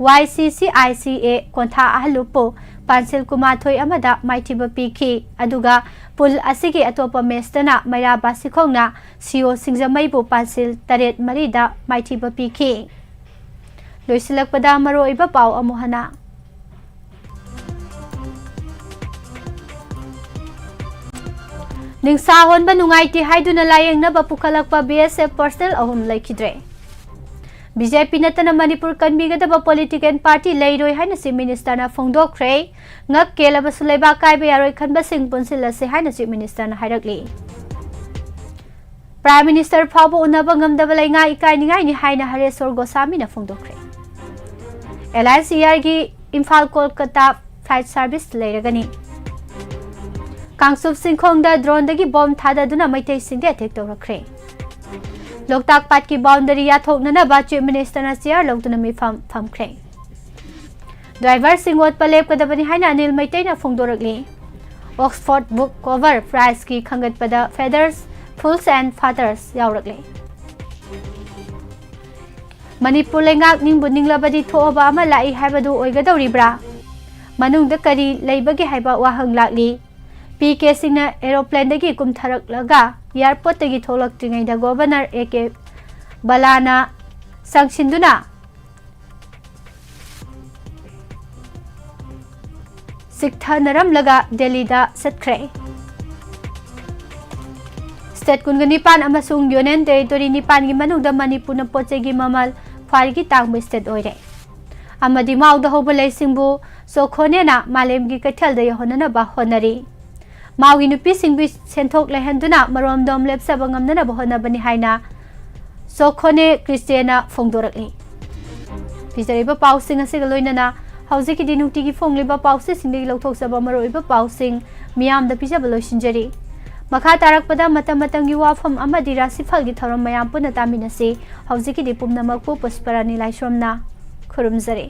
ꯋꯥꯏ ꯁꯤ ꯁꯤ ꯑꯥꯏ ꯁꯤ ꯑꯦ ꯀꯣꯟꯊꯥ ꯑꯍꯜꯂꯨꯞꯄꯨ ꯄꯥꯟꯁꯤꯜ ꯀꯨꯟꯃꯥꯊꯣꯏ ꯑꯃꯗ ꯃꯥꯏꯊꯤꯕ ꯄꯤꯈꯤ꯫ ꯑꯗꯨꯒ pool ꯑꯁꯤꯒꯤ ꯑꯇꯣꯞꯄ matchꯇꯅ ꯃꯩꯔꯥ ꯕꯥꯁꯤꯈꯣꯡꯅ ꯁꯤꯑꯣ ꯁꯤꯡꯖꯃꯩꯕꯨ ꯄꯥꯟꯁꯤꯜ ꯇꯔꯦꯠ ꯃꯔꯤꯗ ꯃꯥꯏꯊꯤꯕ ꯄꯤꯈꯤ꯫ ꯂꯣꯏꯁꯤꯜꯂꯛꯄꯗ ꯃꯔꯨꯑꯣꯏꯕ ꯄꯥꯎ ꯑꯃꯨꯛ ꯍꯟꯅ꯫ ꯅꯤꯡꯁꯥ ꯍꯣꯟꯕ ꯅꯨꯡꯉꯥꯏꯇꯦ ꯍꯥꯏꯗꯨꯅ ꯂꯥꯌꯦꯡꯅꯕ ꯄꯨꯈꯠꯂꯛꯄ BSF personnel ꯑꯍꯨꯝ ꯂꯩꯈꯤꯗ꯭ꯔꯦ꯫ BJP ꯅꯠꯇꯅ ꯃꯅꯤꯄꯨꯔ ꯀꯟꯕꯤꯒꯗꯕ political party ꯂꯩꯔꯣꯏ ꯍꯥꯏꯅ Chief Ministerꯅ ꯐꯣꯡꯗꯣꯛꯈ꯭ꯔꯦ꯫ ꯉꯛ ꯀꯦꯜꯂꯕꯁꯨ ꯂꯩꯕꯥꯛ ꯀꯥꯏꯕ ꯌꯥꯔꯣꯏ ꯈꯟꯕꯁꯤꯡ ꯄꯨꯟꯁꯤꯜꯂꯁꯤ ꯍꯥꯏꯅ Chief Ministerꯅ ꯍꯥꯏꯔꯛꯂꯤ꯫ Prime Minister ꯐꯥꯎꯕ ꯎꯅꯕ ꯉꯝꯗꯕ ꯂꯩꯉꯥꯛ ꯏꯀꯥꯏꯅꯤꯡꯉꯥꯏꯅꯤ ꯍꯥꯏꯅ ꯍꯔꯦꯁꯣꯔ ꯒꯣꯁꯥꯃꯤꯅ ꯐꯣꯡꯗꯣꯛꯈ꯭ꯔꯦ꯫ Alliance Airꯒꯤ Imphal Kolkata flight service ꯂꯩꯔꯒꯅꯤ꯫ Kangchup ꯆꯤꯡꯈꯣꯡꯗ droneꯗꯒꯤ bomb ꯊꯥꯗꯗꯨꯅ ꯃꯩꯇꯩꯁꯤꯡꯗ attack ꯇꯧꯔꯛꯈ꯭ꯔꯦ꯫ ꯂꯣꯛꯇꯥꯛ ꯄꯥꯠꯀꯤ boundary ꯌꯥꯊꯣꯛꯅꯅꯕ Chief Ministerꯅ chair ꯂꯧꯗꯨꯅ ꯃꯤꯐꯝ ꯐꯝꯈ꯭ꯔꯦ꯫ Driverꯁꯤꯡ ꯑꯣꯠꯄ ꯂꯦꯞꯀꯗꯕꯅꯤ ꯍꯥꯏꯅ Anil ꯃꯩꯇꯩꯅ ꯐꯣꯡꯗꯣꯔꯛꯂꯤ꯫ Oxford Book Cover Prizeꯀꯤ ꯈꯟꯒꯠꯄꯗ Fathers, Fools and Fathers ꯌꯥꯎꯔꯛꯂꯦ꯫ Manipur ꯂꯩꯉꯥꯛ ꯅꯤꯡꯕꯨ ꯅꯤꯡꯂꯕꯗꯤ ꯊꯣꯛꯑꯕ ꯑꯃ ꯂꯥꯛꯏ ꯍꯥꯏꯕꯗꯨ ꯑꯣꯏꯒꯗꯧꯔꯤꯕ꯭ꯔꯥ? ꯃꯅꯨꯡꯗ ꯀꯔꯤ ꯂꯩꯕꯒꯦ ꯍꯥꯏꯕ ꯋꯥꯍꯪ ꯂꯥꯛꯂꯤ꯫ PKꯁꯤꯡꯅ aeroplanedꯒꯤ ꯀꯨꯝꯊꯔꯛꯂꯒ airportꯇꯒꯤ ꯊꯣꯛꯂꯛꯇ꯭ꯔꯤꯉꯩꯗ Governor AK ꯕꯂꯥꯅ ꯆꯪꯁꯤꯟꯗꯨꯅ ꯆꯤꯛꯊꯅꯔꯝꯂꯒ ꯗꯦꯜꯂꯤꯗ ꯆꯠꯈ꯭ꯔꯦ꯫ State ꯀꯨꯟꯒ ꯅꯤꯄꯥꯟ ꯑꯃꯁꯨꯡ Union Territory ꯅꯤꯄꯥꯟꯒꯤ ꯃꯅꯨꯡꯗ ꯃꯅꯤꯄꯨꯔꯅ ꯄꯣꯠ ꯆꯩꯒꯤ ꯃꯃꯜ ꯈ꯭ꯋꯥꯏꯗꯒꯤ ꯇꯥꯡꯕ state ꯑꯣꯏꯔꯦ꯫ ꯑꯃꯗꯤ ꯃꯥꯎꯗ ꯍꯧꯕ ꯂꯩꯁꯤꯡꯕꯨ ꯆꯣꯈꯣꯅꯦꯅ ꯃꯥꯂꯦꯝꯒꯤ ꯀꯩꯊꯦꯜꯗ ꯌꯧꯍꯟꯅꯅꯕ ꯍꯣꯠꯅꯔꯤ꯫ ꯃꯥꯎꯒꯤ ꯅꯨꯄꯤꯁꯤꯡꯕꯨ ꯁꯦꯟꯊꯣꯛ ꯂꯩꯍꯟꯗꯨꯅ ꯃꯔꯣꯝꯗꯣꯝ ꯂꯦꯞꯆꯕ ꯉꯝꯅꯅꯕ ꯍꯣꯠꯅꯕꯅꯤ ꯍꯥꯏꯅ ꯆꯣꯈꯣꯅꯦ ꯀ꯭ꯔꯤꯁꯇꯦꯅ ꯐꯣꯡꯗꯣꯔꯛꯂꯤ꯫ ꯄꯤꯖꯔꯤꯕ ꯄꯥꯎꯁꯤꯡ ꯑꯁꯤꯒ ꯂꯣꯏꯅꯅ ꯍꯧꯖꯤꯛꯀꯤꯗꯤ ꯅꯨꯡꯇꯤꯒꯤ ꯐꯣꯡꯂꯤꯕ ꯄꯥꯎꯆꯦꯁꯤꯡꯗꯒꯤ ꯂꯧꯊꯣꯛꯆꯕ ꯃꯔꯨꯑꯣꯏꯕ ꯄꯥꯎꯁꯤꯡ ꯃꯤꯌꯥꯝꯗ ꯄꯤꯖꯕ ꯂꯣꯏꯁꯤꯟꯖꯔꯤ꯫ ꯃꯈꯥ ꯇꯥꯔꯛꯄꯗ ꯃꯇꯝ ꯃꯇꯝꯒꯤ ꯋꯥꯐꯝ ꯑꯃꯗꯤ ꯔꯥꯁꯤꯐꯜꯒꯤ ꯊꯧꯔꯝ ꯃꯌꯥꯝ ꯄꯨꯟꯅ ꯇꯥꯃꯤꯟꯅꯁꯤ꯫ ꯍꯧꯖꯤꯛꯀꯤꯗꯤ ꯄꯨꯝꯅꯃꯛꯄꯨ ꯄꯨꯁꯄꯔꯥꯅꯤ ꯂꯥꯏꯁ꯭ꯔꯝꯅ ꯈꯨꯔꯨꯝꯖꯔꯤ꯫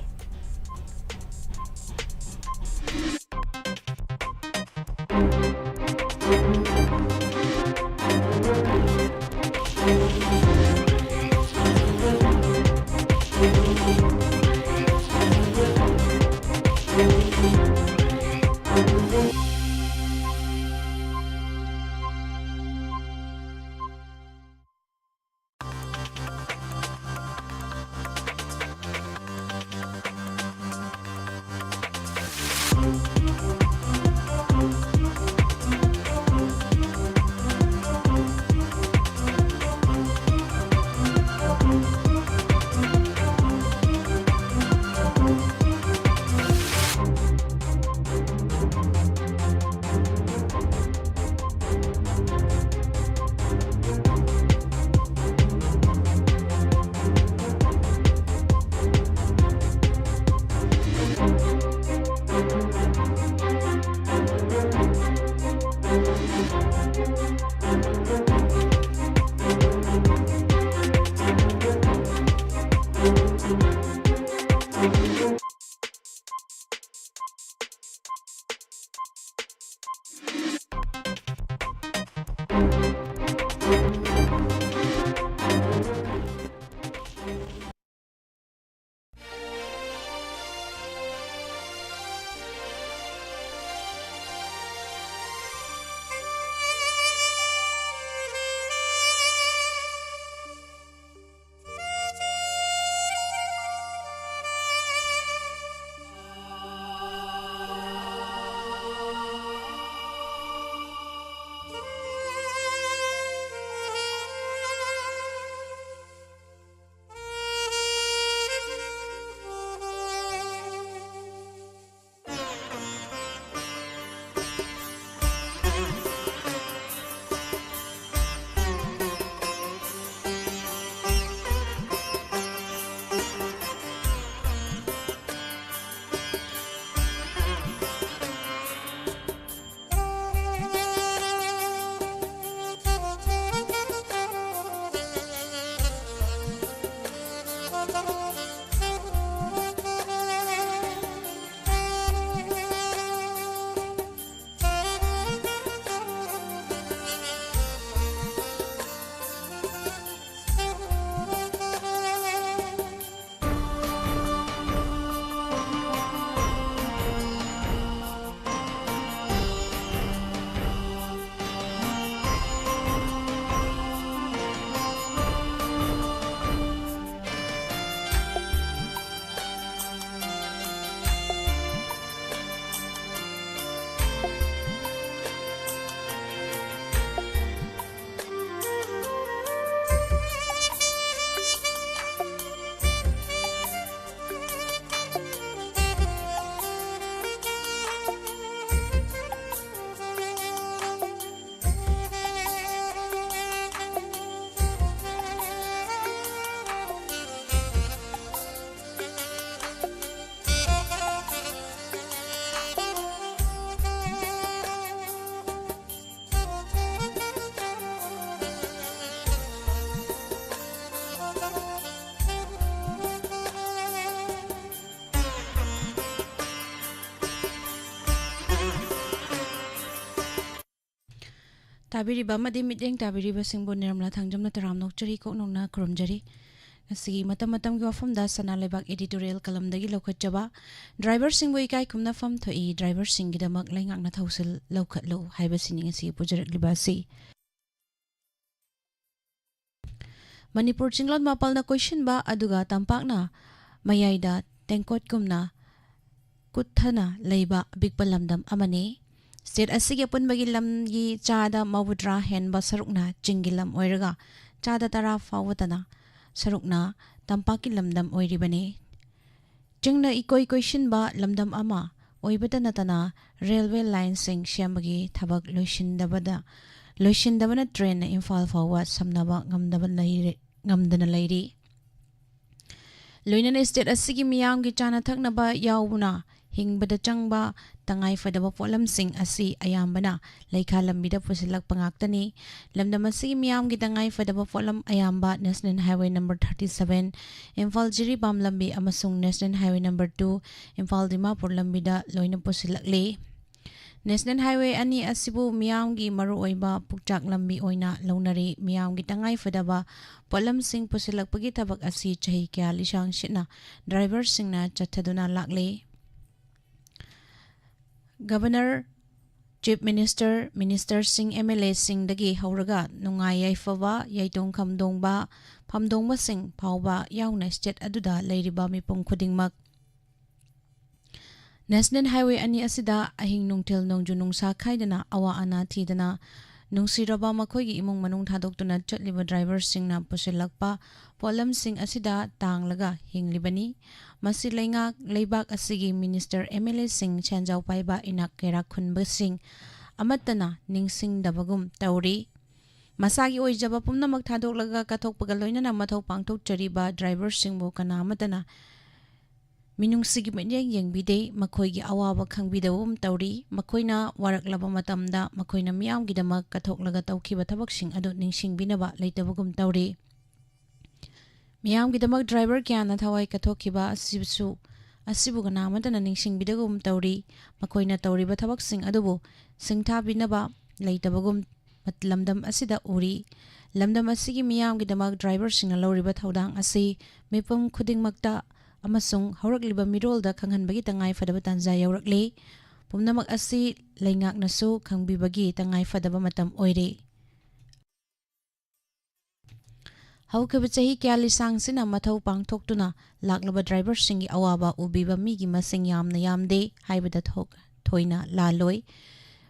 ꯇꯥꯕꯤꯔꯤꯕ ꯑꯃꯗꯤ ꯃꯤꯠꯌꯦꯡ ꯇꯥꯕꯤꯔꯤꯕꯁꯤꯡꯕꯨ ꯅꯤꯔꯃꯂꯥ ꯊꯥꯡꯖꯝꯅ ꯇꯔꯥꯝꯅ ꯑꯣꯛꯆꯔꯤ, ꯀꯣꯛꯅꯧꯅ ꯈꯨꯔꯨꯝꯖꯔꯤ꯫ ꯉꯁꯤꯒꯤ ꯃꯇꯝ ꯃꯇꯝꯒꯤ ꯋꯥꯐꯝꯗ ꯁꯅꯥ ꯂꯩꯕꯥꯛ editorial columnꯗꯒꯤ ꯂꯧꯈꯠꯆꯕ, driverꯁꯤꯡꯕꯨ ꯏꯀꯥꯏ ꯈꯨꯝꯅꯐꯝ ꯊꯣꯛꯏ, driverꯁꯤꯡꯒꯤꯗꯃꯛ ꯂꯩꯉꯥꯛꯅ ꯊꯧꯁꯤꯜ ꯂꯧꯈꯠꯂꯨ ꯍꯥꯏꯕꯁꯤꯅꯤ ꯉꯁꯤ ꯄꯨꯖꯔꯛꯂꯤꯕ ꯑꯁꯤ꯫ ꯃꯅꯤꯄꯨꯔ ꯆꯤꯡꯂꯣꯟ ꯃꯥꯄꯜꯅ ꯀꯣꯏꯁꯤꯟꯕ ꯑꯗꯨꯒ ꯇꯝꯄꯥꯛꯅ ꯃꯌꯥꯏꯗ ꯇꯦꯡꯀꯣꯠꯀꯨꯝꯅ ꯀꯨꯠꯊꯅ ꯂꯩꯕ ꯑꯄꯤꯛꯄ ꯂꯝꯗꯝ ꯑꯃꯅꯤ꯫ State ꯑꯁꯤꯒꯤ ꯑꯄꯨꯟꯕꯒꯤ ꯂꯝꯒꯤ ꯆꯥꯗ ꯃꯧꯗ꯭ꯔꯥ ꯍꯦꯟꯕ ꯁꯔꯨꯛꯅ ꯆꯤꯡꯒꯤ ꯂꯝ ꯑꯣꯏꯔꯒ, ꯆꯥꯗ ꯇꯔꯥ ꯐꯥꯎꯕꯇꯅ ꯁꯔꯨꯛꯅ ꯇꯝꯄꯥꯛꯀꯤ ꯂꯝꯗꯝ ꯑꯣꯏꯔꯤꯕꯅꯤ꯫ ꯆꯤꯡꯅ ꯏꯀꯣꯏ ꯀꯣꯏꯁꯤꯟꯕ ꯂꯝꯗꯝ ꯑꯃ ꯑꯣꯏꯕꯇ ꯅꯠꯇꯅ, railway lineꯁꯤꯡ ꯁꯦꯝꯕꯒꯤ ꯊꯕꯛ ꯂꯣꯏꯁꯤꯟꯗꯕꯗ, ꯂꯣꯏꯁꯤꯟꯗꯕꯅ trainꯅ ꯏꯝꯐꯥꯜ ꯐꯥꯎꯕ ꯁꯝꯅꯕ ꯉꯝꯗꯕ ꯂꯩꯔꯦ, ꯉꯝꯗꯅ ꯂꯩꯔꯤ꯫ ꯂꯣꯏꯅꯅ state ꯑꯁꯤꯒꯤ ꯃꯤꯌꯥꯝꯒꯤ ꯆꯥꯅ ꯊꯛꯅꯕ ꯌꯥꯎꯅ ꯍꯤꯡꯕꯗ ꯆꯪꯕ ꯇꯉꯥꯏ ꯐꯗꯕ ꯄꯣꯠꯂꯝꯁꯤꯡ ꯑꯁꯤ ꯑꯌꯥꯝꯕꯅ ꯂꯩꯈꯥ ꯂꯝꯕꯤꯗ ꯄꯨꯁꯤꯜꯂꯛꯄ ꯉꯥꯛꯇꯅꯤ꯫ ꯂꯝꯗꯝ ꯑꯁꯤꯒꯤ ꯃꯤꯌꯥꯝꯒꯤ ꯇꯉꯥꯏ ꯐꯗꯕ ꯄꯣꯠꯂꯝ ꯑꯌꯥꯝꯕ National Highway number thirty seven, Imphal Jiribam ꯂꯝꯕꯤ ꯑꯃꯁꯨꯡ National Highway number two, Imphal Dimapur ꯂꯝꯕꯤꯗ ꯂꯣꯏꯅ ꯄꯨꯁꯤꯜꯂꯛꯂꯤ꯫ National Highway ꯑꯅꯤ ꯑꯁꯤꯕꯨ ꯃꯤꯌꯥꯝꯒꯤ ꯃꯔꯨꯑꯣꯏꯕ ꯄꯨꯛꯆꯥꯛ ꯂꯝꯕꯤ ꯑꯣꯏꯅ ꯂꯧꯅꯔꯤ꯫ ꯃꯤꯌꯥꯝꯒꯤ ꯇꯉꯥꯏ ꯐꯗꯕ ꯄꯣꯠꯂꯝꯁꯤꯡ ꯄꯨꯁꯤꯜꯂꯛꯄꯒꯤ ꯊꯕꯛ ꯑꯁꯤ ꯆꯍꯤ ꯀꯌꯥ ꯂꯤꯁꯥꯡ ꯁꯤꯠꯅ driverꯁꯤꯡꯅ ꯆꯠꯊꯗꯨꯅ ꯂꯥꯛꯂꯤ꯫ Governor, Chief Minister, ministerꯁꯤꯡ, MLAꯁꯤꯡꯗꯒꯤ ꯍꯧꯔꯒ ꯅꯨꯡꯉꯥꯏ ꯌꯥꯏꯐꯕ, ꯌꯥꯏꯇꯣꯡ ꯈꯝꯗꯣꯡꯕ, ꯐꯝꯗꯣꯡꯕꯁꯤꯡ ꯐꯥꯎꯕ ꯌꯥꯎꯅ state ꯑꯗꯨꯗ ꯂꯩꯔꯤꯕ ꯃꯤꯄꯨꯝ ꯈꯨꯗꯤꯡꯃꯛ National Highway ꯑꯅꯤ ꯑꯁꯤꯗ ꯑꯍꯤꯡ ꯅꯨꯡꯊꯤꯜ ꯅꯣꯡꯖꯨ ꯅꯨꯡꯁꯥ ꯈꯥꯏꯗꯅ ꯑꯋꯥ ꯑꯅꯥ ꯊꯤꯗꯅ ꯅꯨꯡꯁꯤꯔꯕ ꯃꯈꯣꯏꯒꯤ ꯏꯃꯨꯡ ꯃꯅꯨꯡ ꯊꯥꯗꯣꯛꯇꯨꯅ ꯆꯠꯂꯤꯕ driverꯁꯤꯡꯅ ꯄꯨꯁꯤꯜꯂꯛꯄ ꯄꯣꯠꯂꯝꯁꯤꯡ ꯑꯁꯤꯗ ꯇꯥꯡꯂꯒ ꯍꯤꯡꯂꯤꯕꯅꯤ꯫ ꯃꯁꯤ ꯂꯩꯉꯥꯛ, ꯂꯩꯕꯥꯛ ꯑꯁꯤꯒꯤ minister, MLAꯁꯤꯡ, ꯁꯦꯟꯖꯥꯎ ꯄꯥꯏꯕ, ꯏꯅꯥꯛ ꯀꯩꯔꯥꯛ ꯈꯨꯟꯕꯁꯤꯡ ꯑꯃꯠꯇꯅ ꯅꯤꯡꯁꯤꯡꯗꯕꯒꯨꯝ ꯇꯧꯔꯤ꯫ ꯃꯁꯥꯒꯤ ꯑꯣꯏꯖꯕ ꯄꯨꯝꯅꯃꯛ ꯊꯥꯗꯣꯛꯂꯒ ꯀꯠꯊꯣꯛꯄꯒ ꯂꯣꯏꯅꯅ ꯃꯊꯧ ꯄꯥꯡꯊꯣꯛꯆꯔꯤꯕ driverꯁꯤꯡꯕꯨ ꯀꯅꯥ ꯑꯃꯠꯇꯅ ꯃꯤꯅꯨꯡꯁꯤꯒꯤ ꯃꯤꯠꯌꯦꯡ ꯌꯦꯡꯕꯤꯗꯦ꯫ ꯃꯈꯣꯏꯒꯤ ꯑꯋꯥꯕ ꯈꯪꯕꯤꯗꯕꯒꯨꯝ ꯇꯧꯔꯤ꯫ ꯃꯈꯣꯏꯅ ꯋꯥꯔꯛꯂꯕ ꯃꯇꯝꯗ ꯃꯈꯣꯏꯅ ꯃꯤꯌꯥꯝꯒꯤꯗꯃꯛ ꯀꯠꯊꯣꯛꯂꯒ ꯇꯧꯈꯤꯕ ꯊꯕꯛꯁꯤꯡ ꯑꯗꯨ ꯅꯤꯡꯁꯤꯡꯕꯤꯅꯕ ꯂꯩꯇꯕꯒꯨꯝ ꯇꯧꯔꯤ꯫ ꯃꯤꯌꯥꯝꯒꯤꯗꯃꯛ driver ꯀꯌꯥꯅ ꯊꯋꯥꯏ ꯀꯠꯊꯣꯛꯈꯤꯕ ꯑꯁꯤꯕꯨꯁꯨ, ꯑꯁꯤꯕꯨ ꯀꯅꯥ ꯑꯃꯠꯇꯅ ꯅꯤꯡꯁꯤꯡꯕꯤꯗꯕꯒꯨꯝ ꯇꯧꯔꯤ꯫ ꯃꯈꯣꯏꯅ ꯇꯧꯔꯤꯕ ꯊꯕꯛꯁꯤꯡ ꯑꯗꯨꯕꯨ ꯁꯤꯡꯊꯥꯕꯤꯅꯕ ꯂꯩꯇꯕꯒꯨꯝ ꯂꯝꯗꯝ ꯑꯁꯤꯗ ꯎꯔꯤ꯫ ꯂꯝꯗꯝ ꯑꯁꯤꯒꯤ ꯃꯤꯌꯥꯝꯒꯤꯗꯃꯛ ꯗ꯭ꯔꯥꯏꯚꯔꯁꯤꯡꯅ ꯂꯧꯔꯤꯕ ꯊꯧꯗꯥꯡ ꯑꯁꯤ ꯃꯤꯄꯨꯝ ꯈꯨꯗꯤꯡꯃꯛꯇ ꯑꯃꯁꯨꯡ ꯍꯧꯔꯛꯂꯤꯕ ꯃꯤꯔꯣꯜꯗ ꯈꯪꯍꯟꯕꯒꯤ ꯇꯉꯥꯏꯐꯗꯕ ꯇꯥꯟꯖꯥ ꯌꯧꯔꯛꯂꯤ꯫ ꯄꯨꯝꯅꯃꯛ ꯑꯁꯤ ꯂꯩꯉꯥꯛꯅꯁꯨ ꯈꯪꯕꯤꯕꯒꯤ ꯇꯉꯥꯏꯐꯗꯕ ꯃꯇꯝ ꯑꯣꯏꯔꯦ꯫ ꯍꯧꯈꯤꯕ ꯆꯍꯤ ꯀꯌꯥ ꯂꯤꯁꯥꯡꯁꯤꯅ ꯃꯊꯧ ꯄꯥꯡꯊꯣꯛꯇꯨꯅ ꯂꯥꯛꯂꯕ ꯗ꯭ꯔꯥꯏꯚꯔꯁꯤꯡꯒꯤ ꯑꯋꯥꯕ ꯎꯕꯤꯕ ꯃꯤꯒꯤ ꯃꯁꯤꯡ ꯌꯥꯝꯅ ꯌꯥꯝꯗꯦ ꯍꯥꯏꯕꯗ ꯊꯣꯛ-, ꯊꯣꯏꯅ ꯂꯥꯜꯂꯣꯏ꯫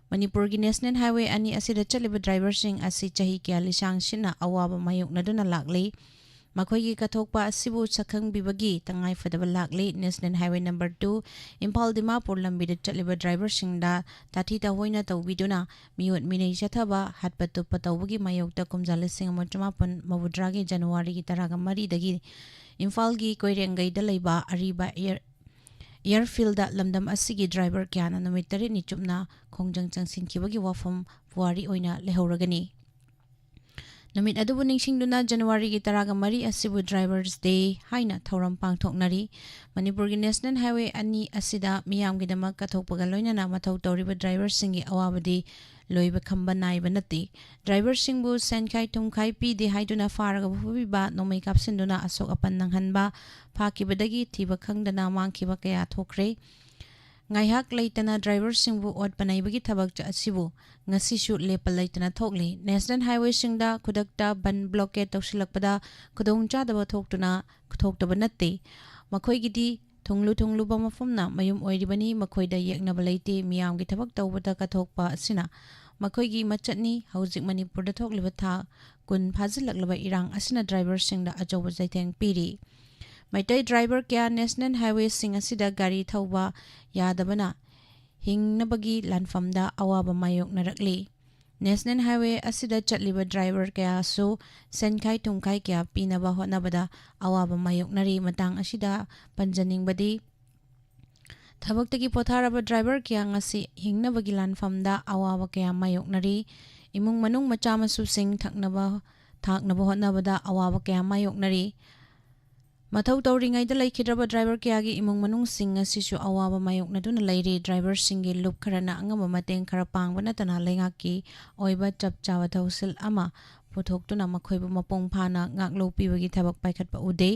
ꯃꯅꯤꯄꯨꯔꯒꯤ ꯅꯦꯁꯅꯦꯜ ꯍꯥꯏꯋꯦ ꯑꯅꯤ ꯑꯁꯤꯗ ꯆꯠꯂꯤꯕ ꯗ꯭ꯔꯥꯏꯚꯔꯁꯤꯡ ꯑꯁꯤ ꯆꯍꯤ ꯀꯌꯥ ꯂꯤꯁꯥꯡꯁꯤꯅ ꯑꯋꯥꯕ ꯃꯥꯌꯣꯛꯅꯗꯨꯅ ꯂꯥꯛꯂꯤ꯫ ꯃꯈꯣꯏꯒꯤ ꯀꯠꯊꯣꯛꯄ ꯑꯁꯤꯕꯨ ꯁꯛꯈꯪꯕꯤꯕꯒꯤ ꯇꯉꯥꯏꯐꯗꯕ ꯂꯥꯛꯂꯤ꯫ National highway number two, Imphal Dimapur ꯂꯝꯕꯤꯗ ꯆꯠꯂꯤꯕ ꯗ꯭ꯔꯥꯏꯚꯔꯁꯤꯡꯗ ꯇꯥꯊꯤ ꯇꯥꯑꯣꯏꯅ ꯇꯧꯕꯤꯗꯨꯅ ꯃꯤꯑꯣꯠ ꯃꯤꯅꯩ ꯆꯠꯊꯕ, ꯍꯥꯠꯄ ꯇꯨꯞꯄ ꯇꯧꯕꯒꯤ ꯃꯥꯌꯣꯛꯇ ꯀꯨꯝꯖꯥ ꯂꯤꯁꯤꯡ ꯑꯃ ꯆꯃꯥꯄꯟ ꯃꯧꯗ꯭ꯔꯥꯒꯤ ꯖꯅꯋꯥꯔꯤꯒꯤ ꯇꯔꯥꯒ ꯃꯔꯤꯗꯒꯤ ꯏꯝꯐꯥꯜꯒꯤ ꯀꯣꯏꯔꯦꯡꯒꯩꯗ ꯂꯩꯕ ꯑꯔꯤꯕ ꯑꯦꯌꯔ, ꯑꯦꯌꯔꯐꯤꯜꯗ ꯂꯝꯗꯝ ꯑꯁꯤꯒꯤ ꯗ꯭ꯔꯥꯏꯚꯔ ꯀꯌꯥꯅ ꯅꯨꯃꯤꯠ ꯇꯔꯦꯠꯅꯤ ꯆꯨꯞꯅ ꯈꯣꯡꯖꯪ ꯆꯪꯁꯤꯟꯈꯤꯕꯒꯤ ꯋꯥꯐꯝ ꯄꯨꯋꯥꯔꯤ ꯑꯣꯏꯅ ꯂꯩꯍꯧꯔꯒꯅꯤ꯫ ꯅꯨꯃꯤꯠ ꯑꯗꯨꯕꯨ ꯅꯤꯡꯁꯤꯡꯗꯨꯅ ꯖꯅꯋꯥꯔꯤꯒꯤ ꯇꯔꯥꯒ ꯃꯔꯤ ꯑꯁꯤꯕꯨ ꯗ꯭ꯔꯥꯏꯚꯔꯁ ꯗꯦ ꯍꯥꯏꯅ ꯊꯧꯔꯝ ꯄꯥꯡꯊꯣꯛꯅꯔꯤ꯫ ꯃꯅꯤꯄꯨꯔꯒꯤ ꯅꯦꯁꯅꯦꯜ ꯍꯥꯏꯋꯦ ꯑꯅꯤ ꯑꯁꯤꯗ ꯃꯤꯌꯥꯝꯒꯤꯗꯃꯛ ꯀꯠꯊꯣꯛꯄꯒ ꯂꯣꯏꯅꯅ ꯃꯊꯧ ꯇꯧꯔꯤꯕ ꯗ꯭ꯔꯥꯏꯚꯔꯁꯤꯡꯒꯤ ꯑꯋꯥꯕꯗꯤ ꯂꯣꯏꯕ ꯈꯝꯕ ꯅꯥꯏꯕ ꯅꯠꯇꯦ꯫ ꯗ꯭ꯔꯥꯏꯚꯔꯁꯤꯡꯕꯨ ꯁꯦꯟꯈꯥꯏ ꯊꯨꯝꯈꯥꯏ ꯄꯤꯗꯦ ꯍꯥꯏꯗꯨꯅ ꯐꯥꯔꯒ ꯐꯨꯕꯤꯕ, ꯅꯣꯡꯃꯩ ꯀꯥꯞꯁꯤꯟꯗꯨꯅ ꯑꯁꯣꯛ ꯑꯄꯟ ꯅꯪꯍꯟꯕ, ꯐꯥꯈꯤꯕꯗꯒꯤ ꯊꯤꯕ ꯈꯪꯗꯅ ꯃꯥꯡꯈꯤꯕ ꯀꯌꯥ ꯊꯣꯛꯈ꯭ꯔꯦ꯫ ꯉꯥꯏꯍꯥꯛ ꯂꯩꯇꯅ ꯗ꯭ꯔꯥꯏꯚꯔꯁꯤꯡꯕꯨ ꯑꯣꯠꯄ ꯅꯩꯕꯒꯤ ꯊꯕꯛ ꯑꯁꯤꯕꯨ ꯉꯁꯤꯁꯨ ꯂꯦꯞꯄ ꯂꯩꯇꯅ ꯊꯣꯛꯂꯤ꯫ ꯅꯦꯁꯅꯦꯜ ꯍꯥꯏꯋꯦꯁꯤꯡꯗ ꯈꯨꯗꯛꯇ ꯕꯟ ꯕ꯭ꯂꯣꯀꯦꯠ ꯇꯧꯁꯤꯜꯂꯛꯄꯗ ꯈꯨꯗꯣꯡꯆꯥꯗꯕ ꯊꯣꯛꯇꯨꯅ, ꯊꯣꯛꯇꯕ ꯅꯠꯇꯦ꯫ ꯃꯈꯣꯏꯒꯤꯗꯤ ꯊꯨꯡꯂꯨ ꯊꯨꯡꯂꯨꯕ ꯃꯐꯝꯅ ꯃꯌꯨꯝ ꯑꯣꯏꯔꯤꯕꯅꯤ, ꯃꯈꯣꯏꯗ ꯌꯦꯛꯅꯕ ꯂꯩꯇꯦ꯫ ꯃꯤꯌꯥꯝꯒꯤ ꯊꯕꯛ ꯇꯧꯕꯗ ꯀꯠꯊꯣꯛꯄ ꯑꯁꯤꯅ ꯃꯈꯣꯏꯒꯤ ꯃꯆꯠꯅꯤ꯫ ꯍꯧꯖꯤꯛ ꯃꯅꯤꯄꯨꯔꯗ ꯊꯣꯛꯂꯤꯕ ꯊꯥ ꯀꯨꯟ ꯐꯥꯖꯤꯜꯂꯛꯂꯕ ꯏꯔꯥꯡ ꯑꯁꯤꯅ ꯗ꯭ꯔꯥꯏꯚꯔꯁꯤꯡꯗ ꯑꯆꯧꯕ ꯆꯩꯊꯦꯡ ꯄꯤꯔꯤ꯫ ꯃꯩꯇꯩ ꯗ꯭ꯔꯥꯏꯚꯔ ꯀꯌꯥ ꯅꯦꯁꯅꯦꯜ ꯍꯥꯏꯋꯦꯁꯤꯡ ꯑꯁꯤꯗ ꯒꯥꯔꯤ ꯊꯧꯕ ꯌꯥꯗꯕꯅ ꯍꯤꯡꯅꯕꯒꯤ ꯂꯥꯟꯐꯝꯗ ꯑꯋꯥꯕ ꯃꯥꯌꯣꯛꯅꯔꯛꯂꯤ꯫ ꯅꯦꯁꯅꯦꯜ ꯍꯥꯏꯋꯦ ꯑꯁꯤꯗ ꯆꯠꯂꯤꯕ ꯗ꯭ꯔꯥꯏꯚꯔ ꯀꯌꯥꯁꯨ ꯁꯦꯟꯈꯥꯏ ꯊꯨꯝꯈꯥꯏ ꯀꯌꯥ ꯄꯤꯅꯕ ꯍꯣꯠꯅꯕꯗ ꯑꯋꯥꯕ ꯃꯥꯌꯣꯛꯅꯔꯤ꯫ ꯃꯇꯥꯡ ꯑꯁꯤꯗ ꯄꯟꯖꯅꯤꯡꯕꯗꯤ, ꯊꯕꯛꯇꯒꯤ ꯄꯣꯊꯥꯔꯕ ꯗ꯭ꯔꯥꯏꯚꯔ ꯀꯌꯥ ꯉꯁꯤ ꯍꯤꯡꯅꯕꯒꯤ ꯂꯥꯟꯐꯝꯗ ꯑꯋꯥꯕ ꯀꯌꯥ ꯃꯥꯌꯣꯛꯅꯔꯤ꯫ ꯏꯃꯨꯡ ꯃꯅꯨꯡ ꯃꯆꯥ ꯃꯁꯨꯁꯤꯡ ꯊꯛꯅꯕ, ꯊꯥꯛꯅꯕ ꯍꯣꯠꯅꯕꯗ ꯑꯋꯥꯕ ꯀꯌꯥ ꯃꯥꯌꯣꯛꯅꯔꯤ꯫ ꯃꯊꯧ ꯇꯧꯔꯤꯉꯩꯗ ꯂꯩꯈꯤꯗ꯭ꯔꯕ ꯗ꯭ꯔꯥꯏꯚꯔ ꯀꯌꯥꯒꯤ ꯏꯃꯨꯡ ꯃꯅꯨꯡꯁꯤꯡ ꯉꯁꯤꯁꯨ ꯑꯋꯥꯕ ꯃꯥꯌꯣꯛꯅꯗꯨꯅ ꯂꯩꯔꯤ꯫ ꯗ꯭ꯔꯥꯏꯚꯔꯁꯤꯡꯒꯤ ꯂꯨꯞ ꯈꯔꯅ ꯑꯉꯝꯕ ꯃꯇꯦꯡ ꯈꯔ ꯄꯥꯡꯕ ꯅꯠꯇꯅ ꯂꯩꯉꯥꯛꯀꯤ ꯑꯣꯏꯕ ꯆꯞ ꯆꯥꯕ ꯊꯧꯁꯤꯜ ꯑꯃ ꯄꯨꯊꯣꯛꯇꯨꯅ ꯃꯈꯣꯏꯕꯨ ꯃꯄꯨꯡ ꯐꯥꯅ ꯉꯥꯛꯂꯧ ꯄꯤꯕꯒꯤ ꯊꯕꯛ ꯄꯥꯏꯈꯠꯄ ꯎꯗꯦ꯫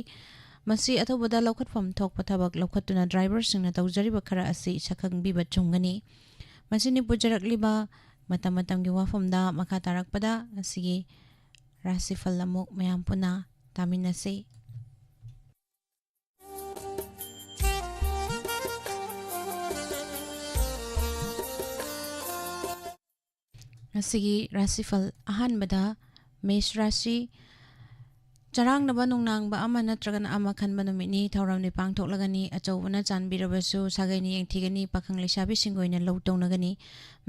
ꯃꯁꯤ ꯑꯊꯨꯕꯗ ꯂꯧꯈꯠꯐꯝ ꯊꯣꯛꯄ ꯊꯕꯛ ꯂꯧꯈꯠꯇꯨꯅ ꯗ꯭ꯔꯥꯏꯚꯔꯁꯤꯡꯅ ꯇꯧꯖꯔꯤꯕ ꯈꯔ ꯑꯁꯤ ꯁꯛꯈꯪꯕꯤꯕ ꯆꯨꯝꯒꯅꯤ꯫ ꯃꯁꯤꯅꯤ ꯄꯨꯖꯔꯛꯂꯤꯕ ꯃꯇꯝ ꯃꯇꯝꯒꯤ ꯋꯥꯐꯝꯗ꯫ ꯃꯈꯥ ꯇꯥꯔꯛꯄꯗ ꯉꯁꯤꯒꯤ ꯔꯥꯁꯤꯐꯜ ꯑꯃꯨꯛ ꯃꯌꯥꯝ ꯄꯨꯟꯅ ꯇꯥꯃꯤꯟꯅꯁꯤ꯫ ꯉꯁꯤꯒꯤ ꯔꯥꯁꯤꯐꯜ ꯑꯍꯥꯟꯕꯗ ꯃꯦꯁ ꯔꯥꯁꯤ꯫ ꯆꯔꯥꯡꯅꯕ ꯅꯨꯡꯅꯥꯡꯕ ꯑꯃ ꯅꯠꯇ꯭ꯔꯒꯅ ꯑꯃ ꯈꯟꯕ ꯅꯨꯃꯤꯠꯅꯤ꯫ ꯊꯧꯔꯝꯗꯤ ꯄꯥꯡꯊꯣꯛꯂꯒꯅꯤ꯫ ꯑꯆꯧꯕꯅ ꯆꯥꯟꯕꯤꯔꯕꯁꯨ ꯁꯥꯒꯩꯅ ꯌꯦꯡꯊꯤꯒꯅꯤ꯫ ꯄꯥꯈꯪ ꯂꯩꯁꯥꯕꯤꯁꯤꯡꯒꯤ ꯑꯣꯏꯅ ꯂꯧ ꯇꯧꯅꯒꯅꯤ꯫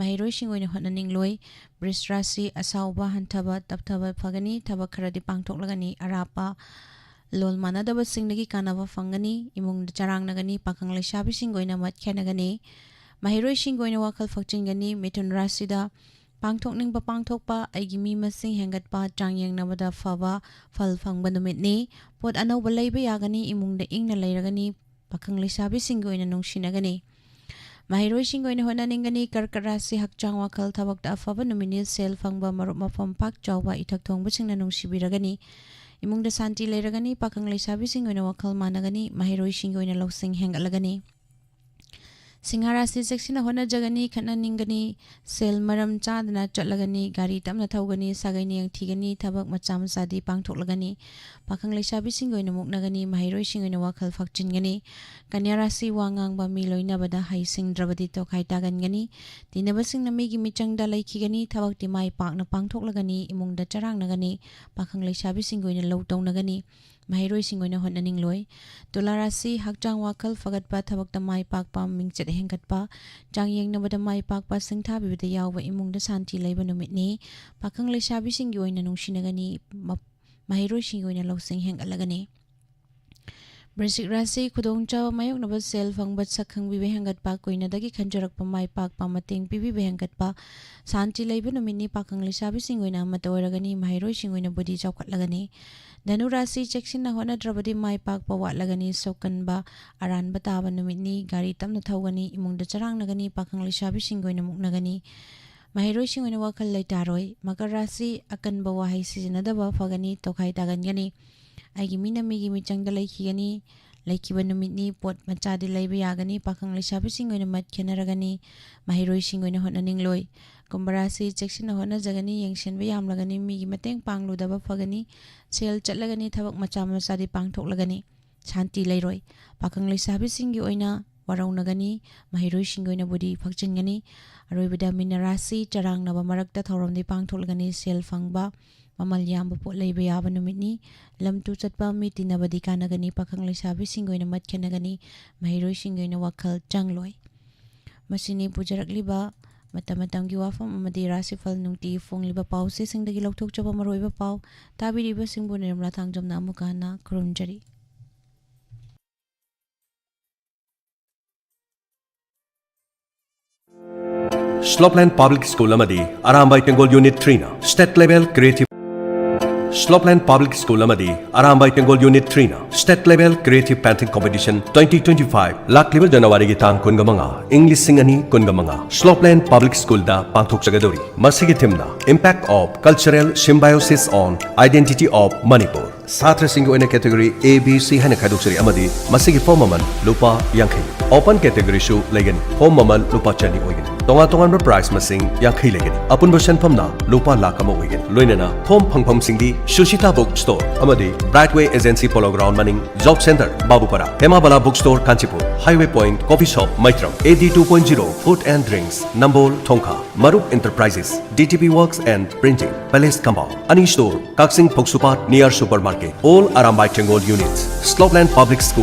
ꯃꯍꯩꯔꯣꯏꯁꯤꯡꯒꯤ ꯑꯣꯏꯅ ꯍꯣꯠꯅꯅꯤꯡꯂꯣꯏ꯫ ꯕ꯭ꯔꯤꯁ ꯔꯥꯁꯤ ꯑꯁꯥꯎꯕ ꯍꯟꯊꯕ ꯇꯞꯊꯕ ꯐꯒꯅꯤ꯫ ꯊꯕꯛ ꯈꯔꯗꯤ ꯄꯥꯡꯊꯣꯛꯂꯒꯅꯤ꯫ ꯑꯔꯥꯞꯄ ꯂꯣꯜ ꯃꯥꯟꯅꯗꯕꯁꯤꯡꯗꯒꯤ ꯀꯥꯟꯅꯕ ꯐꯪꯒꯅꯤ꯫ ꯏꯃꯨꯡꯗ ꯆꯔꯥꯡꯅꯒꯅꯤ꯫ ꯄꯥꯈꯪ ꯂꯩꯁꯥꯕꯤꯁꯤꯡꯒꯤ ꯑꯣꯏꯅ ꯃꯠ ꯈꯦꯠꯅꯒꯅꯤ꯫ ꯃꯍꯩꯔꯣꯏꯁꯤꯡꯒꯤ ꯑꯣꯏꯅ ꯋꯥꯈꯜ ꯐꯛꯆꯤꯟꯒꯅꯤ꯫ ꯃꯤꯊꯨꯟ ꯔꯥꯁꯤꯗ ꯄꯥꯡꯊꯣꯛꯅꯤꯡꯕ ꯄꯥꯡꯊꯣꯛꯄ, ꯑꯩꯒꯤ ꯃꯤ ꯃꯁꯤꯡ ꯍꯦꯟꯒꯠꯄ, ꯆꯥꯡ ꯌꯦꯡꯅꯕꯗ ꯐꯕ ꯐꯜ ꯐꯪꯕ ꯅꯨꯃꯤꯠꯅꯤ꯫ ꯄꯣꯠ ꯑꯅꯧꯕ ꯂꯩꯕ ꯌꯥꯒꯅꯤ꯫ ꯏꯃꯨꯡꯗ ꯏꯪꯅ ꯂꯩꯔꯒꯅꯤ꯫ ꯄꯥꯈꯪ ꯂꯩꯁꯥꯕꯤꯁꯤꯡꯒꯤ ꯑꯣꯏꯅ ꯅꯨꯡꯁꯤꯅꯒꯅꯤ꯫ ꯃꯍꯩꯔꯣꯏꯁꯤꯡꯒꯤ ꯑꯣꯏꯅ ꯍꯣꯠꯅꯅꯤꯡꯒꯅꯤ꯫ ꯀꯔꯀꯠ ꯔꯥꯁꯤ ꯍꯛꯆꯥꯡ ꯋꯥꯈꯜ ꯊꯕꯛꯇ ꯑꯐꯕ ꯅꯨꯃꯤꯠꯅꯤ꯫ ꯁꯦꯜ ꯐꯪꯕ ꯃꯔꯨꯞ ꯃꯄꯥꯡ ꯄꯥꯛ ꯆꯥꯎꯕ ꯏꯊꯛ ꯊꯣꯡꯕꯁꯤꯡꯅ ꯅꯨꯡꯁꯤꯕꯤꯔꯒꯅꯤ꯫ ꯏꯃꯨꯡꯗ ꯁꯥꯟꯇꯤ ꯂꯩꯔꯒꯅꯤ꯫ ꯄꯥꯈꯪ ꯂꯩꯁꯥꯕꯤꯁꯤꯡꯒꯤ ꯑꯣꯏꯅ ꯋꯥꯈꯜ ꯃꯥꯟꯅꯒꯅꯤ꯫ ꯃꯍꯩꯔꯣꯏꯁꯤꯡꯒꯤ ꯑꯣꯏꯅ ꯂꯧꯁꯤꯡ ꯍꯦꯟꯒꯠꯂꯒꯅꯤ꯫ ꯁꯤꯡꯍꯥ ꯔꯥꯁꯤ ꯆꯦꯛꯁꯤꯟꯅ ꯍꯣꯠꯅꯖꯒꯅꯤ꯫ ꯈꯠꯅꯅꯤꯡꯒꯅꯤ꯫ ꯁꯦꯜ ꯃꯔꯝ ꯆꯥꯗꯅ ꯆꯠꯂꯒꯅꯤ꯫ ꯒꯥꯔꯤ ꯇꯞꯅ ꯊꯧꯒꯅꯤ꯫ ꯁꯥꯒꯩꯅ ꯌꯦꯡꯊꯤꯒꯅꯤ꯫ ꯊꯕꯛ ꯃꯆꯥ ꯃꯆꯥꯗꯤ ꯄꯥꯡꯊꯣꯛꯂꯒꯅꯤ꯫ ꯄꯥꯈꯪ ꯂꯩꯁꯥꯕꯤꯁꯤꯡꯒꯤ ꯑꯣꯏꯅ ꯃꯨꯛꯅꯒꯅꯤ꯫ ꯃꯍꯩꯔꯣꯏꯁꯤꯡꯒꯤ ꯑꯣꯏꯅ ꯋꯥꯈꯜ ꯐꯛꯆꯤꯟꯒꯅꯤ꯫ ꯀꯟꯌꯥ ꯔꯥꯁꯤ ꯋꯥ ꯉꯥꯡꯕ ꯃꯤ ꯂꯣꯏꯅꯕꯗ ꯍꯩꯁꯤꯡꯗ꯭ꯔꯕꯗꯤ ꯇꯣꯈꯥꯏ ꯇꯥꯒꯟꯒꯅꯤ꯫ ꯇꯤꯟꯅꯕꯁꯤꯡꯅ ꯃꯤꯒꯤ ꯃꯤꯆꯪꯗ ꯂꯩꯈꯤꯒꯅꯤ꯫ ꯊꯕꯛꯇꯤ ꯃꯥꯏ ꯄꯥꯛꯅ ꯄꯥꯡꯊꯣꯛꯂꯒꯅꯤ꯫ ꯏꯃꯨꯡꯗ ꯆꯔꯥꯡꯅꯒꯅꯤ꯫ ꯄꯥꯈꯪ ꯂꯩꯁꯥꯕꯤꯁꯤꯡꯒꯤ ꯑꯣꯏꯅ ꯂꯧ ꯇꯧꯅꯒꯅꯤ꯫ ꯃꯍꯩꯔꯣꯏꯁꯤꯡꯒꯤ ꯑꯣꯏꯅ ꯍꯣꯠꯅꯅꯤꯡꯂꯣꯏ꯫ ꯇꯨꯂꯥ ꯔꯥꯁꯤ ꯍꯛꯆꯥꯡ ꯋꯥꯈꯜ ꯐꯒꯠꯄ, ꯊꯕꯛꯇ ꯃꯥꯏ ꯄꯥꯛꯄ, ꯃꯤꯡꯆꯠ ꯍꯦꯟꯒꯠꯄ, ꯆꯥꯡ ꯌꯦꯡꯅꯕꯗ ꯃꯥꯏ ꯄꯥꯛꯄ, ꯁꯤꯡꯊꯥꯕꯤꯕꯗ ꯌꯥꯎꯕ, ꯏꯃꯨꯡꯗ ꯁꯥꯟꯇꯤ ꯂꯩꯕ ꯅꯨꯃꯤꯠꯅꯤ꯫ ꯄꯥꯈꯪ ꯂꯩꯁꯥꯕꯤꯁꯤꯡꯒꯤ ꯑꯣꯏꯅ ꯅꯨꯡꯁꯤꯅꯒꯅꯤ꯫ ꯃ-, ꯃꯍꯩꯔꯣꯏꯁꯤꯡꯒꯤ ꯑꯣꯏꯅ ꯂꯧꯁꯤꯡ ꯍꯦꯟꯒꯠꯂꯒꯅꯤ꯫ ꯕ꯭ꯔꯤꯁꯤꯛ ꯔꯥꯁꯤ, ꯈꯨꯗꯣꯡꯆꯥꯕ ꯃꯥꯌꯣꯛꯅꯕ, ꯁꯦꯜ ꯐꯪꯕ, ꯁꯛ ꯈꯪꯕꯤꯕ ꯍꯦꯟꯒꯠꯄ, ꯀꯨꯏꯅꯗꯒꯤ ꯈꯟꯖꯔꯛꯄ ꯃꯥꯏ ꯄꯥꯛꯄ, ꯃꯇꯦꯡ ꯄꯤꯕꯤꯕ ꯍꯦꯟꯒꯠꯄ, ꯁꯥꯟꯇꯤ ꯂꯩꯕ ꯅꯨꯃꯤꯠꯅꯤ꯫ ꯄꯥꯈꯪ ꯂꯩꯁꯥꯕꯤꯁꯤꯡꯒꯤ ꯑꯣꯏꯅ ꯑꯃꯠꯇ ꯑꯣꯏꯔꯒꯅꯤ, ꯃꯍꯩꯔꯣꯏꯁꯤꯡ ꯑꯣꯏꯅ ꯕꯨꯗꯤ ꯆꯥꯎꯈꯠꯂꯒꯅꯤ꯫ ꯙꯅꯨ ꯔꯥꯁꯤ, ꯆꯦꯛꯁꯤꯟꯅ ꯍꯣꯠꯅꯗ꯭ꯔꯕꯗꯤ ꯃꯥꯏ ꯄꯥꯛꯄ ꯋꯥꯠꯂꯒꯅꯤ, ꯁꯣꯛꯀꯟꯕ ꯑꯔꯥꯟꯕ ꯇꯥꯕ ꯅꯨꯃꯤꯠꯅꯤ, ꯒꯥꯔꯤ ꯇꯞꯅ ꯊꯧꯒꯅꯤ, ꯏꯃꯨꯡꯗ ꯆꯔꯥꯡꯅꯒꯅꯤ, ꯄꯥꯈꯪ ꯂꯩꯁꯥꯕꯤꯁꯤꯡꯒꯤ ꯑꯣꯏꯅ ꯃꯨꯛꯅꯒꯅꯤ꯫ ꯃꯍꯩꯔꯣꯏꯁꯤꯡ ꯑꯣꯏꯅ ꯋꯥꯈꯜ ꯂꯩꯇꯥꯔꯣꯏ꯫ ꯃꯀꯔ ꯔꯥꯁꯤ, ꯑꯀꯟꯕ ꯋꯥꯍꯩ ꯁꯤꯖꯤꯟꯅꯗꯕ ꯐꯒꯅꯤ, ꯇꯣꯈꯥꯏ ꯇꯥꯒꯟꯒꯅꯤ꯫ ꯑꯩꯒꯤ ꯃꯤꯅ ꯃꯤꯒꯤ ꯃꯤꯆꯪꯗ ꯂꯩꯈꯤꯒꯅꯤ꯫ ꯂꯩꯈꯤꯕ ꯅꯨꯃꯤꯠꯅꯤ, ꯄꯣꯠ ꯃꯆꯥꯗꯤ ꯂꯩꯕ ꯌꯥꯒꯅꯤ, ꯄꯥꯈꯪ ꯂꯩꯁꯥꯕꯤꯁꯤꯡ ꯑꯣꯏꯅ ꯃꯠ ꯈꯦꯟꯅꯔꯒꯅꯤ, ꯃꯍꯩꯔꯣꯏꯁꯤꯡ ꯑꯣꯏꯅ ꯍꯣꯠꯅꯅꯤꯡꯂꯣꯏ꯫ ꯀꯨꯝꯚ ꯔꯥꯁꯤ, ꯆꯦꯛꯁꯤꯟꯅ ꯍꯣꯠꯅꯖꯒꯅꯤ, ꯌꯦꯡꯁꯤꯟꯕ ꯌꯥꯝꯂꯒꯅꯤ, ꯃꯤꯒꯤ ꯃꯇꯦꯡ ꯄꯥꯡꯂꯨꯗꯕ ꯐꯒꯅꯤ, ꯁꯦꯜ ꯆꯠꯂꯒꯅꯤ, ꯊꯕꯛ ꯃꯆꯥ ꯃꯆꯥꯗꯤ ꯄꯥꯡꯊꯣꯛꯂꯒꯅꯤ꯫ ꯁꯥꯟꯇꯤ ꯂꯩꯔꯣꯏ꯫ ꯄꯥꯈꯪ ꯂꯩꯁꯥꯕꯤꯁꯤꯡꯒꯤ ꯑꯣꯏꯅ ꯋꯥꯔꯧꯅꯒꯅꯤ, ꯃꯍꯩꯔꯣꯏꯁꯤꯡꯒꯤ ꯑꯣꯏꯅꯕꯨꯗꯤ ꯐꯛꯆꯤꯟꯒꯅꯤ꯫ ꯑꯔꯣꯏꯕꯗ ꯃꯤꯅ ꯔꯥꯁꯤ, ꯆꯔꯥꯡꯅꯕ ꯃꯔꯛꯇ ꯊꯧꯔꯝꯗꯤ ꯄꯥꯡꯊꯣꯛꯂꯒꯅꯤ, ꯁꯦꯜ ꯐꯪꯕ, ꯃꯃꯜ ꯌꯥꯝꯕ ꯄꯣꯠ ꯂꯩꯕ ꯌꯥꯕ ꯅꯨꯃꯤꯠꯅꯤ꯫ ꯂꯝ ꯇꯨ ꯆꯠꯄ, ꯃꯤ ꯇꯤꯟꯅꯕꯗꯤ ꯀꯥꯟꯅꯒꯅꯤ, ꯄꯥꯈꯪ ꯂꯩꯁꯥꯕꯤꯁꯤꯡꯒꯤ ꯑꯣꯏꯅ ꯃꯠ ꯈꯦꯟꯅꯒꯅꯤ, ꯃꯍꯩꯔꯣꯏꯁꯤꯡꯒꯤ ꯑꯣꯏꯅ ꯋꯥꯈꯜ ꯆꯪꯂꯣꯏ꯫ ꯃꯁꯤꯅꯤ ꯄꯨꯖꯔꯛꯂꯤꯕ ꯃꯇꯝ ꯃꯇꯝꯒꯤ ꯋꯥꯐꯝ ꯑꯃꯗꯤ ꯔꯥꯁꯤꯐꯜ ꯅꯨꯡꯇꯤꯒꯤ ꯐꯣꯡꯂꯤꯕ ꯄꯥꯎꯆꯦꯁꯤꯡꯗꯒꯤ ꯂꯧꯊꯣꯛꯆꯕ ꯃꯔꯨꯑꯣꯏꯕ ꯄꯥꯎ꯫ ꯇꯥꯕꯤꯔꯤꯕꯁꯤꯡꯕꯨ ꯅꯤꯔꯃꯂꯥ ꯊꯥꯡꯖꯝꯅ ꯑꯃꯨꯛꯀ ꯍꯟꯅ ꯈꯨꯔꯨꯝꯖꯔꯤ꯫ ꯁ꯭ꯂꯣꯞꯂꯦꯟ ꯄꯕ꯭ꯂꯤꯛ ꯁ꯭ꯀꯨꯜ ꯑꯃꯗꯤ ꯑꯔꯥꯝꯕꯥꯏ ꯇꯦꯡꯒꯣꯜ ꯌꯨꯅꯤꯠ ꯊ꯭ꯔꯤꯅ state level creative Slopeland public school ꯑꯃꯗꯤ ꯑꯔꯥꯝꯕꯥꯏ ꯇꯦꯡꯒꯣꯜ ꯌꯨꯅꯤꯠ ꯊ꯭ꯔꯤꯅ state level creative painting competition twenty twenty five ꯂꯥꯛꯂꯤꯕ ꯖꯅꯋꯥꯔꯤꯒꯤ ꯇꯥꯡ ꯀꯨꯟꯒ ꯃꯉꯥ, ꯏꯪ ꯂꯤꯁꯤꯡ ꯑꯅꯤ ꯀꯨꯟꯒ ꯃꯉꯥ, ꯁ꯭ꯂꯣꯞꯂꯦꯟ ꯄꯕ꯭ꯂꯤꯛ ꯁ꯭ꯀꯨꯜꯗ ꯄꯥꯡꯊꯣꯛꯆꯒꯗꯧꯔꯤ꯫ ꯃꯁꯤꯒꯤ ꯊꯤꯝꯅ Impact of Cultural Symbiosis on Identity of Manipur꯫ ꯁꯥꯇ꯭ꯔꯁꯤꯡꯒꯤ ꯑꯣꯏꯅ ꯀꯦꯇꯦꯒꯣꯔꯤ A, B, C ꯍꯥꯏꯅ ꯈꯥꯏꯗꯣꯛꯆꯔꯤ ꯑꯃꯗꯤ ꯃꯁꯤꯒꯤ ꯐꯣꯔꯝ ꯃꯃꯜ ꯂꯨꯄꯥ ꯌꯥꯡꯈꯩ꯫ ꯑꯣꯄꯟ ꯀꯦꯇꯦꯒꯣꯔꯤꯁꯨ ꯂꯩꯒꯅꯤ꯫ ꯐꯣꯔꯝ ꯃꯃꯜ ꯂꯨꯄꯥ ꯆꯅꯤ ꯑꯣꯏꯒꯅꯤ꯫ ꯇꯣꯉꯥꯟ ꯇꯣꯉꯥꯟꯕ ꯄ꯭ꯔꯥꯏꯖ ꯃꯁꯤꯡ ꯌꯥꯡꯈꯩ ꯂꯩꯒꯅꯤ꯫ ꯑꯄꯨꯟꯕ ꯁꯦꯟꯐꯝꯅ ꯂꯨꯄꯥ ꯂꯥꯈ ꯑꯃ ꯑꯣꯏꯒꯅꯤ꯫ ꯂꯣꯏꯅꯅ ꯐꯣꯔꯝ ꯐꯪꯐꯝꯁꯤꯡꯗꯤ ꯁꯨꯁꯤꯇꯥ ꯕꯨꯛ ꯁ꯭ꯇꯣꯔ ꯑꯃꯗꯤ ꯕ꯭ꯔꯥꯏꯠꯋꯦ ꯑꯦꯖꯦꯟꯁꯤ ꯄꯣꯂꯣ ꯒ꯭ꯔꯥꯎꯟ ꯃꯅꯤꯡ, job centre Babupara, Hemabala book store Kanchipur, highway point coffee shop ꯃꯩꯇ꯭ꯔꯝ, A D two point zero Food and Drinks ꯅꯝꯕꯣꯜ ꯊꯣꯡꯈꯥ, ꯃꯔꯨꯞ enterprises, D T B Works and Printing, palace compound, ꯑꯅꯤ ꯁ꯭ꯇꯣꯔ, ꯀꯛꯆꯤꯡ ꯐꯧꯁꯨꯄꯥꯠ near supermarket, all Arambai Tenggol units, Slopeland Public School꯫